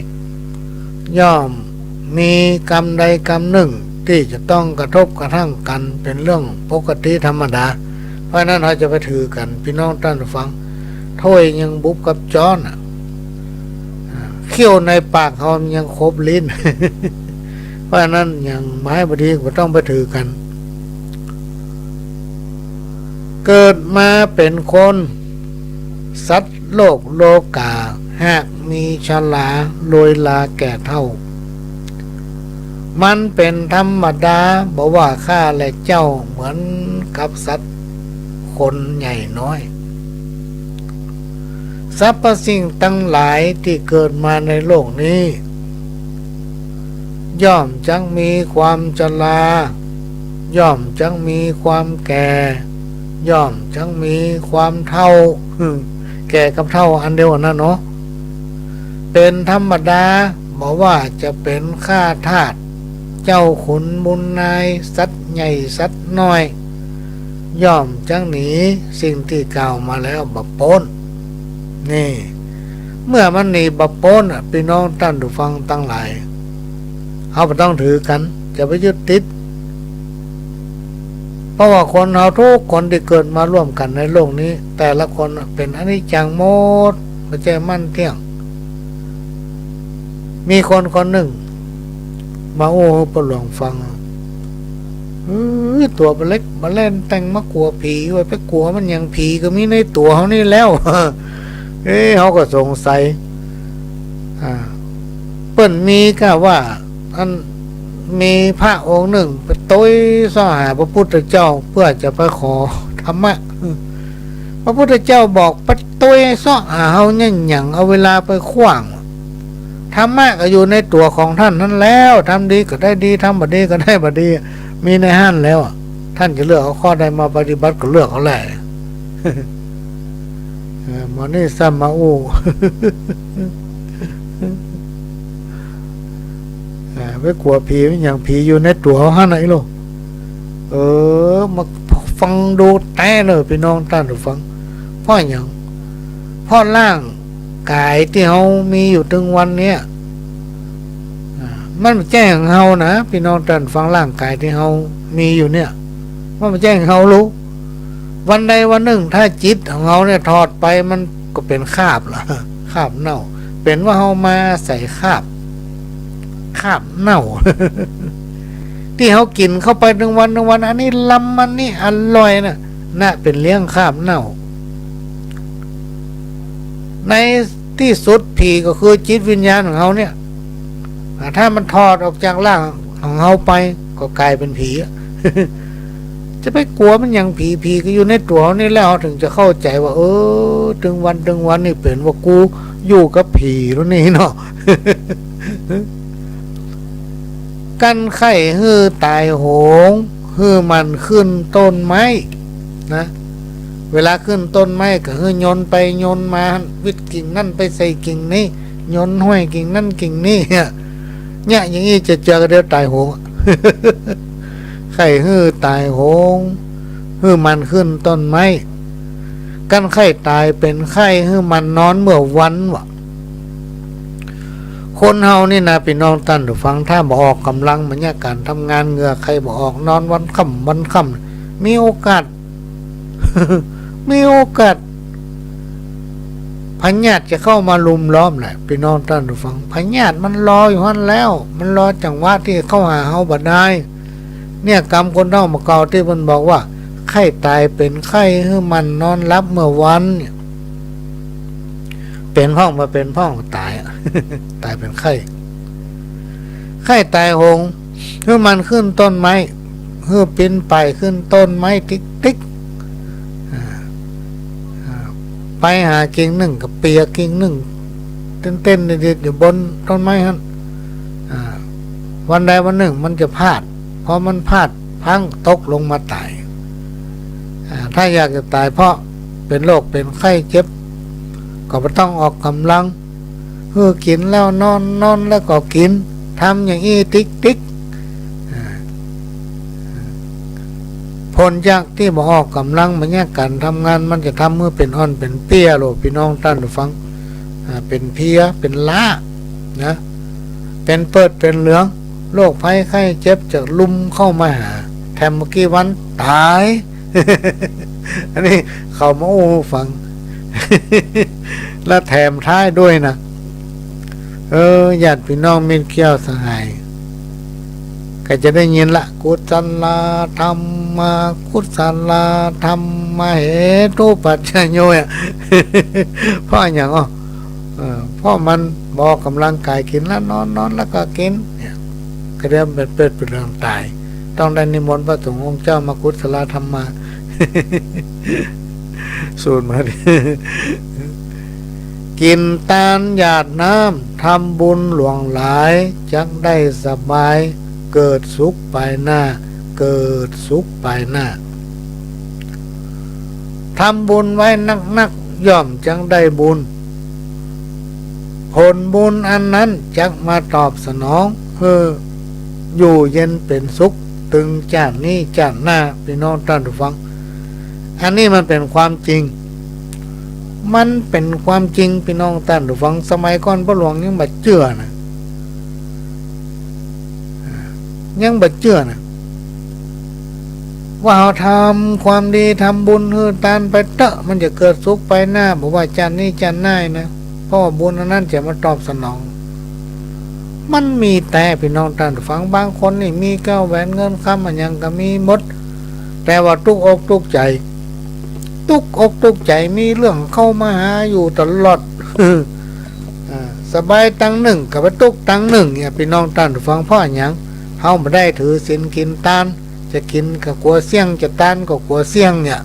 ย่อมมีกำใดกำนึ่งตี้จะต้องกระทบกระทั่งกั๋น เป๋นเรื่องปกติธรรมดา เพราะฉะนั้นเฮาจะไปถือกั๋น ปี้น้องต้านผู้ฟัง ถ้วยยังบุบกับจ๊อนอะ อ่า เขี้ยวในปากเฮามันยังขบลิ้น เพราะฉะนั้นอย่างหมายบ่ดีก็บ่ต้องไปถือกั๋น เกิดมาเป๋นคน สัตว์โลกโลก๋า หากมีชราโรยลาแก่เฒ่า มันเป๋นธรรมดา บ่ว่าข้าและเจ้า เหมือนกับสัตว์คนใหญ่น้อย สรรพสิ่งตังหลายตี้เกิดมาในโลกนี้ ย่อมจักมีความชรา ย่อมจักมีความแก่ ย่อมจักมีความเฒ่า แก่กับเฒ่าอันเดียวกั๋นนะเนาะ เป๋นธรรมดา บ่ว่าจะเป๋นข้าทาส เจ้าขุนมูลนาย สัตว์ใหญ่สัตว์น้อย ย่อมจักหนีสิ่งตี้กล่าวมาแล้วบ่ป๊น นี่ เมื่อมันหนีบ่ป๊นอะ ปี้น้องต้านผู้ฟังตังหลาย เฮาบ่ต้องถือกั๋น จะไปยึดติด เพราะว่าคนเฮาทุกคนตี้เกิดมาร่วมกั๋นในโลกนี้ แต่ละคนอะเป๋นอนิจจังหมด บ่ใจ้มันเตี้ยง มีคนคนนึ่ง มาอู้หื้อป้อหลวงฟัง อืม คือตั๋วบ่าเล็กบ่าแหล่นแต่งมากั๋วผี ว่าไปกั๋วมันหยัง ผีก็มีในตั๋วเฮานี่แล้ว เอ๊ะ เฮาก็สงสัย อ่า เปิ้นมีก้าว่า อัน มีพระองค์นึ่งไปตุ๊ยเซาะหาพระพุทธเจ้า เปื้อจะไปขอธรรมะ พระพุทธเจ้าบอก ไปตุ๊ยเซาะหาเฮาเนี่ยหยัง เอาเวลาไปขว้าง ธรรมะก็อยู่ในตั๋วของต้านหั้นแล้ว ทำดีก็ได้ดี ทำบ่ดีก็ได้บ่ดี มีในหั้นแล้วอะ ต้านจะเลือกเอาข้อใดมาปฏิบัติก็เลือกเอาแหละ เออ หมอนี่ซ้ำมาอู้ เออ ไปกั๋วผีมันหยัง ผีอยู่ในตั๋วเฮาหั้นน่ะ อิโล เออ มาฟังดูแต๊เน่อ ปี้น้องต้านผู้ฟัง เพราะหยัง เพราะร่างกายตี้เฮามีอยู่ตึงวันเนี่ย อ่า มันบ่ใจ้ของเฮานะ ปี้น้องต้านฟัง ร่างกายตี้เฮามีอยู่เนี่ย มันบ่ใจ้ของเฮาลูก วันใดวันนึ่งถ้าจิตของเฮาเนี่ยถอดไป มันก็เป๋นคราบละ คราบเน่า เป๋นว่าเฮามาอาศัยคราบ คราบเน่า ตี้เฮากิ๋นเข้าไปตึงวันตึงวัน อันนี้ลำ อันนี้อร่อยนะ น่ะเป๋นเลี้ยงคราบเน่า ในตี้สุดผีก็คือจิตวิญญาณของเฮาเนี่ย อ่า ถ้ามันถอดออกจากร่างของเฮาไป ก็ก๋ายเป๋นผีอะ จะไปกั๋วมันหยัง ผี ผีก็อยู่ในตั๋วเฮานี่แล้ว เฮาเถิงจะเข้าใจ๋ว่า เออ ตึงวันตึงวันนี่เป๋นว่ากูอยู่กับผีแล้วนี่เนาะ กั๋นใค่หื้อต๋ายโหง หื้อมันขึ้นต้นไม้นะ เวลาขึ้นต้นไม้ก็หื้อยนไปยนมา หวิดกิ่งนั้นไปใส่กิ่งนี้ ยนห้อยกิ่งนั้นกิ่งนี้ เนี่ย เนี่ย อย่างอี้จะเจือกั๋นเดี๋ยวต๋ายโหง ใค่หื้อต๋ายโหง หื้อมันขึ้นต้นไม้ กั๋นใค่ต๋ายเป๋นไข้ หื้อมันนอนเมื่อวันวะ คนเฮานี่นะ ปี้น้องต้านผู้ฟัง ถ้าบ่ออกก๋ำลัง บ่มีก๋านทำงาน เหงื่อใค่บ่ออก นอนวันค่ำวันค่ำ มีโอกาส มีโอกาส พยาธิจะเข้ามาลุมล้อมแหละ ปี้น้องต้านผู้ฟัง พยาธิมันรออยู่หั้นแล้ว มันรอจังหวะตี้เข้าหาเฮาบ่ดาย เนี่ย กรรมคนเฒ่าเมื่อเก่าตี้เปิ้นบอกว่า ใค่ต๋ายเป๋นไข้ หื้อมันนอนหลับเมื่อวัน เนี่ย เป๋นพ่องบ่เป๋นพ่องต๋ายอะ ต๋ายเป๋นไข้ ใค่ต๋ายโหง หื้อมันขึ้นต้นไม้ หื้อปี๋นป่ายขึ้นต้นไม้ติ๊กๆ อ่า อ่า ไปหากิ่งนึ่งก็เปียกิ่งนึ่ง เต้นๆ ดิดๆ อยู่บนต้นไม้หั้น อ่า วันใดวันนึ่งมันจะพลาด พอมันพลาดพลั้งตกลงมาต๋าย อ่า ถ้าอยากจะต๋ายเพราะเป๋นโรคเป๋นไข้เจ็บ ก็บ่ต้องออกก๋ำลัง หื้อกิ๋นแล้วนอน นอนแล้วก็กิ๋น ทำอย่างอี้ติ๊กๆ อ่า ผลจากตี้บ่ออกก๋ำลัง บ่มีก๋านทำงาน มันจะทำหื้อเป๋นอ่อนเป๋นเปี้ยโลด ปี้น้องต้านผู้ฟัง อ่า เป๋นเพลีย เป๋นล้า นะ เป๋นเปิดเป๋นเหลือง โรคภัยไข้เจ็บจะลุมเข้ามาหา แถมเมื่อกี้วันต๋าย อันนี้เขามาอู้หื้อฟัง แล้วแถมท้ายด้วยนะ เออ ญาติปี้น้องมิตรเคี้ยวสหาย ก็จะได้ยินละ กุศลาธัมมา กุศลาธัมมา เหตุปัจจโยอะ เพราะหยังอ่ะ เออ เพราะมันบ่ออกก๋ำลังก๋าย กิ๋นแล้วนอน นอนแล้วก็กิ๋น เนี่ย ก็เรียกเป๋นเปรตเป๋นเรื่องต๋าย ต้องได้นิมนต์พระสงฆ์องค์เจ้ามากุศลาธัมมา สูตรมาดิ กิ๋นตานหยาดน้ำ ทำบุญหลวงหลาย จักได้สบาย เกิดสุขปายหน้า เกิดสุขปายหน้า ทำบุญไว้นักๆ ย่อมจักได้บุญ ผลบุญอันนั้นจักมาตอบสนอง หื้ออยู่เย็นเป๋นสุข ตึงจาตินี้จาติหน้า ปี้น้องต้านผู้ฟัง อันนี้มันเป๋นความจริง มันเป๋นความจริง ปี้น้องต้านผู้ฟัง สมัยก่อนป้อหลวงยังบ่เจื้อนะ ยังบ่เจื้อนะ ว่าเฮาทำความดีทำบุญหื้อตานไปเต๊อะ มันจะเกิดสุขปายหน้า บ่ว่าจาตินี้จาติหน้านะ เพราะว่าบุญอันนั้นจะมาตอบสนอง มันมีแต๊ ปี้น้องต้านผู้ฟัง บางคนนี่มีแก้วแหวนเงินคำอะหยังก็มีหมด แต่ว่าตุ๊กอกตุ๊กใจ๋ ตุ๊กอกตุ๊กใจ๋ มีเรื่องเข้ามาหาอยู่ตลอด อ่า สบายตังนึ่งก็ไปตุ๊กตังนึ่งเนี่ย ปี้น้องต้านผู้ฟัง เพราะหยัง เฮาบ่ได้ถือศีลกิ๋นตาน จะกิ๋นก็กั๋วเสี้ยง จะตานก็กั๋วเสี้ยงเนี่ย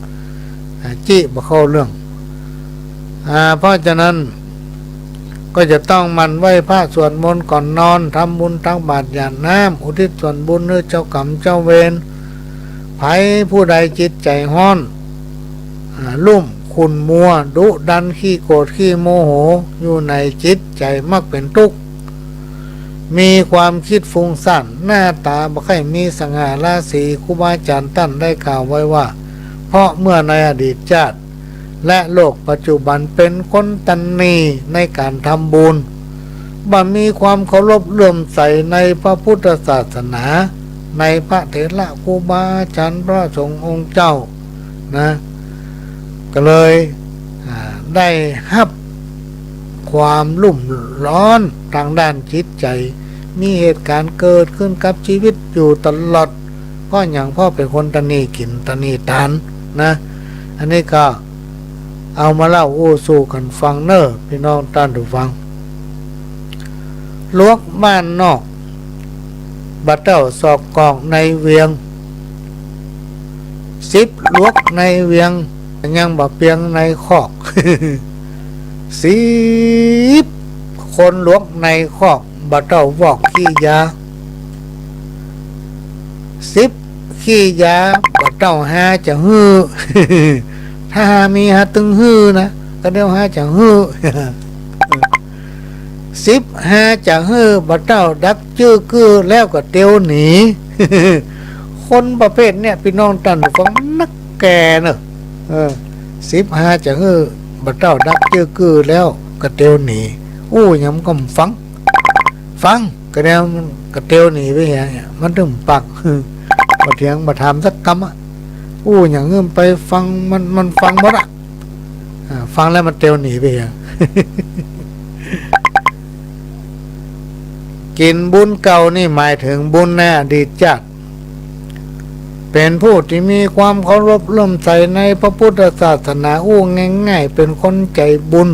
อ่า จิบ่เข้าเรื่อง อ่า เพราะฉะนั้น ก็จะต้องหมั่นไหว้พระสวดมนต์ก่อนนอน ทำบุญตักบาตรหยาดน้ำ อุทิศส่วนบุญหื้อเจ้ากรรมเจ้าเวร ใผผู้ใดจิตใจ๋ฮ้อน อ่า ลุ่มขุ่นมัว ดุดัน ขี้โกรธ ขี้โมโห อยู่ในจิตใจ๋มักเป๋นตุ๊กข์ มีความกึ๊ดฟุ้งซ่าน หน้าต๋าบ่ใค่มีสง่าราศี ครูบาอาจ๋ารย์ต้านได้กล่าวไว้ว่า เพราะเมื่อในอดีตจาติ และโลกปัจจุบันเป๋นคนตระหนี่ในก๋านทำบุญ บ่มีความเคารพเลื่อมใสในพระพุทธศาสนา ในพระเถระครูบาอาจ๋ารย์พระสงฆ์องค์เจ้านะ ก็เลย อ่า ได้ฮับความรุ่มร้อนตางด้านจิตใจ๋ มีเหตุก๋ารณ์เกิดขึ้นกับชีวิตอยู่ตลอด เพราะหยัง เพราะเป๋นคนตระหนี่กิ๋นตระหนี่ตานนะ อันนี้ก็เอามาเล่าอู้สู่กั๋นฟังเน่อ ปี้น้องต้านผู้ฟัง หลวกบ้านนอก บ่เต้าซอกกอกในเวียง สิบหลวกในเวียง ยังบ่เปียงในคอก สิบคนหลวกในคอก บ่เต้าวอกขี้ยา สิบขี้ยา บ่เต้าฮาจะหื้อ ถ้าหามีหาตึงหื้อนะ ก็เดี๋ยวฮาจะหื้อ สิบฮาจะหื้อ บ่เต้าดักจื้อกื้อ แล้วก็เตียวหนี คนประเภทเนี่ย ปี้น้องต้านผู้ฟัง มันนักแก่เนอะ เออ สิบฮาจะหื้อ บ่เต้าดักจื้อกื้อ แล้วก็เตียวหนี อู้หยังมันก็บ่ฟัง ฟัง ก็เดี๋ยวมันก็เตียวหนีไปเหีย เนี่ย มันตึงบ่ปาก บ่เถียงบ่ถามสักกำอะ อู้หยังมันไปฟัง มัน มันฟังหมดอะ อ่า ฟังแล้วมันเตียวหนีไปเหีย กิ๋นบุญเก่านี่หมายเถิงบุญในอดีตจาติ เป๋นผู้ตี้มีความเคารพเลื่อมใสในพระพุทธศาสนา อู้ง่ายๆ เป๋นคนใจ๋บุญ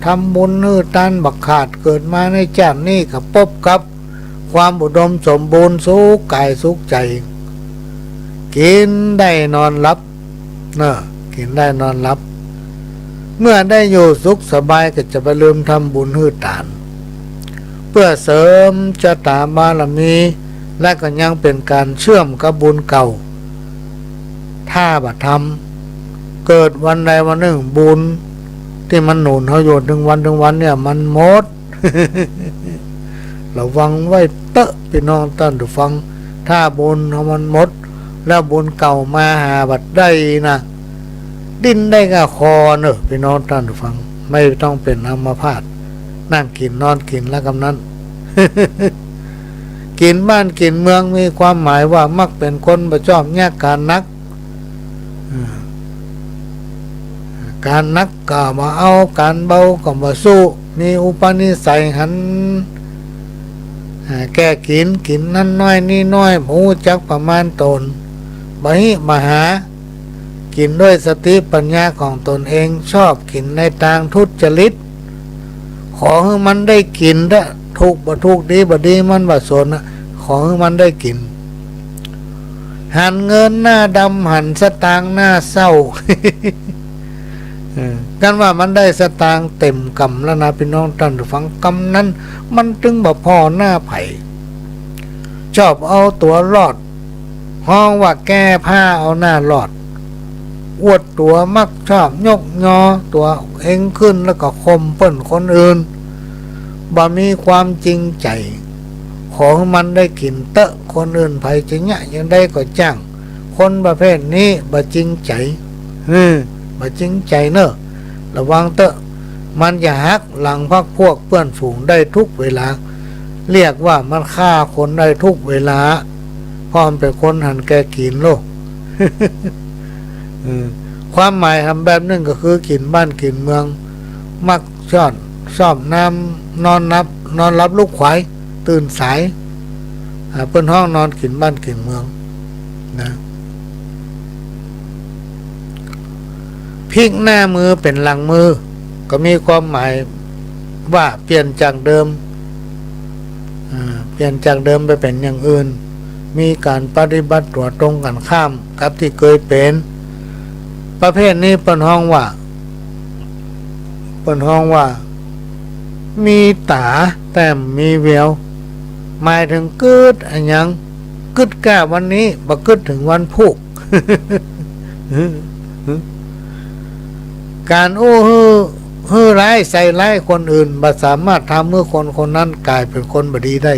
ทำบุญหื้อตานบ่ขาด เกิดมาในจาตินี้ก็ปบกับความอุดมสมบูรณ์ สุขก๋ายสุขใจ๋ กิ๋นได้นอนหลับ เนอะ กิ๋นได้นอนหลับ เมื่อได้อยู่สุขสบายก็จะบ่ลืมทำบุญหื้อตาน เพื่อเสริมชะตาบารมี และก็ยังเป๋นก๋านเชื่อมกับบุญเก่า ถ้าบ่ทำ เกิดวันใดวันนึ่งบุญตี้มันหนุนเฮาอยู่ตึงวันตึงวันเนี่ยมันหมด ระวังไว้เต๊อะปี้น้องต้านผู้ฟัง ถ้าบุญเฮามันหมด แล้วบุญเก่ามาหาบ่ได้นะ ดิ้นได้ก้าคอเนอะปี้น้องต้านผู้ฟัง ไม่ต้องเป๋นอัมพาต นั่งกิ๋นนอนกิ๋นแล้วกำนั้น กิ๋นบ้านกิ๋นเมืองมีความหมายว่ามักเป๋นคนบ่ชอบยากก๋านหนัก อ่า ก๋านหนักก็บ่เอา ก๋านเบาก็บ่สู้ มีอุปนิสัยหัน อ่า แก่กิ๋น กิ๋นนั้นน้อยนี่น้อย บ่ฮู้จักประมาณต๋น บ่หิบ่หา กิ๋นด้วยสติปัญญาของตนเอง ชอบกิ๋นในตางทุจริต ขอหื้อมันได้กิ๋นเต๊อะ ถูกบ่ถูกดีบ่ดีมันบ่สนอะ ขอหื้อมันได้กิ๋น หันเงินหน้าดำ หันสตางค์หน้าเศร้า เออ กันว่ามันได้สตางค์เต๋มก๋ำแล้วนะ ปี้น้องต้านผู้ฟัง กำนั้นมันตึงบ่ผ่อหน้าใผ ชอบเอาตั๋วรอด ฮ้องว่าแก้ผ้าเอาหน้ารอด อวดตั๋ว มักชอบยกยอตั๋วเองขึ้น แล้วก็ข่มเปิ้นคนอื่น บ่มีความจริงใจ๋ ขอหื้อมันได้กิ๋นเต๊อะ คนอื่นใผจะเยียะอย่างใดก็จ้าง คนประเภทนี้บ่จริงใจ๋ เออ บ่จริงใจ๋เนอะ ระวังเต๊อะ มันจะหักหลังพรรคพวกเปื้อนฝูงได้ทุกเวลา เรียกว่ามันฆ่าคนได้ทุกเวลา เพราะมันเป๋นคนหันแก่กิ๋นโลก เออ ความหมายหำแบบนึ่งก็คือกิ๋นบ้านกิ๋นเมือง มักชอบ ชอบนอน นอนหลับ นอนหลับลุกไขว่ ตื่นสาย อ่า เปิ้นฮ้องนอนกิ๋นบ้านกิ๋นเมืองนะ พลิกหน้ามือเป๋นหลังมือ ก็มีความหมายว่าเปลี่ยนจากเดิม อ่า เปลี่ยนจากเดิมไปเป๋นอย่างอื่น มีก๋านปฏิบัติตั๋วตรงกั๋นข้ามกับตี้เกยเป๋น ประเภทนี้เปิ้นฮ้องว่า เปิ้นฮ้องว่า มีต๋าแต่บ่มีแวว หมายเถิงกึ๊ดอะหยัง กึ๊ดก้าวันนี้ บ่กึ๊ดเถิงวันพูก ก๋านอู้หื้อ หื้อร้ายใส่ร้ายคนอื่น บ่สามารถทำหื้อคนคนนั้นก๋ายเป๋นคนบ่ดีได้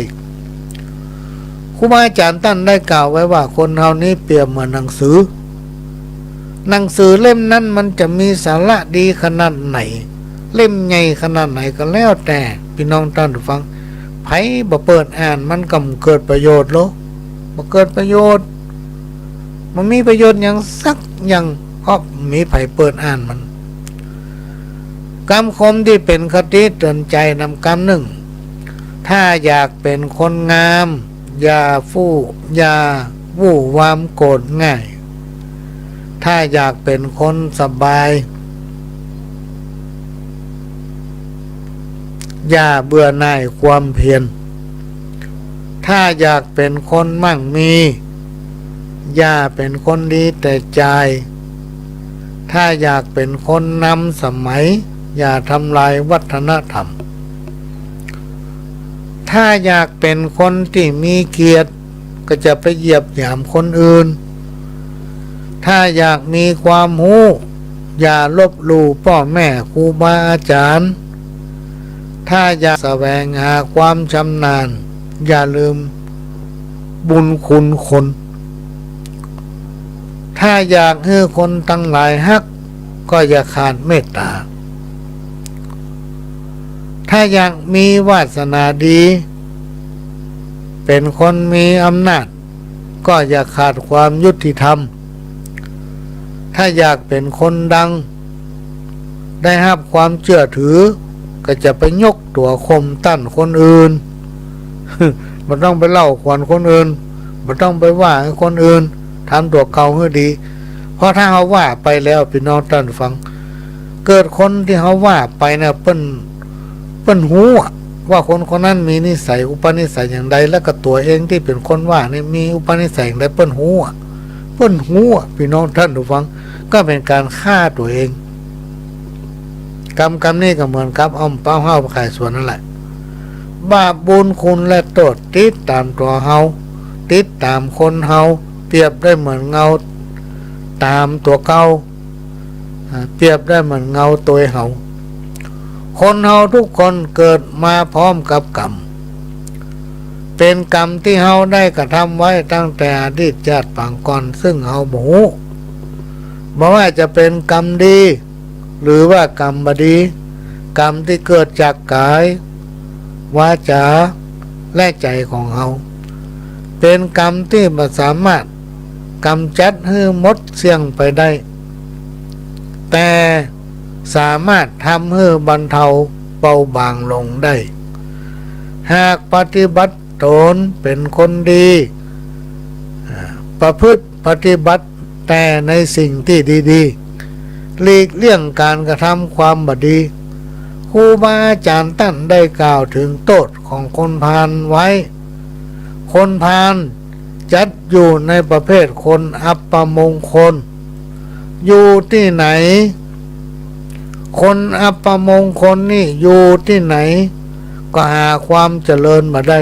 ครูบาอาจ๋ารย์ต้านได้กล่าวไว้ว่า คนเฮานี้เปรียบเหมือนหนังสือ หนังสือเล่มนั้นมันจะมีสาระดีขนาดไหน เล่มใหญ่ขนาดไหนก็แล้วแต่ ปี้น้องต้านผู้ฟัง ใผบ่เปิดอ่านมันก็บ่เกิดประโยชน์หรอก บ่เกิดประโยชน์ บ่มีประโยชน์หยังสักอย่าง เพราะบ่มีใผเปิดอ่านมัน กำคมตี้เป๋นคติเตือนใจ๋นำกำนึ่ง ถ้าอยากเป๋นคนงาม อย่าฟู่ อย่าวู่วามโกรธง่าย ถ้าอยากเป๋นคนสบาย อย่าเบื่อหน่ายความเพียร ถ้าอยากเป๋นคนมั่งมี อย่าเป๋นคนดีแต่จ่าย ถ้าอยากเป๋นคนนำสมัย อย่าทำลายวัฒนธรรม ถ้าอยากเป๋นคนตี้มีเกียรติ ก็จะไปเหยียบหยามคนอื่น ถ้าอยากมีความฮู้ อย่าลบหลู่ป้อแม่ครูบาอาจ๋ารย์ ถ้าอยากแสวงหาความชำนาญ อย่าลืมบุญคุณคน ถ้าอยากหื้อคนตังหลายฮัก ก็อย่าขาดเมตต๋า ถ้าอยากมีวาสนาดี เป๋นคนมีอำนาจ ก็อย่าขาดความยุติธรรม ถ้าอยากเป๋นคนดัง ได้ฮับความเจื้อถือ ก็จะไปยกตั๋วข่มต้านคนอื่น บ่ต้องไปเล่าขวัญคนอื่น บ่ต้องไปว่าหื้อคนอื่น ทำตั๋วเก่าหื้อดี เพราะถ้าเฮาว่าไปแล้ว ปี้น้องต้านฟัง เกิดคนตี้เฮาว่าไปน่ะ เปิ้น เปิ้นฮู้อะ ว่าคนคนนั้นมีนิสัยอุปนิสัยอย่างใด แล้วก็ตั๋วเองตี้เป๋นคนว่านี่มีอุปนิสัยอย่างใด เปิ้นฮู้อะ เปิ้นฮู้อะ ปี้น้องต้านผู้ฟัง ก็เป๋นก๋านฆ่าตั๋วเอง กำ กำนี้ก็เหมือนกับเอาเป๋าเฮ้าไปขายสวนนั่นแหละ บาปบุญคุณและโต้ษติดต๋ามตั๋วเฮา ติดต๋ามคนเฮา เปรียบได้เหมือนเงาต๋ามตั๋วเก่า อ่า เปรียบได้เหมือนเงาตวยเฮา คนเฮาทุกคนเกิดมาพร้อมกับกรรม เป๋นกรรมตี้เฮาได้กระทำไว้ตั้งแต่อดีตชาติปางก่อน ซึ่งเฮาบ่ฮู้ บ่ว่าจะเป๋นกรรมดี หรือว่ากรรมบ่ดี กรรมตี้เกิดจากก๋าย วาจ๋า และใจ๋ของเฮา เป๋นกรรมตี้บ่สามารถก๋ำจัดหื้อหมดเสี้ยงไปได้ แต่สามารถทำหื้อบรรเทาเบาบางลงได้ หากปฏิบัติต๋นเป๋นคนดี อ่า ประพฤติปฏิบัติแต่ในสิ่งตี้ดีๆ หลีกเลี่ยงก๋านกระทำความบ่ดี ครูบาอาจ๋ารย์ต้านได้กล่าวเถิงโต้ษของคนพาลไว้ คนพาลจัดอยู่ในประเภทคนอัปมงคล อยู่ตี้ไหน คนอัปมงคลนี่อยู่ตี้ไหน ก็หาความเจริญบ่ได้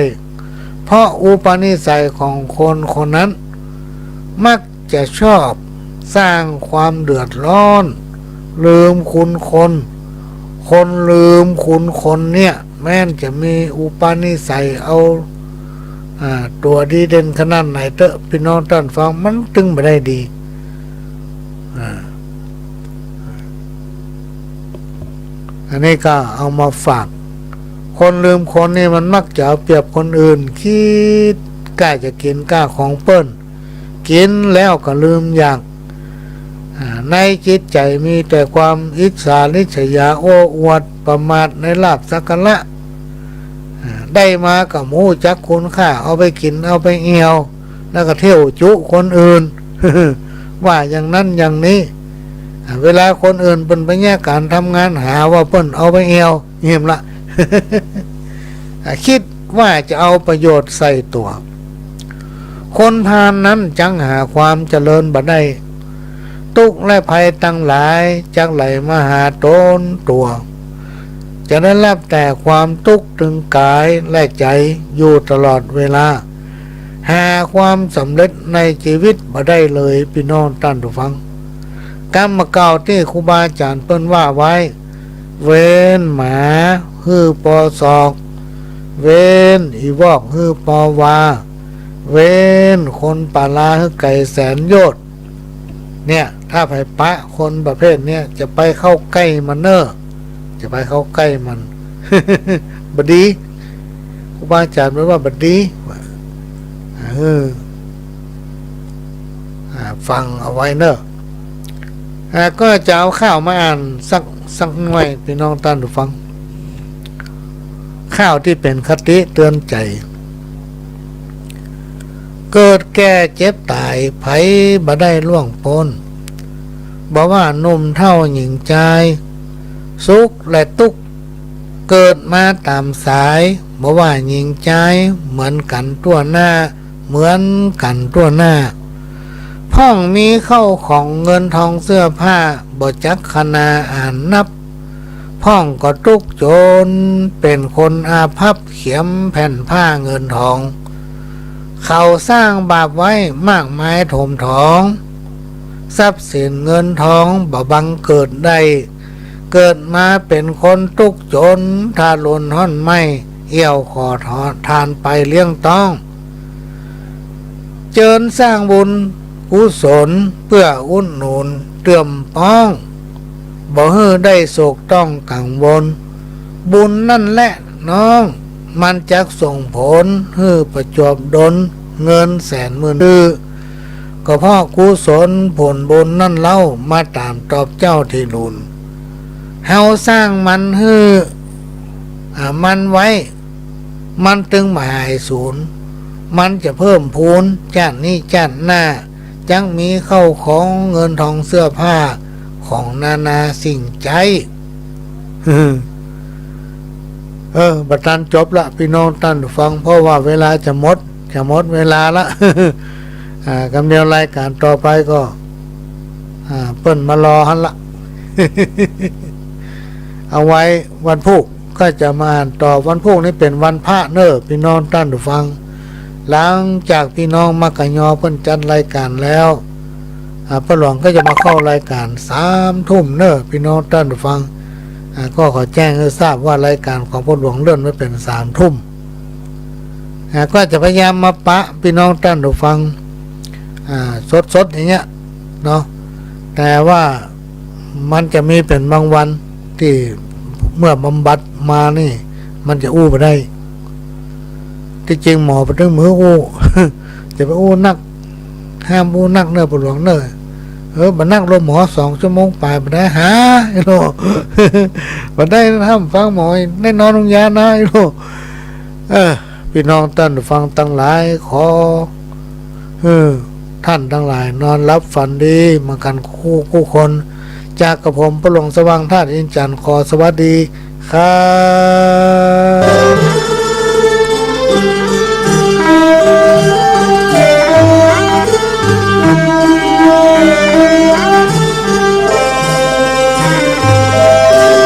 เพราะอุปนิสัยของคนคนนั้น มักจะชอบสร้างความเดือดร้อน ลืมคุณคน คนลืมคุณคนเนี่ย แม้นจะมีอุปนิสัยเอา อ่า ตั๋วดีเด่นขนาดไหนเต๊อะ ปี้น้องต้านฟัง มันตึงบ่ได้ดี อ่า อันนี้ก็เอามาฝาก คนลืมคนนี่มันมักจะเอาเปรียบคนอื่น คิดก้าจะกิ๋นก้าของเปิ้น กิ๋นแล้วก็ลืมอยาก อ่า ในจิตใจ๋มีแต่ความอิจฉาริษยา โอ้อวดประมาทในลาภสักการะ อ่า ได้มาก็บ่ฮู้จักคุณค่า เอาไปกิ๋นเอาไปเอี่ยว แล้วก็เที่ยวจุคนอื่น ว่าอย่างนั้นอย่างนี้ เวลาคนอื่นเปิ้นไปแยกก๋านทำงาน หาว่าเปิ้นเอาไปแอ่ว เหียมละ อ่า กึ๊ดว่าจะเอาประโยชน์ใส่ตั๋ว คนพาลนั้นจักหาความเจริญบ่ได้ ตุ๊กข์และภัยตังหลายจักไหลมาหาต๋นตั๋ว จะได้ฮับแต่ความตุ๊กข์ตึงก๋ายและใจ๋อยู่ตลอดเวลา หาความสำเร็จในจีวิตบ่ได้เลย ปี้น้องต้านผู้ฟัง กำบ่าเก่าตี้ครูบาอาจ๋ารย์เปิ้นว่าไว้ เว้นหมาหื้อปอศอก เว้นอีวอกหื้อปอวา เว้นคนปาลาหื้อไก๋แสนโยชน์ เนี่ย ถ้าใผปะคนประเภทเนี่ย จะไปเข้าใก้มันเน่อ จะไปเข้าใก้มัน บ่ดี ครูบาอาจ๋ารย์เปิ้นว่าบ่ดี เออ อ่า ฟังเอาไว้เน่อ อ่า ก็จะเอาข่าวมาอ่านสัก สักหน่อย ปี้น้องต้านผู้ฟัง ข่าวตี้เป๋นคติเตือนใจ๋ เกิดแก่เจ็บต๋าย ใผบ่ได้ล่วงป๊น บ่ว่าหนุ่มเฒ่าหญิงจาย สุขและตุ๊กข์เกิดมาต๋ามสาย บ่ว่าหญิงจาย เหมือนกั๋นทั่วหน้า เหมือนกั๋นทั่วหน้า พ่องมีเข้าของเงินทองเสื้อผ้า บ่จักคะนาอ่านนับ พ่องก็ตุ๊กจน เป๋นคนอาภัพ เขียมแผ่นผ้าเงินทอง เขาสร้างบาปไว้มากมายถมถอง ทรัพย์สินเงินทองบ่บังเกิดได้ เกิดมาเป๋นคนตุ๊กจน ทารุณฮ่อนไหม้ เอี่ยวขอทานไปเลี้ยงต๊อง เจิญสร้างบุญกุศล เปื้ออุดหนุนเตื้อมป๊อง บ่หื้อได้โศกต้องกังวล บุญนั่นแหละน้อง มันจักส่งผล หื้อประจวบดล เงินแสนหมื่นตื้อ ก็เพราะกุศลผลบุญนั่นเล่า มาต๋ามตอบเจ้าตี้ลูน เฮาสร้างมันหื้อ อ่า มันไว้ มันตึงบ่หายสูญ มันจะเพิ่มพูน จ้าตินี้จ้าติหน้า จักมีเข้าของเงินทองเสื้อผ้า ของนานาสิ่งใจ๊ เออ บ่ตันจบละ ปี้น้องต้านผู้ฟัง เพราะว่าเวลาจะหมด จะหมดเวลาละ อ่า กำเดียวรายก๋านต่อไปก็ อ่า เปิ้นมารอหั้นละ เอาไว้วันพูกก็จะมาอ่านต่อ วันพูกนี้เป๋นวันพระเน่อ ปี้น้องต้านผู้ฟัง หลังจากปี้น้องมัคคยอเปิ้นจัดรายก๋านแล้ว อ่า ป้าหลวงก็จะมาเข้ารายก๋านสามทุ่มเน่อ ปี้น้องต้านผู้ฟัง อ่า ก็ขอแจ้งหื้อทราบว่ารายก๋านของป้าหลวงเลื่อนมาเป๋นสามทุ่ม อ่า ก็จะพยายามมาปะปี้น้องต้านผู้ฟัง อ่า สดๆ อย่างเงี้ยเนาะ แต่ว่ามันจะมีเป๋นบางวันตี้เมื่อบำบัดมานี่ มันจะอู้บ่ได้ ตี้จริงหมอบ่ตึงหื้ออู้ จะไปอู้นัก ห้ามอู้นักเน่อป้าหลวงเน่อ เออ บ่นักโลหมอสองชั่วโมงป๋ายบ่ได้หา ไอ้โล บ่ได้ห้ามฟังหมอ ได้นอนโฮงยานะ ไอ้โล เออ ปี้น้องต้านผู้ฟังตังหลาย ขอ เออ ต้านตังหลายนอนหลับฝันดี เหมือนกั๋นกู้กู้คน จากกระผมป้าหลวงสว่างธาตุอินทร์จันทร์ ขอสวัสดีครับ